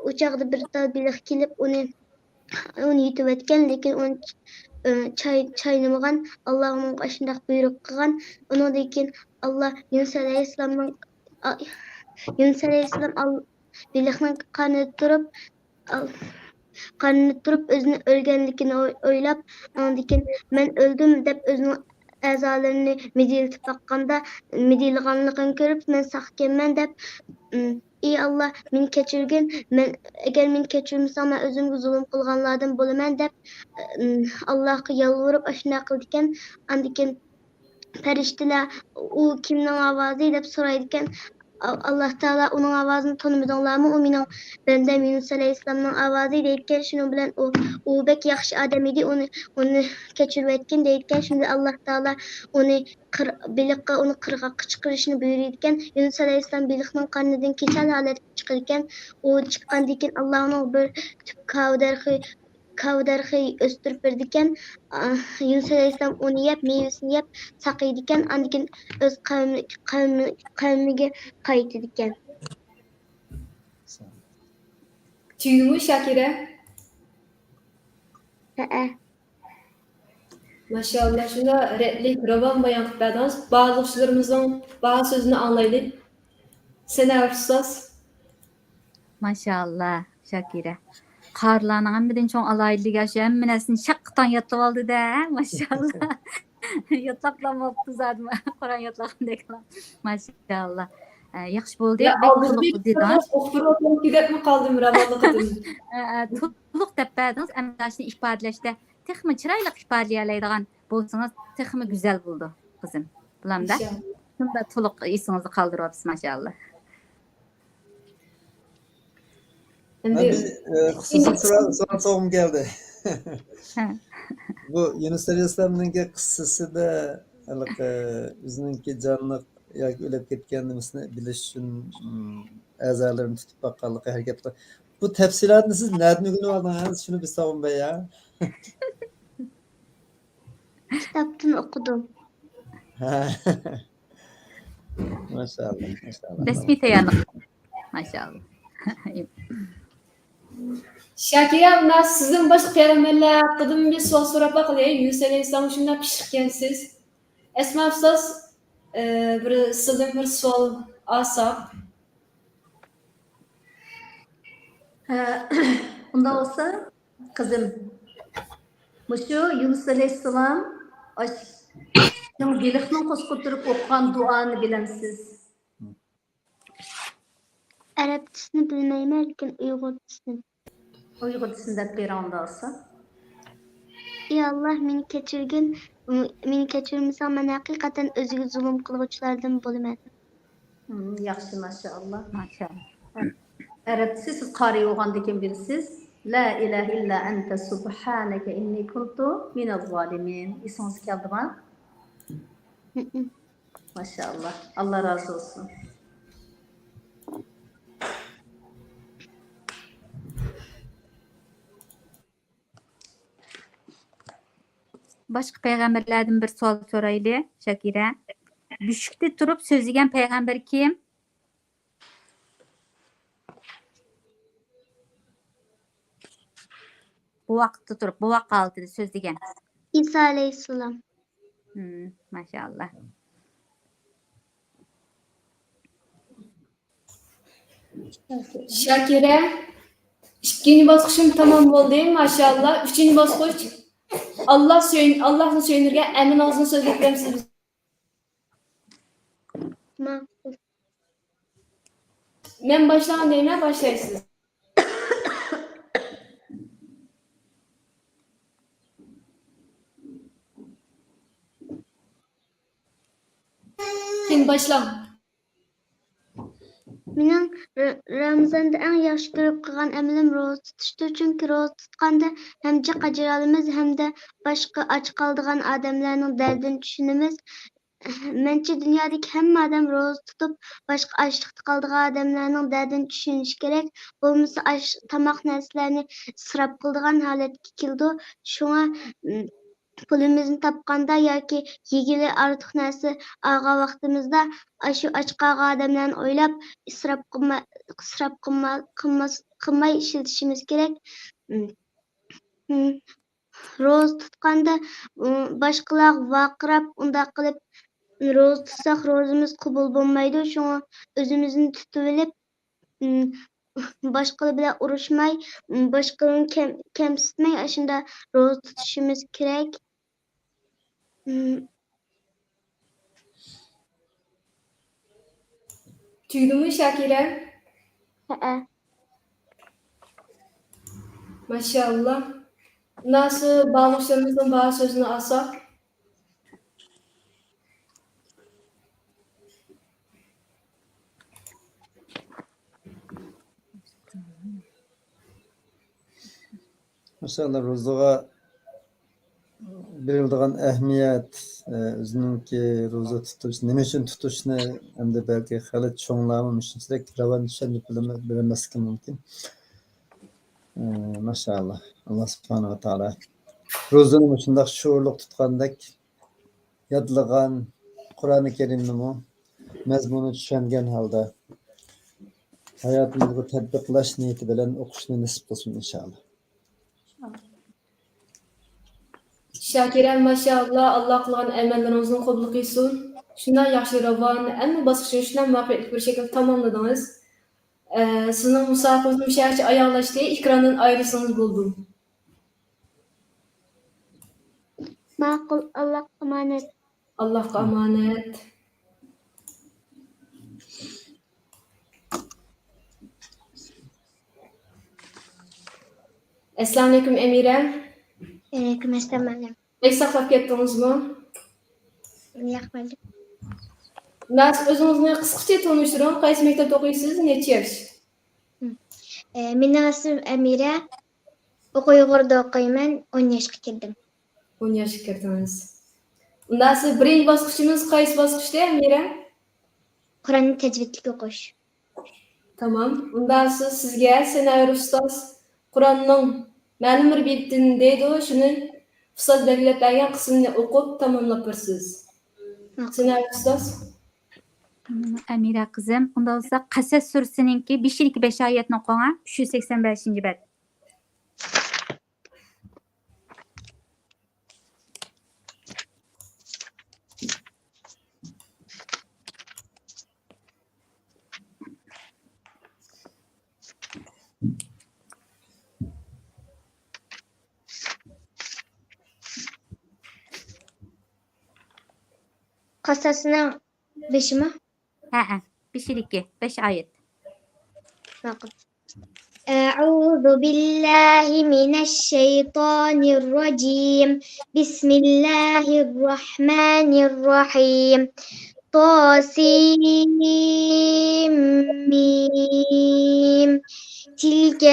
ئۇ چاغدا بىر تال بېلىق كېلىپ، ئۇنى، ئۇنى يۇتۇۋەتكەن، لېكىن ئۇنى، ئى، چاي-، چاينىمىغان. ئاللا ئۇنىڭغا ئاشۇنداق بۇيرۇق قىلغان. ئۇنىڭدىن كېيىن ئاللا يۇنۇس ئەلەيھىسسالامنىڭ، ئا-، يۇنۇس ئەلەيھىسسالام ئال-، بېلىقنىڭ قارنىدا تۇرۇپ، ئال-، قارنىدا تۇرۇپ ئۆزىنى ئۆلگەنلىكىنى ئوي-، ئويلاپ، ئاندىن كېيىن «مەن ئۆلدۈم» دەپ ئۆزىنىڭ ئەزالىرىنى مىدىرلىتىپ باققاندا، مىدىرلىغانلىقىنى كۆرۈپ، «مەن ساق ئىكەنمەن» دەپ، ئىم، «ئى ئاللا، مېنى كەچۈرگىن، مەن، ئەگەر مېنى كەچۈرمىسەڭ، مەن ئۆزۈمگە زۇلۇم قىلغانلاردىن بولىمەن» دەپ، ئىم، ئاللاغا يالۋۇرۇپ ئاشۇنداق قىلىدىكەن. ئاندىن كېيىن پەرىشتىلەر، «ئۇ كىمنىڭ ئاۋازى؟» دەپ سورايدىكەن. ئا-، ئاللا تائالا، «ئۇنىڭ ئاۋازىنى تونۇمىدىڭلارمۇ؟ ئۇ مېنىڭ بەندەم يۇنۇس ئەلەيھىسسالامنىڭ ئاۋازى» دەيدىكەن. شۇنىڭ بىلەن ئۇ، «ئۇ بەك ياخشى ئادەم ئىدى، ئۇنى، ئۇنى كەچۈرۈۋەتكىن» دەيدىكەن. شۇندا ئاللا تائالا ئۇنى قىر-، بېلىققا، ئۇنى قىرغاققا چىقىرىشنى بۇيرۇيدىكەن. يۇنۇس ئەلەيھىسسالام بېلىقنىڭ قارنىدىن كېسەل ھالەتتە چىقىدىكەن. ئۇ چىققاندىن كېيىن، ئاللا ئۇنىڭغا بىر تۈپ كاۋا دەرىخى، كاۋا دەرىخى ئۆستۈرۈپ بېرىدىكەن. ئا، يۇنۇس ئەلەيھىسسالام ئۇنى يەپ، مېۋىسىنى يەپ ساقىيىدىكەن. ئاندىن كېيىن ئۆز قەۋمى-، قەۋمى-، قەۋمىگە قايتىدىكەن. چۈشەندىڭمۇ، شاكىرە؟ ھەئە. ماشائاللا، شۇنداق رەتلىك، راۋان بايان قىلىپ بەردىڭىز. بارلىقچىلىرىمىزنىڭ باھا سۆزىنى ئاڭلايلى. سەنەۋەر ئۇستاز. ماشائاللا، شاكىرە. قارىلارنىڭ ھەممىدىن چوڭ ئالاھىدىلىكى شۇ، ھەممە نەرسىنى شاققىتاڭ يادلىۋالدى-دە، ماشائاللا. يادلاپلا بوپتۇ زادى، قۇرئان يادلىغاندەكلا. ماشائاللا. ئە، ياخشى بولدى. يا، بەك ئالدىدا تولۇق بىر دېدىڭىز. ئوقۇپ تۇرۇۋاتامتى دەپمۇ قالدىم راماللىق قېتىم. ئە، ئە، تولۇق دەپ بەردىڭىز، ئەمدى ئاشۇنى ئىپادىلەشتە تېخىمۇ چىرايلىق ئىپادىلىيەلەيدىغان بولسىڭىز، تېخىمۇ گۈزەل بولىدۇ، قىزىم. بولامدا؟ ئىنشاللا. شۇنداق تولۇق ئېسىڭىزدە قالدۇرۇۋاپسىز، ماشائاللا. مەن ئەمدى بىر، ئە، خۇسۇسىي سوئال، سوئال سورىغۇم كەلدى. ھە. بۇ يۇنۇس ئەلەيھىسسالامنىڭكى قىسسىسىدە ھېلىقى ئۆزىنىڭكى جانلىق ياكى ئۆلۈپ كەتكەن نېمىسىنى بىلىش ئۈچۈن، ئىم، ئەزالىرىنى تۇتۇپ باققانلىقى ھەرىكەت قىلغان. بۇ تەپسىلاتنى سىز نەدىن ئۆگىنىۋالدىڭىز؟ شۇنى بىلسەم بولماي يا. كىتابتىن ئوقۇدۇم. ھە. ماشائاللا، ماشائاللا. رەسمىي تەييارلىق. ماشائاللا. شاكىرە ئابلا، سىزدىن باشقا پەيغەمبەرلەر ھەققىدىمۇ بىر سوئال سوراپ باقىلى. يۇنۇس ئەلەيھىسسالام شۇنداق پىششىقكەنسىز. ئەسما ئۇستاز، ئە، بىر سىزدىن بىر سوئال ئالساق. ھە، ئۇنداق بولسا، قىزىم، مۇشۇ يۇنۇس ئەلەيھىسسالام ئاش-، بېلىقنىڭ قورسىقىدا تۇرۇپ ئوقۇغان دۇئانى بىلەمسىز؟ ئەرەبچىسىنى بىلمەيمەن، لېكىن ئۇيغۇرچىسىنى. ئۇيغۇرچىسىنى دەپ بېرىڭ ئۇنداق بولسا. ئى ئاللا، مېنى كەچۈرگىن، مېنى كەچۈرمىسەڭ، مەن ھەقىقەتەن ئۆزىگە زۇلۇم قىلغۇچىلاردىن بولىمەن. ھىم، ياخشى، ماشائاللا. ماشائاللا. ئەرەبچىسى سىز قارىي بولغاندىن كېيىن بىلىسىز. لا ئىلاھە ئىللا ئەنتە سۇبھانەكە ئىننى كۇنتۇ مىنەز زالىمىن. ئېسىڭىزگە كەلدىما؟ ھىم. ماشائاللا. ئاللا رازى بولسۇن. باشقا پەيغەمبەرلەردىن بىر سوئال سورايلى، شاكىرە. بۆشۈكتە تۇرۇپ سۆزلىگەن پەيغەمبەر كىم؟ بوۋاقتا تۇرۇپ، بوۋاق ھالىتىدە سۆزلىگەن. ئىسا ئەلەيھىسسالام. ھىم، ماشائاللا. شاكىرە، ئىككىنچى باسقۇچۇم تامام بولدى، ماشائاللا. ئۈچىنچى باسقۇچ، ئاللا سۆي-، ئاللانى سۆيۈندۈرگەن ئەمىنىڭىزنى سۆزلەپ بېرەمسىز؟ ماقۇل. مەن باشلاڭ دەيمەن، باشلايسىز. باشلاڭ. مېنىڭ ر-، رامىزاندا ئەڭ ياخشى كۆرۈپ قىلغان ئەمىلىم روزا تۇتۇشتۇر، چۈنكى روزا تۇتقاندا ھەم جىق ئەجىر ئالىمىز، ھەمدە باشقا ئاچ قالىدىغان ئادەملەرنىڭ دەردىنى چۈشىنىمىز. مەنچە دۇنيادىكى ھەممە ئادەم روزا تۇتۇپ، باشقا ئاچلىقتا قالىدىغان ئادەملەرنىڭ دەردىنى چۈشىنىشى كېرەك. بولمىسا ئاش، تاماق نەرسىلەرنى ئىسراپ قىلىدىغان ھالەتكە كېلىدۇ. شۇڭا، م، پۇلىمىزنى تاپقاندا ياكى يېگىلى ئارتۇق نەرسە ئالغان ۋاقتىمىزدا، ئاشۇ ئاچ قالغان ئادەملەرنى ئويلاپ، ئىسراپ قىلما-، ئىسراپ قىلما-، قىلماس-، قىلماي ئىشلىتىشىمىز كېرەك. م، م، روزا تۇتقاندا، م، باشقىلارغا ۋارقىراپ، ئۇنداق قىلىپ روزا تۇتساق، روزىمىز قوبۇل بولمايدۇ. شۇڭا ئۆزىمىزنى تۇتۇۋېلىپ، م، باشقىلار بىلەن ئۇرۇشماي، م، باشقىلارنى كەم-، كەمسىتمەي، ئاشۇنداق روزا تۇتۇشىمىز كېرەك. م، تۈگىدىمۇ، شاكىرە؟ ھەئە. ماشائاللا. ناسى باغلىقلىرىمىزنىڭ بار سۆزىنى ئالساق. ماشائاللا، روزىغا بېرىلىدىغان ئەھمىيەت، ئۆزىنىڭكى روزا تۇتۇش، نېمە ئۈچۈن تۇتۇشنى، ئەمدى بەلكى خېلى چوڭلارمۇ مۇشۇنچىلىك راۋان چۈشەندۈرۈپ بىلمە-، بىلمەسلىكى مۇمكىن. ئە، ماشائاللا، ئاللا سۇبھانەھۇ ۋە تائالا روزىنى مۇشۇنداق شوئۇرلۇق تۇتقاندەك يادلىغان، قۇرئانى كەرىمنىمۇ مەزمۇنىنى چۈشەنگەن ھالدا ھاياتىمىزغا تەتبىقلاش نىيىتى بىلەن ئوقۇشنى نېسىپ قىلسۇن، ئىنشائاللا. شاكىرە، ماشائاللا، ئاللا قىلغان ئەمەللىرىڭىزنى قوبۇل قىلسۇن. شۇنداق ياخشى راۋان، ھەممە باسقۇچنى شۇنداق مۇۋەپپەقىيەتلىك بىر شەكىلدە تاماملىدىڭىز. ئە، سىزنىڭ مۇسابىقىڭىز مۇشۇ يەرگىچە ئاياغلاشتى. ئېكراندىن ئايرىلسىڭىز بولىدۇ. ماقۇل، ئاللاغا ئامانەت. ئاللاغا ئامانەت. ئەسسالامۇئەلەيكۇم، ئەمىرە. ۋەئەلەيكۇم ئەسسالام، مۇئەللىم. بەك ساقلاپ كەتتىڭىزمۇ؟ ياق، مەن. ئۇنداق ئۆزىڭىزنى قىسقىچە تونۇشتۇرۇڭ. قايسى مەكتەپتە ئوقۇيسىز؟ نەچچە ياش؟ ئە، مېنىڭ ئىسمىم ئەمىرە. ئۇيغۇردا ئوقۇيمەن، ئون ياشقا كىردىم. ئون ياشقا كىردىڭىز. ئۇنداق سىز بىرىنچى باسقۇچىمىز قايسى باسقۇچتى، ئەمىرە؟ قۇرئاننى تەجۋىدلىك ئوقۇش. تامام. ئۇنداق سىز، سىزگە سەنەۋەر ئۇستاز قۇرئاننىڭ مەلۇم بىر بېتىنى دەيدۇ، شۇنى ئۇستاز بەلگىلەپ بەرگەن قىسمىنى ئوقۇپ تاماملاپ بېرىسىز. ماقۇل. سەنەۋەر ئۇستاز. ئەمىرە قىزىم، ئۇنداق بولسا قەسەس سۈرىسىنىڭكى بېشىدىكى بەش ئايەتنى ئوقۇڭا، ئۈچ يۈز سەكسەن بەشىنچى بەت. قەسەسنىڭ بېشىمۇ؟ ھەئە، بېشىدىكى بەش ئايەت. ماقۇل. أعوذ بالله من الشيطان الرجيم. بسم الله الرحمن الرحيم. طاسيم ميم. تلك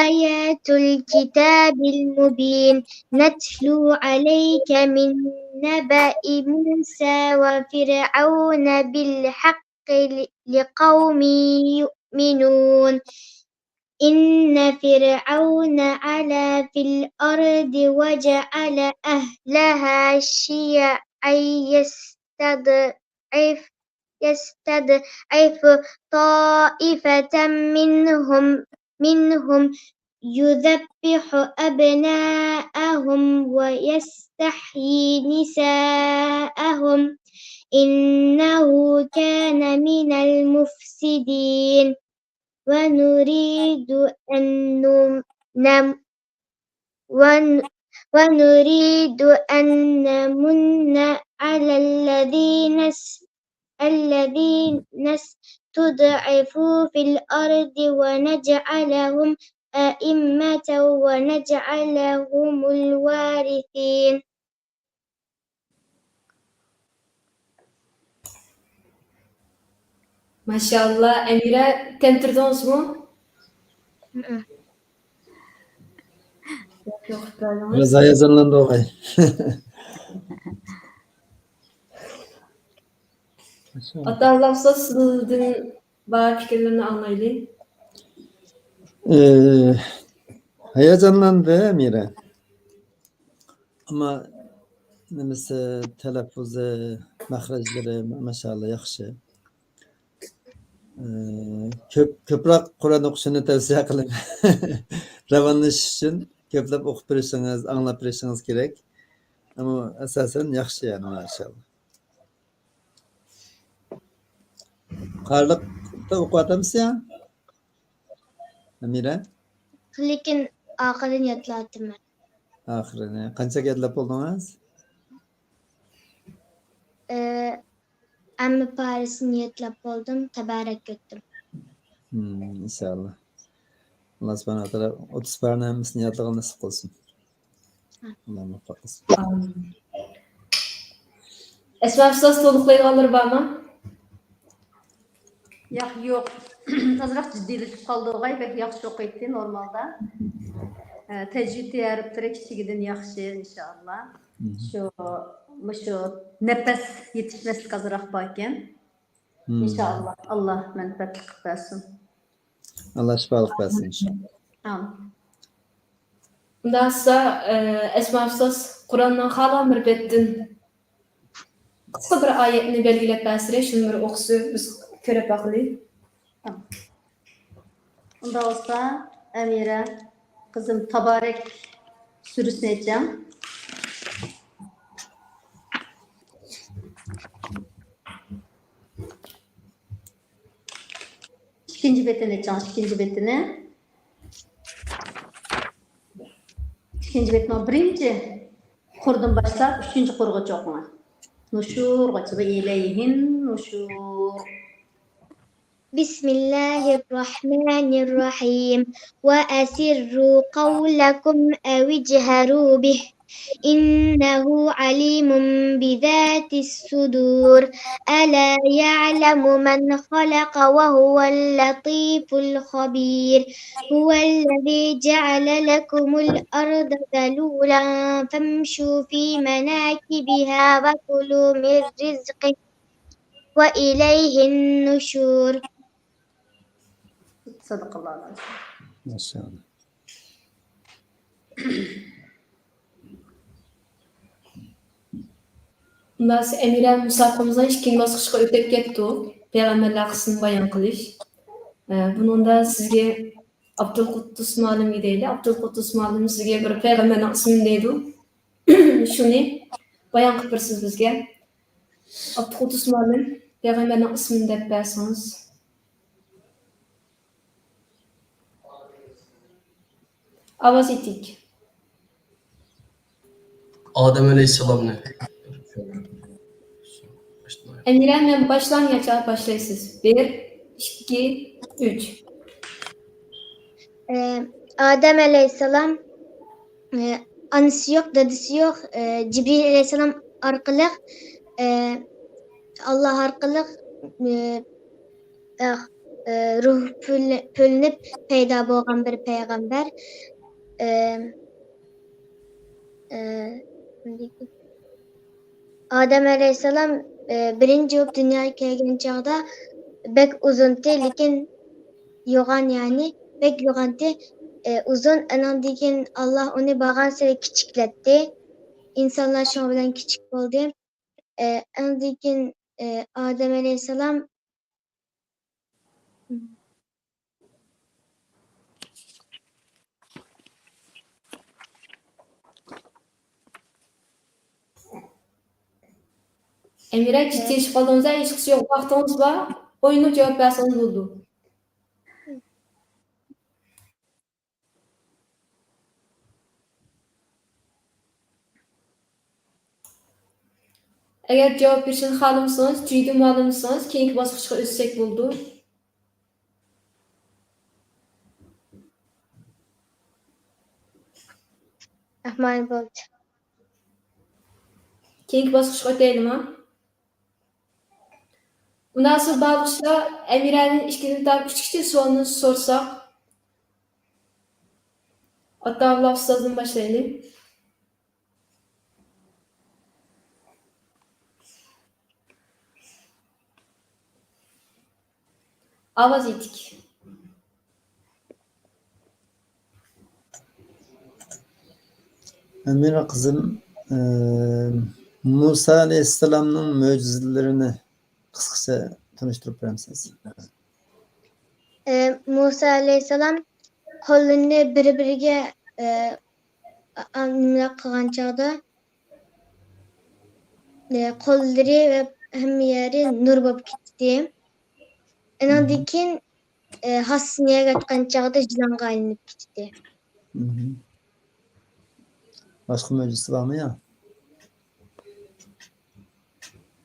آيات الكتاب المبين. نتلو عليك من نبأ موسى وفرعون بالحق لقوم يؤمنون. إن فرعون علا في الأرض وجعل أهلها شيعا يستضعف، يستضعف طائفة منهم، منهم يذبح أبناءهم ويستحيي نساءهم، إنه كان من المفسدين. ونريد أن نم-، نم-، ون-، ونريد أن نمن على الذين اس-، الذين استضعفوا في الأرض ونجعلهم أئمة ونجعلهم الوارثين. ماشائاللا، ئەمىرە، تەنتۈردىڭىزمۇ؟ ھىم. ياخشى ئوقۇپ بەردىڭىز. بىراز ھاياجانلاندى ئوغاي. ئاتا ئاللا ئۇستاز، سىزدىن بار پىكىرلىرىنى ئاڭلايلى. ئى، ھاياجانلاندى ئەمىرە. ئەمما نېمىسى، تەلەپپۇزى، مەخرەجلىرى ماشائاللا ياخشى. ئى، كۆپ، كۆپرەك قۇرئان ئوقۇشىنى تەۋسىيە قىلىمەن. راۋانلىشىش ئۈچۈن كۆپلەپ ئوقۇپ بېرىشىڭىز، ئاڭلاپ بېرىشىڭىز كېرەك. ئەمما ئاساسەن ياخشى، يەنى، ماشائاللا. قارلىقتا ئوقۇۋاتامسىز يا، ئەمىرە؟ لېكىن ئاخىرىنى يادلاۋاتىمەن. ئاخىرىنى. قانچىلىك يادلاپ بولدىڭىز؟ ئى، ھەممە پارىسىنى يادلاپ بولدۇم، تەبەرەك ئۆتتۈم. ھىم، ئىنشائاللا. ئاللا سۇبھانەھۇ ۋە تائالا ئوتتۇز پارىنىڭ ھەممىسىنى يادلىغىلى نېسىپ قىلسۇن. ئاللا مۇۋەپپەق قىلسۇن. ئامىن. ئەسما ئۇستاز، تولۇقلايدىغانلىرى بارمۇ؟ ياق، يوق. ئازراق جىددىيلىشىپ قالدى ئوغاي، بەك ياخشى ئوقۇيتتى نورمالدا. ئە، تەجۋىد تەييارلىقلىرى كىچىكىدىن ياخشى، ئىنشائاللا. مم. شۇ، مۇشۇ نەپەس يېتىشمەسلىك ئازراق باركەن. مم. ئىنشائاللا، ئاللا مەنپەئەتلىك قىلىپ بەرسۇن. ئاللا شىپالىق بەرسۇن ئىنشائاللا. ئامىن. ئۇنداق بولسا، ئە، ئەسما ئۇستاز، قۇرئاننىڭ خالىغان بىر بەتتىن قىسقا بىر ئايەتنى بەلگىلەپ بەرسىلە، شۇنى بىر ئوقۇسا، بىز كۆرۈپ باقىلى. ئۇنداق بولسا، ئەمىرە قىزىم، تابارەك سۈرىسىنى ئېچىڭ. ئىككىنچى بېتىنى ئېچىڭ، ئىككىنچى بېتىنى. ئىككىنچى بېتنىڭ بىرىنچى قۇرىدىن باشلاپ ئۈچىنچى قۇرغىچە ئوقۇڭ. نۇشۇرغىچە، ۋە ئىلەيھىن نۇشۇر. بسم الله الرحمن الرحيم. وأسروا قولكم أو اجهروا به إنه عليم بذات الصدور. ألا يعلم من خلق وهو اللطيف الخبير. هو الذي جعل لكم الأرض ذلولا فامشوا في مناكبها وكلوا من رزقه وإليه النشور. صدق الله العظيم. ماشاءالله. ئۇنداق ئەمىرە، مۇسابىقىمىزنىڭ ئىككىنچى باسقۇچىغا ئۆتۈپ كەتتۇق. پەيغەمبەرلەر قىسمىنى بايان قىلىش. ئە، بۇنىڭدا سىزگە ئابدۇلقۇددۇس مۇئەللىمگە دەيلى. ئابدۇلقۇددۇس مۇئەللىم سىزگە بىر پەيغەمبەرنىڭ ئىسمىنى دەيدۇ. شۇنى بايان قىلىپ بېرىسىز بىزگە. ئابدۇلقۇددۇس مۇئەللىم، پەيغەمبەرنىڭ ئىسمىنى دەپ بەرسىڭىز. ئاۋاز يېتىك. ئادەم ئەلەيھىسسالامنى. ئەمىرە، مەن باشلامياچا باشلايسىز. بىر، ئىككى، ئۈچ. ئە، ئادەم ئەلەيھىسسالام، ئە، ئانىسى يوق، دادىسى يوق، ئە، جىبرىئىل ئەلەيھىسسالام ئارقىلىق، ئە، ئاللا ئارقىلىق، ئە، ئە، ئە، روھ پۈل-، پۈلۈنۈپ پەيدا بولغان بىر پەيغەمبەر. ئە، ئە، ئادەم ئەلەيھىسسالام، ئە، بىرىنچى بولۇپ دۇنياغا كەلگەن چاغدا بەك ئۇزۇنتى، لېكىن يوغان، يەنى بەك يوغانتى، ئە، ئۇزۇن. ئاندىن كېيىن ئاللا ئۇنى بارغانسېرى كىچىكلەتتى. ئىنسانلار شۇنىڭ بىلەن كىچىك بولدى. ئە، ئاندىن كېيىن، ئە، ئادەم ئەلەيھىسسالام ئەمىرە، جىددىيلىشىپ قالدىڭىز ھە، ھېچقىسى يوق، ۋاقتىڭىز بار، ئويلىنىپ جاۋاب بەرسىڭىز بولىدۇ. ئەگەر جاۋاب بېرىشنى خالىمىسىڭىز، جۈيدە مۇئەللىم دېسىڭىز، كېيىنكى باسقۇچقا ئۆتسەك بولىدۇ. ئەھمال بولدى. كېيىنكى باسقۇچقا ئۆتەيلىما؟ مۇناسىپ باغلىقچىلار ئەمىرەدىن ئىككىدىن تارتىپ ئۈچكىچە سوئالنى سورىساق. ئاتاۋۇللا ئۇستازدىن باشلايلى. ئاۋاز يېتىك. ئەمىرە قىزىم، ئە، مۇسا ئەلەيھىسسالامنىڭ مۆجىزىلىرىنى قىسقىچە تونۇشتۇرۇپ بېرەمسىز؟ ئە، مۇسا ئەلەيھىسسالام قوللىرىنى بىر-بىرىگە، ئە، ئا-، نېمىلەر قىلغان چاغدا، ئە، قوللىرى ۋە ھەممە يېرى نۇر بولۇپ كېتىتتى. ئۇنىڭدىن كېيىن، ئە، ھاسسىنىيەگە ئۆتكەن چاغدا يىلانغا ئايلىنىپ كېتىتتى. مم. باشقا مۆجىزىسى بارمۇ يا؟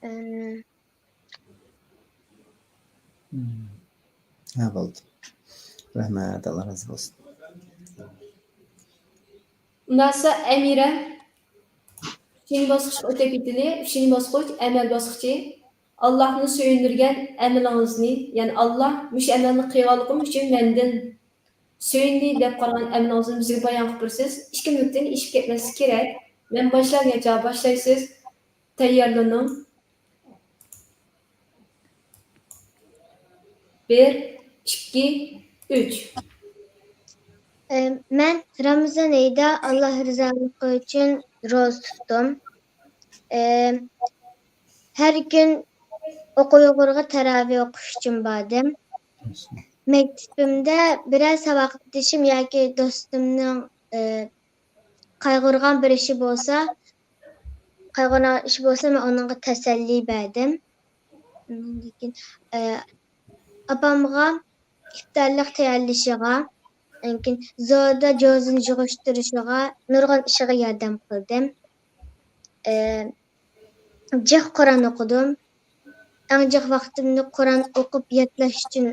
ئە، مم. ھە، بولدى. رەھمەت، ئاللا رازى بولسۇن. ئۇنداقسا ئەمىرە، ئۈچىنچى باسقۇچقا ئۆتۈپ كېتىلى. ئۈچىنچى باسقۇچ، ئەمەل باسقۇچى. ئاللاھنى سۆيۈندۈرگەن ئەمىلىڭىزنى، يەنى، ئاللاھ مۇشۇ ئەمەلنى قىلغانلىقىم ئۈچۈن مەندىن سۆيۈندى دەپ قارىغان ئەمىلىڭىزنى بىزگە بايان قىلىپ بېرىسىز. ئىككى مىنۇتتىن ئېشىپ كەتمەسلىكى كېرەك. مەن باشلىغان چاغدا باشلايسىز. تەييارلىنىڭ. بىر، ئىككى، ئۈچ. ئە، مەن رامىزان ئېيىدا ئاللاھ رىزالىقى ئۈچۈن روزا تۇتتۇم. ئە، ھەر كۈن ئوقۇ ئۇيغۇرغا تاراۋىھ ئوقۇش ئۈچۈن باردىم. مەكتىپىمدە بىرەر ساۋاقدىشىم ياكى دوستۇمنىڭ، ئە، قايغۇرغان بىر ئىشى بولسا، قايغۇرغان ئىشى بولسا، مەن ئۇنىڭغا تەسەللى بەردىم. ئۇنىڭدىن كېيىن، ئە، ئاپامغا ئىپتارلىق تەييارلىشىغا، ئاندىن كېيىن زوردا جوزىنى يىغىشتۇرۇشىغا، نۇرغۇن ئىشىغا ياردەم قىلدىم. ئە، جىق قۇرئان ئوقۇدۇم. ئەڭ جىق ۋاقتىمنى قۇرئان ئوقۇپ يادلاش ئۈچۈن،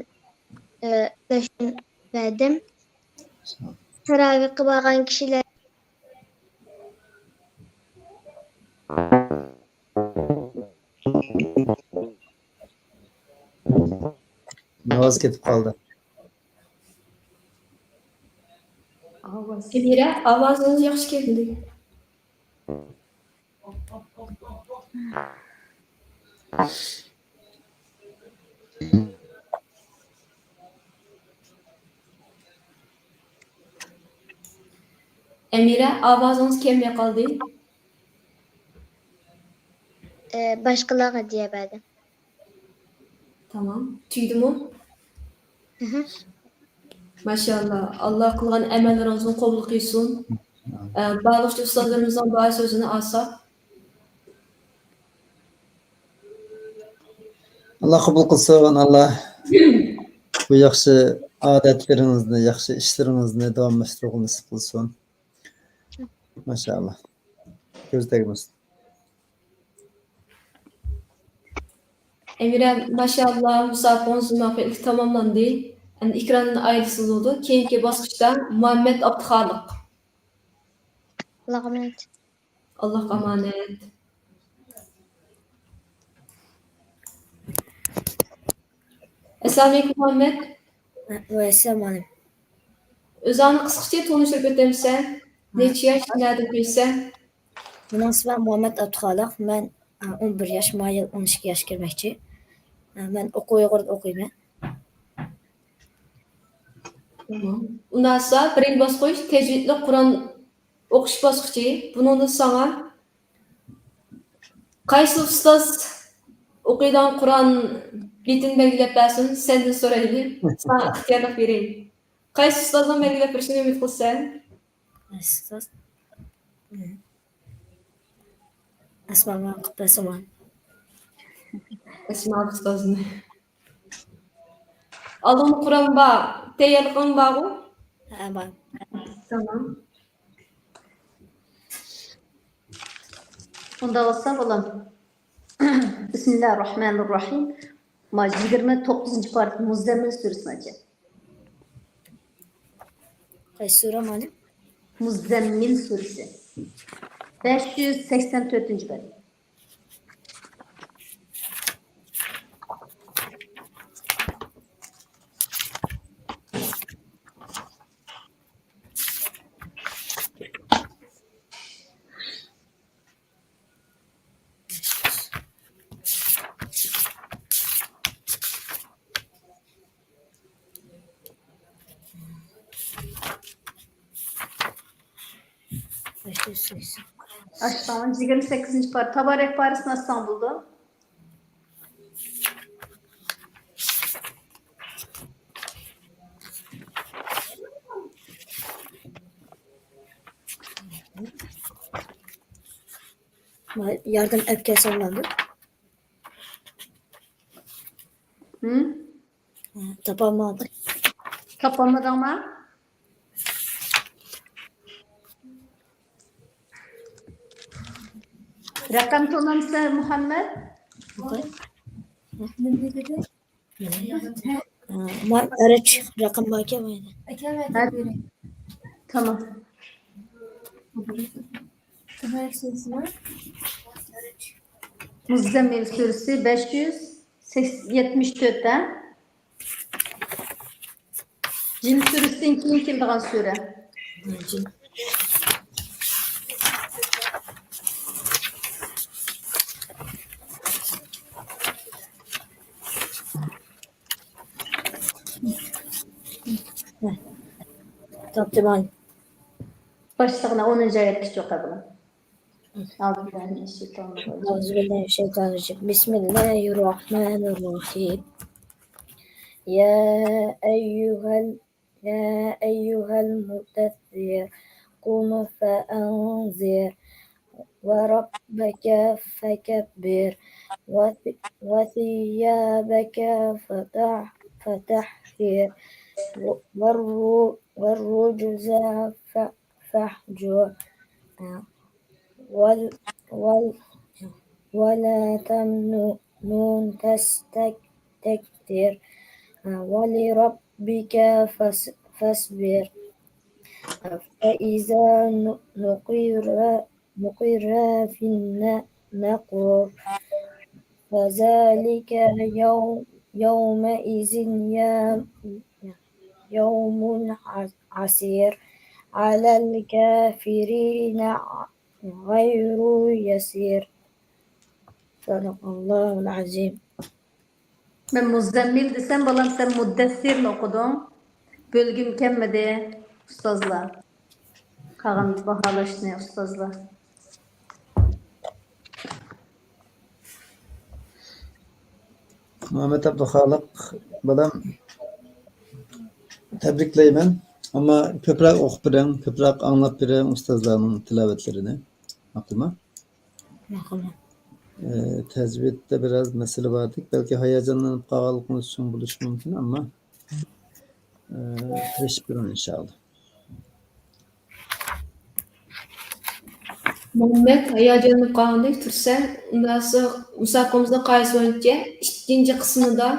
ئە، يادلاش ئۈچۈن بەردىم. تاراۋىھقا بارغان كىشىلەر. ئاۋاز كېتىپ قالدى. ئەمىرە، ئاۋازىڭىز ياخشى كەلمىدى. ئەمىرە، ئاۋازىڭىز كەلمەي قالدى. ئە، باشقىلارغا دېيەلمىدىم. تامام. تۈگىدىمۇ؟ ماشائاللا. ئاللا قىلغان ئەمەللىرىڭىزنى قوبۇل قىلسۇن. ئە، بارلىقچە ئۇستازلىرىمىزنىڭ دۇئا سۆزىنى ئالساق. ئاللا قوبۇل قىلسۇن، ئاللا بۇ ياخشى ئادەتلىرىڭىزنى، ياخشى ئىشلىرىڭىزنى داۋاملاشتۇرغىلى نېسىپ قىلسۇن. ماشائاللا. كۆز تەگمىسۇن. ئەمىرە، ماشائاللا، مۇسابىقىڭىز مۇۋەپپەقىيەتلىك تاماملاندى. ئەمدى ئېكراندىن ئايرىلسىڭىز بولىدۇ. كېيىنكى باسقۇچتا مۇھەممەد ئابدۇخالىق. ئاللاغا ئامانەت. ئاللاغا ئامانەت. ئەسسالامۇئەلەيكۇم، مۇھەممەد. ۋەئەلەيكۇم ئەسسالام، مۇئەللىم. ئۆزۈڭنى قىسقىچە تونۇشتۇرۇپ ئۆتەمسەن؟ ھە. نەچچە ياش، نەدىن كەلسەن؟ مېنىڭ ئىسمىم مۇھەممەد ئابدۇخالىق. مەن، ئە، ئون بىر ياش، مايىل ئون ئىككى ياش كىرمەكچى. ئە، مەن ئوقۇ ئۇيغۇردا ئوقۇيمەن. تامام. ئۇنداقسا، بىرىنچى باسقۇچ تەجۋىدلىك قۇرئان ئوقۇش باسقۇچى. بۇنىڭدا ساڭا قايسى ئۇستاز ئوقۇيدىغان قۇرئان بېتىنى بەلگىلەپ بەرسۇن، سەندىن سورايلى. ساڭا ئىختىيارلىق بېرەي. قايسى ئۇستازنىڭ بەلگىلەپ بېرىشىنى ئۈمىد قىلىسەن؟ ئۇستاز. ئەسما قىلىپ بەرسۇن. ئەسما ئۇستازنى. ئالدىڭدا قۇرئان بار، تەييارلىقىڭ بارغۇ؟ ھە، بار. تامام. ئۇنداق بولسا، بالام. بىسمىللاھىررەھمانىررەھىم. ما يىگىرمە توققۇزىنچى پارت مۇززەممىل سۈرىسىنى ئاچە. قايسى سۈرە مانا؟ مۇززەممىل سۈرىسى. بەش يۈز سەكسەن تۆتىنچى بەت. ئاچساڭ، يىگىرمە سەككىزىنچى پارا، تابارەك پارىسىنى ئاچساڭ بولىدۇ. ياردەم ئەپ كەلسەم بولىدۇ. ھە؟ تاپالمىدىم. تاپالمىدىڭمۇ؟ رەقەم تونۇمسەن، مۇھەممەد؟ نېمە دېدى؟ مانا ئەرەچ رەقەم باركەن مانا. تامام. مۇزەممىل سۈرىسى بەش يۈز يەتمىش تۆت، ھە؟ جىن سۈرىسىدىن كېيىن كېلىدىغان سۈرە. تاپتىمەن. باشلىقىنى ئونىنچى ئايەتكىچە ئوقۇ بۇنى. أعوذ بالله من الشيطان الرجيم. أعوذ بالله من الشيطان الرجيم. بسم الله الرحمن الرحيم. يا أيها ال-، يا أيها المدثر، قم فأنذر، وربك فكبر، وث-، وثيابك فطه-، فطهر، و-، والر-، والرجز ف-، فاهجر. وال-، وال-، ولا تمنن تستكثر، ولربك فاص-، فاصبر. فإذا ن-، نقر، نقر في الن-، النقور. فذلك يوم-، يومئذ يوم-، يوم ع-، عسير، على الكافرين غير يسير. صدق الله العظيم. مەن مۇزەممىل دېسەم، بالام، سەن مۇددەسسىرنى ئوقۇدۇڭ. بۆلگۈم كەلمىدى، ئۇستازلار. قالغان باھالاشنى ئۇستازلار. مۇھەممەد ئابدۇخالىق بالام، تەبرىكلەيمەن. ئەمما كۆپرەك ئوقۇپ بېرىڭ، كۆپرەك ئاڭلاپ بېرىڭ ئۇستازلارنىڭ تىلاۋەتلىرىنى. ماقۇلمۇ؟ ماقۇل. ئە، تەجۋىدتە بىراز مەسىلە باردەك، بەلكى ھاياجانلىنىپ قالغانلىقىڭىز ئۈچۈن بولۇشى مۇمكىن، ئەمما، ئە، تىرىشىپ بېرىڭ ئىنشائاللا. مۇھەممەد ھاياجانلىنىپ قالغاندەك تۇرسا، ئۇنداق مۇسابىقىمىزنىڭ قائىدىسى بويىچە ئىككىنچى قىسمىدا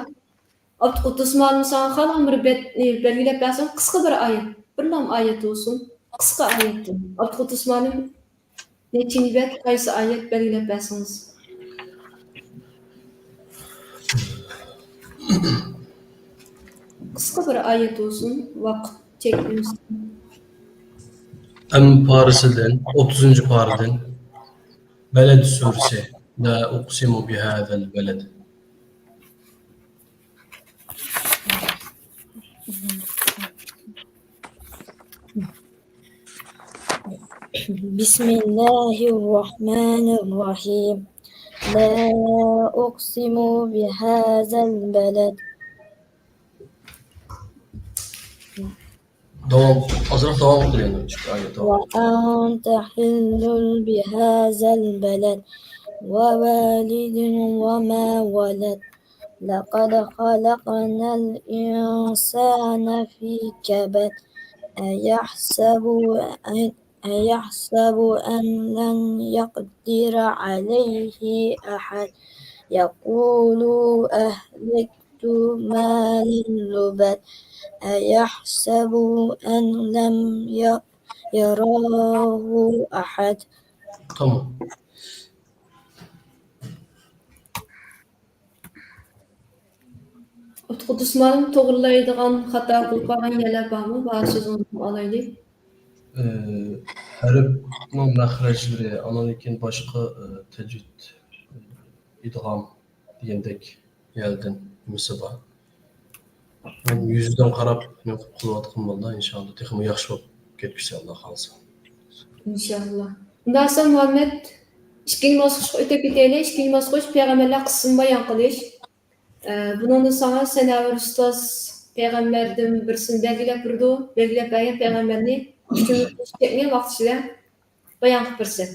ئابدۇقۇددۇس مۇئەللىم ساڭا خالىغان بىر بەتنى بەلگىلەپ بەرسەڭ، قىسقا بىر ئايەت، بىر نام ئايەت بولسۇن، قىسقا ئايەت. ئابدۇقۇددۇس مۇئەللىم نەچچىنچى بەت، قايسى ئايەت بەلگىلەپ بەرسىڭىز. قىسقا بىر ئايەت بولسۇن، ۋاقىت چەكلىمىسۇن. ئەم پارىسىدىن، ئوتتۇزىنچى پارىدىن، بەلەد سۈرىسى. لا ئۇقسىمۇ بىھازەل بەلەد. بسم الله الرحمن الرحيم. لا أقسم بهذا البلد. داۋام، ئازراق داۋام قىلىڭ. ئىككى ئايەت داۋام. وأنت حل بهذا البلد ووالد وما ولد. لقد خلقنا الإنسان في كبد. أيحسب أن، أيحسب أن لن يقدر عليه أحد. يقول أهلكت مالا لبدا. أيحسب أن لم ي-، يره أحد. تامام. ئابدۇقۇددۇس مۇئەللىم، توغرىلايدىغان خاتا قىلىپ قالغان يەرلەر بارمۇ؟ بار سۆزىڭىزنى ئالايلى. ئى، ھەرپنىڭ مەخرەجلىرى، ئاندىن كېيىن باشقا، ئى، تەجۋىد، ئى، ئىدغام دېگەندەك يەردىن نېمىسى بار. مەن يۈزىدىن قاراپ نېمە قىلىۋاتقان بالىلار، ئىنشائاللا، تېخىمۇ ياخشى بولۇپ كەتكۈسى، ئاللا خالىسا. ئىنشاللا. ئۇنداق بولسا مۇھەممەد، ئىككىنچى باسقۇچقا ئۆتۈپ كېتەيلى. ئىككىنچى باسقۇچ پەيغەمبەرلەر قىسسىسىنى بايان قىلىش. ئە، بۇنىڭدا ساڭا سەنەۋەر ئۇستاز پەيغەمبەردىن بىرسىنى بەلگىلەپ بېرىدۇ. بەلگىلەپ بەرگەن پەيغەمبەرنى ئۈچ كۈن كەتمىگەن ۋاقىت ئىچىدە بايان قىلىپ بېرىسەن.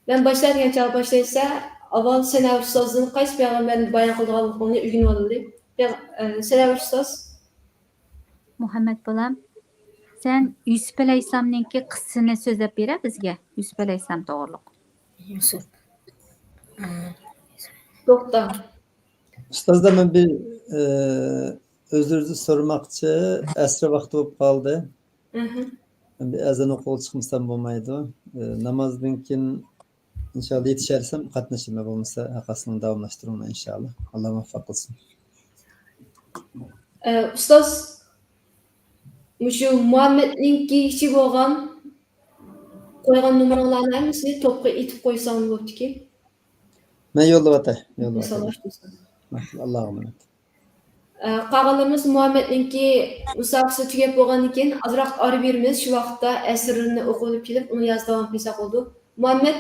مەن باشلايدىغان چاغ باشلايسە، ئاۋۋال سەنەۋەر ئۇستازدىن قايسى پەيغەمبەرنى بايان قىلىدىغانلىقىڭنى ئۆگىنىۋالىلى. پەيغ-، ئە، سەنەۋەر ئۇستاز. مۇھەممەد بالام، سەن يۈسۈپ ئەلەيھىسسالامنىڭكى قىسسىسىنى سۆزلەپ بېرە بىزگە، يۈسۈپ ئەلەيھىسسالام توغرۇلۇق. يۈسۈپ. ئە، توختا. ئۇستازلار، مەن بىر، ئە، ئۆزرىدىن سورىماقچى، ئەسىر ۋاقتى بولۇپ قالدى. ئەھە. بىر ئەزان ئوقۇغىلى چىقمىسام بولمايدۇ. ئە، نامازدىن كېيىن ئىنشاللا يېتىشەلىسەم قاتنىشىمەن، بولمىسا ھەققاسىنى داۋاملاشتۇرىمەن ئىنشاللا. ئاللا مۇۋەپپەق قىلسۇن. ئە، ئۇستاز، مۇشۇ مۇھەممەدنىڭكى ئىچى بولغان قويغان نومۇرۇڭلارنىڭ ھەممىسىنى توپقا ئېيتىپ قويساڭ بولىدىكەن. مەن يوللاۋاتاي، يوللاۋاتاي. ساۋاقدىشىم. ئاللاغا ئامانەت. ئە، قالغانلىرىمىز مۇھەممەدنىڭكى مۇسابىقىسى تۈگەپ بولغاندىن كېيىن ئازراق ئارا بېرىمىز، شۇ ۋاقىتتا ئەسىرلىرىنى ئوقۇۋېلىپ كېلىپ، ئۇنى يازدا داۋام قىلساق بولىدۇ. مۇھەممەد،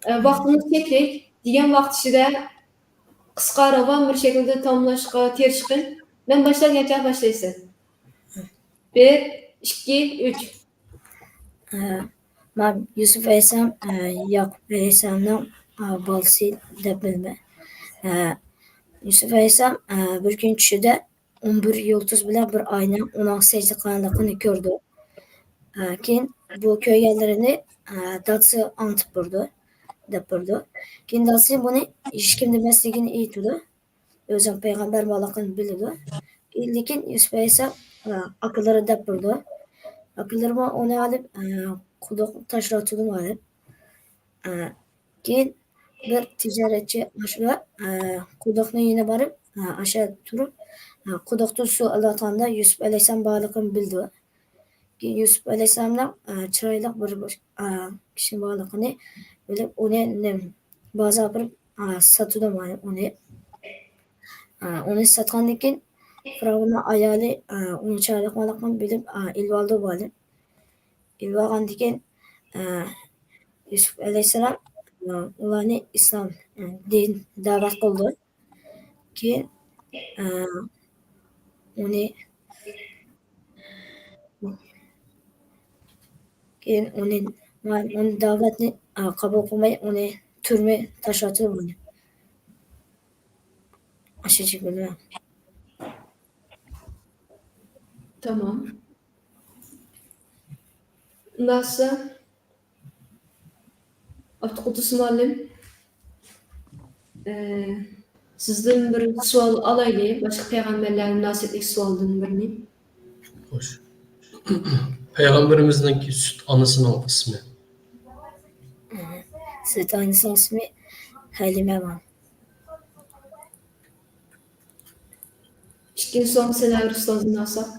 ئە، ۋاقتىمىز چەكلىك، دېگەن ۋاقىت ئىچىدە قىسقا، راۋان بىر شەكىلدە تاماملاشقا تىرىشقىن. مەن باشلىغانچە باشلايسەن. بىر، ئىككى، ئۈچ. ئە، مەن يۈسۈپ ئەلەيھىسسالام، ئە، ياقۇپ ئەلەيھىسسالامنىڭ، ئە، بالىسى دەپ بىلىمەن. ئە، يۈسۈپ ئەلەيھىسسالام، ئە، بىر كۈن چۈشىدە ئون بىر يۇلتۇز بىلەن بىر ئاينىڭ ئۇنىڭغا سەجدە قىلغانلىقىنى كۆردى. ئە، كېيىن بۇ كۆرگەنلىرىنى، ئە، دادىسىغا ئاڭلىتىپ بېرىدۇ، دەپ بېرىدۇ. كېيىن دادىسى بۇنى ھېچكىم دېمەسلىكىنى ئېيتىدۇ. ئۆزىنىڭ پەيغەمبەر بولغانلىقىنى بىلىدۇ. لېكىن يۈسۈپ ئەلەيھىسسالام، ئە، ئاكىلىرى دەپ بېرىدۇ. ئاكىلىرىمۇ ئۇنى ئېلىپ، ئە، قۇدۇق تاشلىۋاتىدۇ مۇئەللىم. ئە، كېيىن بىر تىجارەتچى ئاشۇ، ئە، قۇدۇقنىڭ يېنىغا بېرىپ، ئە، ئاشۇ تۇرۇپ، ئە، قۇدۇقتىن سۇ ئېلىۋاتقاندا يۈسۈپ ئەلەيھىسسالام بارلىقىنى بىلىدۇ. كېيىن يۈسۈپ ئەلەيھىسسالامنىڭ، ئە، چىرايلىق بىر، بىر، ئە، كىشى بارلىقىنى بىلىپ، ئۇنى نېمە، بازارغا ئاپىرىپ، ئە، ساتىدۇ مۇئەللىم ئۇنى. ئە، ئۇنى ساتقاندىن كېيىن، فىرئەۋننىڭ ئايالى، ئە، ئۇنىڭ چىرايلىق بارلىقىنى بىلىپ، ئە، ئېلىۋالىدۇ مۇئەللىم. ئېلىۋالغاندىن كېيىن، ئە، يۈسۈپ ئەلەيھىسسالام، ئە، ئۇلارنى ئىسلام، ئە، دىن دەۋەت قىلىدۇ. كېيىن، ئە، ئۇنى، كېيىن ئۇنى، ئۇنى دەۋەتنى، ئە، قوبۇل قىلماي، ئۇنى تۈرمىگە تاشلاۋاتىدۇ ئۇنى. ئاشۇنچە بىلىمەن. تامام. ناسا. ئابدۇقۇددۇس مۇئەللىم، ئە، سىزدىن بىر سوئال ئالايلى، باشقا پەيغەمبەرلەرگە مۇناسىۋەتلىك سوئالدىن بىرنى. خوش. پەيغەمبىرىمىزنىڭكى سۈت ئانىسىنىڭ ئىسمى؟ سۈت ئانىسىنىڭ ئىسمى ھەلىمە بولغان. ئىككىنچى سوئال سەنەۋەر ئۇستازدىن ئالساق.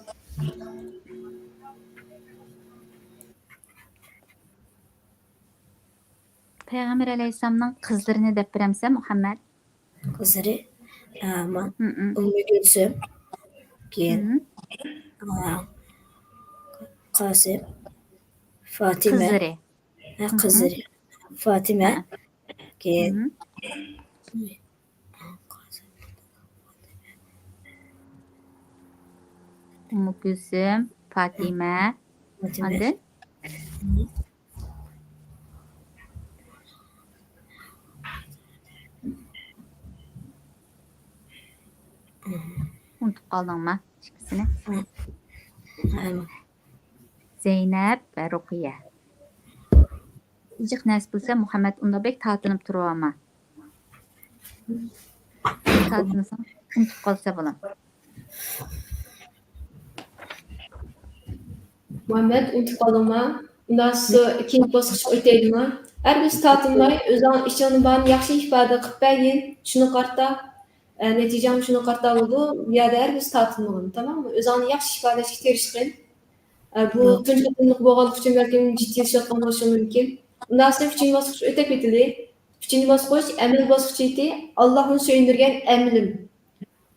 پەيغەمبەر ئەلەيھىسسالامنىڭ قىزلىرىنى دەپ بېرەمسەن، مۇھەممەد؟ قىزلىرى، ئە، ما-، مم. ئۇممۇ گۈلسۈم، كېيىن، مم. ئە، قاسىم، فاتىمە. قىزلىرى. ھە، مم. قىزلىرى. فاتىمە، ھە. كېيىن. مم. ئۇممۇ گۈلسۈم، فاتىمە، فاتىمە. ئاندىن؟ ئۇنتۇپ قالدىڭما ئىككىسىنى؟ ھە. زەينەپ ۋە رۇقىيە. جىق نەرسە بىلسە، مۇھەممەد ئۇنداق بەك تارتىنىپ تۇرۇۋالما. تارتىنساڭ، ئۇنتۇپ قالسا بولام. مۇھەممەد، ئۇنتۇپ قالدىڭما؟ ئۇنداق كېيىنكى باسقۇچقا ئۆتەيلىما؟ ھەرگىز تارتىنماي، ئۆزۈڭ ئىچىڭدە بارنى ياخشى ئىپادە قىلىپ بەرگىن، شۇنى قارىتا. ئە، نەتىجەڭ شۇنى قارىتا بولىدۇ. بۇ يەردە ھەرگىز تارتىنمىغىن، تاماممۇ؟ ئۆزۈڭنى ياخشى ئىپادىلەشكە تىرىشقىن. ئە، بۇ تۇنجى قېتىملىق بولغانلىقى ئۈچۈن بەلكىم جىددىيلىشىۋاتقان بولۇشى مۇمكىن. ئۇنداق بولسا ئۈچىنچى باسقۇچقا ئۆتۈپ كېتىلى. ئۈچىنچى باسقۇچ، ئەمەل باسقۇچى ئىدى. ئاللاھنى سۆيۈندۈرگەن ئەمىلىم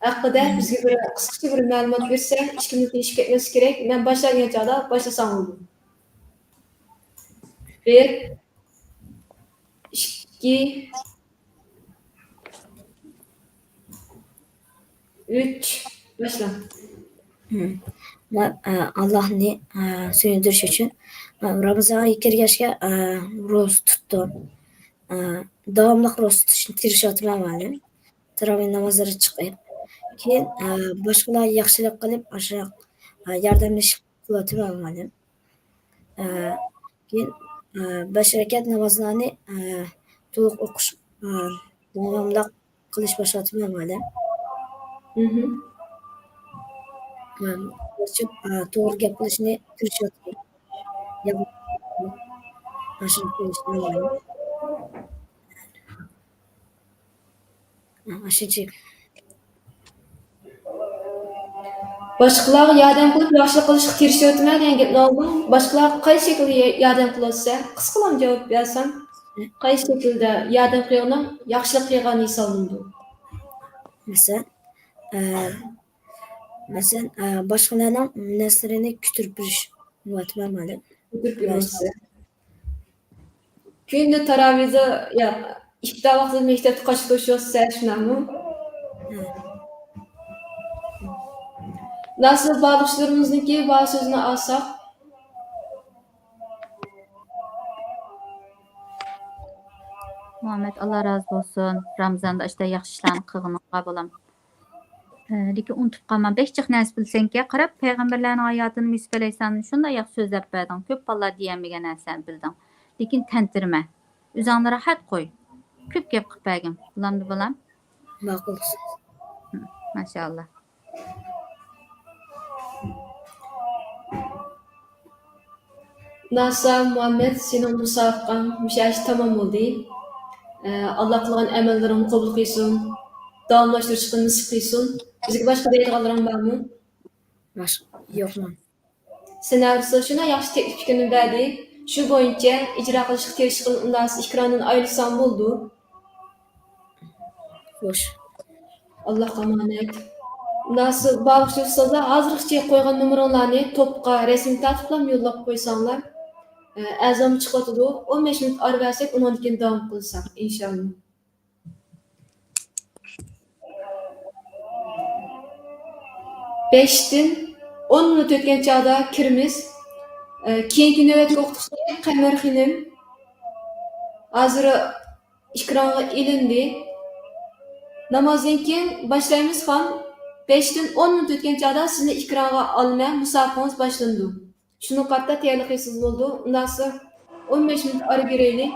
ھەققىدە بىزگە بىر قىسقىچە بىر مەلۇمات بېرسەڭ، ئىككى مىنۇت ئېشىپ كەتمەسلىكى كېرەك. مەن باشلاپ بەرگەن چاغدا باشلىساڭ بولىدۇ. بىر، ئىككى، ئۈچ، باشلاڭ. مم. مەن، ئە، ئاللاھنى، ئە، سۆيۈندۈرۈش ئۈچۈن، ئە، رامىزان ئايى كىرگەچكە، ئە، روزا تۇتتۇم. ئە، داۋاملىق روزا تۇتۇشنى تىرىشىۋاتىمەن، مۇئەللىم. تاراۋىھ نامازلىرى چىقىپ، كېيىن، ئە، باشقىلارغا ياخشىلىق قىلىپ، ئاشۇ، ئە، ياردەملىشىپ قىلىۋاتىمەن، مۇئەللىم. ئە، كېيىن، ئە، بەش رەكەت نامازلارنى، ئە، تولۇق ئوقۇش، ئە، داۋاملىق قىلىش باشلىۋاتىمەن، مۇئەللىم. مھم. ئە، ئە، توغرا گەپ قىلىشنى تىرىشىۋاتىمەن. يا-، ئاشۇنى قىلىشنى، مۇئەللىم. ئاشۇنچە. باشقىلارغا ياردەم قىلىپ، ياخشىلىق قىلىشقا تىرىشىۋاتىمەن دېگەن گەپنى ئاڭلىدىم. باشقىلارغا قايسى شەكىلدە ياردەم قىلىۋاتىسەن؟ قىسقىلا جاۋاب بەرسەڭ، قايسى شەكىلدە ياردەم قىلغىنىڭ ياخشىلىق قىلغان ھېسابلىنىدۇ؟ مەسىلەن، ئە، مەسىلەن، ئە، باشقىلارنىڭ نەرسىلىرىنى كۆتۈرۈپ بېرىش، مۇئەللىم. كۆتۈرۈپ بېرىسەن. كۈندە تاراۋىھدا، ياق، ئىپتار ۋاقتىدا مەكتەپتە قاچا توشۇۋاتىسەن، شۇنداقمۇ؟ ھە. ناسىر بارلىقچىلىرىمىزنىڭكى بار سۆزىنى ئالساق. مۇھەممەد، ئاللا رازى بولسۇن. رامىزاندا ئاشۇنداق ياخشى ئىشلارنى قىلغىنىڭغا، بالام. ئە، لېكىن ئۇنتۇپ قالما. بەك جىق نەرسە بىلسەڭكى، قاراپ، پەيغەمبەرلەرنىڭ ھاياتىنى، يۈسۈپ ئەلەيھىسسالامنى شۇنداق ياخشى سۆزلەپ بەردىڭ. كۆپ بالىلار دېيەلمىگەن نەرسىنى بىلدىڭ. لېكىن تەنتىرىمە. ئۆزۈڭنى راھەت قوي. كۆپ گەپ قىلىپ بەرگىن. بولامدۇ، بالام؟ ماقۇل. ماشائاللا. ناسا مۇھەممەد، سېنىڭ مۇسابىقەڭ مۇشۇ يەردە تامام بولدى. ئە، ئاللا قىلغان ئەمەللىرىڭنى قوبۇل قىلسۇن، داۋاملاشتۇرۇشقا نېسىپ قىلسۇن. بىزگە باشقا دەيدىغانلىرىڭ بارمۇ؟ باشقا يوق، مانا. سېنارىسى شۇنداق ياخشى تەكلىپ پىكىرنى بەردى. شۇ بويىچە ئىجرا قىلىشقا تىرىشقىن، ئۇنداق ئىكراندىن ئايرىلساڭ بولىدۇ. خوش. ئاللاھقا ئامانەت. ناسىر بابۇش ئۇستازلار، ھازىرغىچە قويغان نومۇرۇڭلارنى توپقا رەسىم تارتىپلا يوللاپ قويساڭلار، ئە، ئەرزانمۇ چىقىۋاتىدۇ. ئون بەش مىنۇت ئارا بەرسەك، ئۇنىڭدىن كېيىن داۋام قىلساق، ئىنشاللا. بەشتىن ئون مىنۇت ئۆتكەن چاغدا كىرىمىز. ئە، كېيىنكى نۆۋەتتىكى ئوقۇتقۇچى قەمەر خېنىم ھازىر ئېكرانغا ئېلىندى. نامازدىن كېيىن باشلايمىز، خان. بەشتىن ئون مىنۇت ئۆتكەن چاغدا سىزنى ئېكرانغا ئالىمەن، مۇسابىقىڭىز باشلىنىدۇ. شۇنىڭغا قارىتا تەييارلىق قىلسىڭىز بولىدۇ. ئۇنداقسا ئون بەش مىنۇت ئارا بېرەيلى.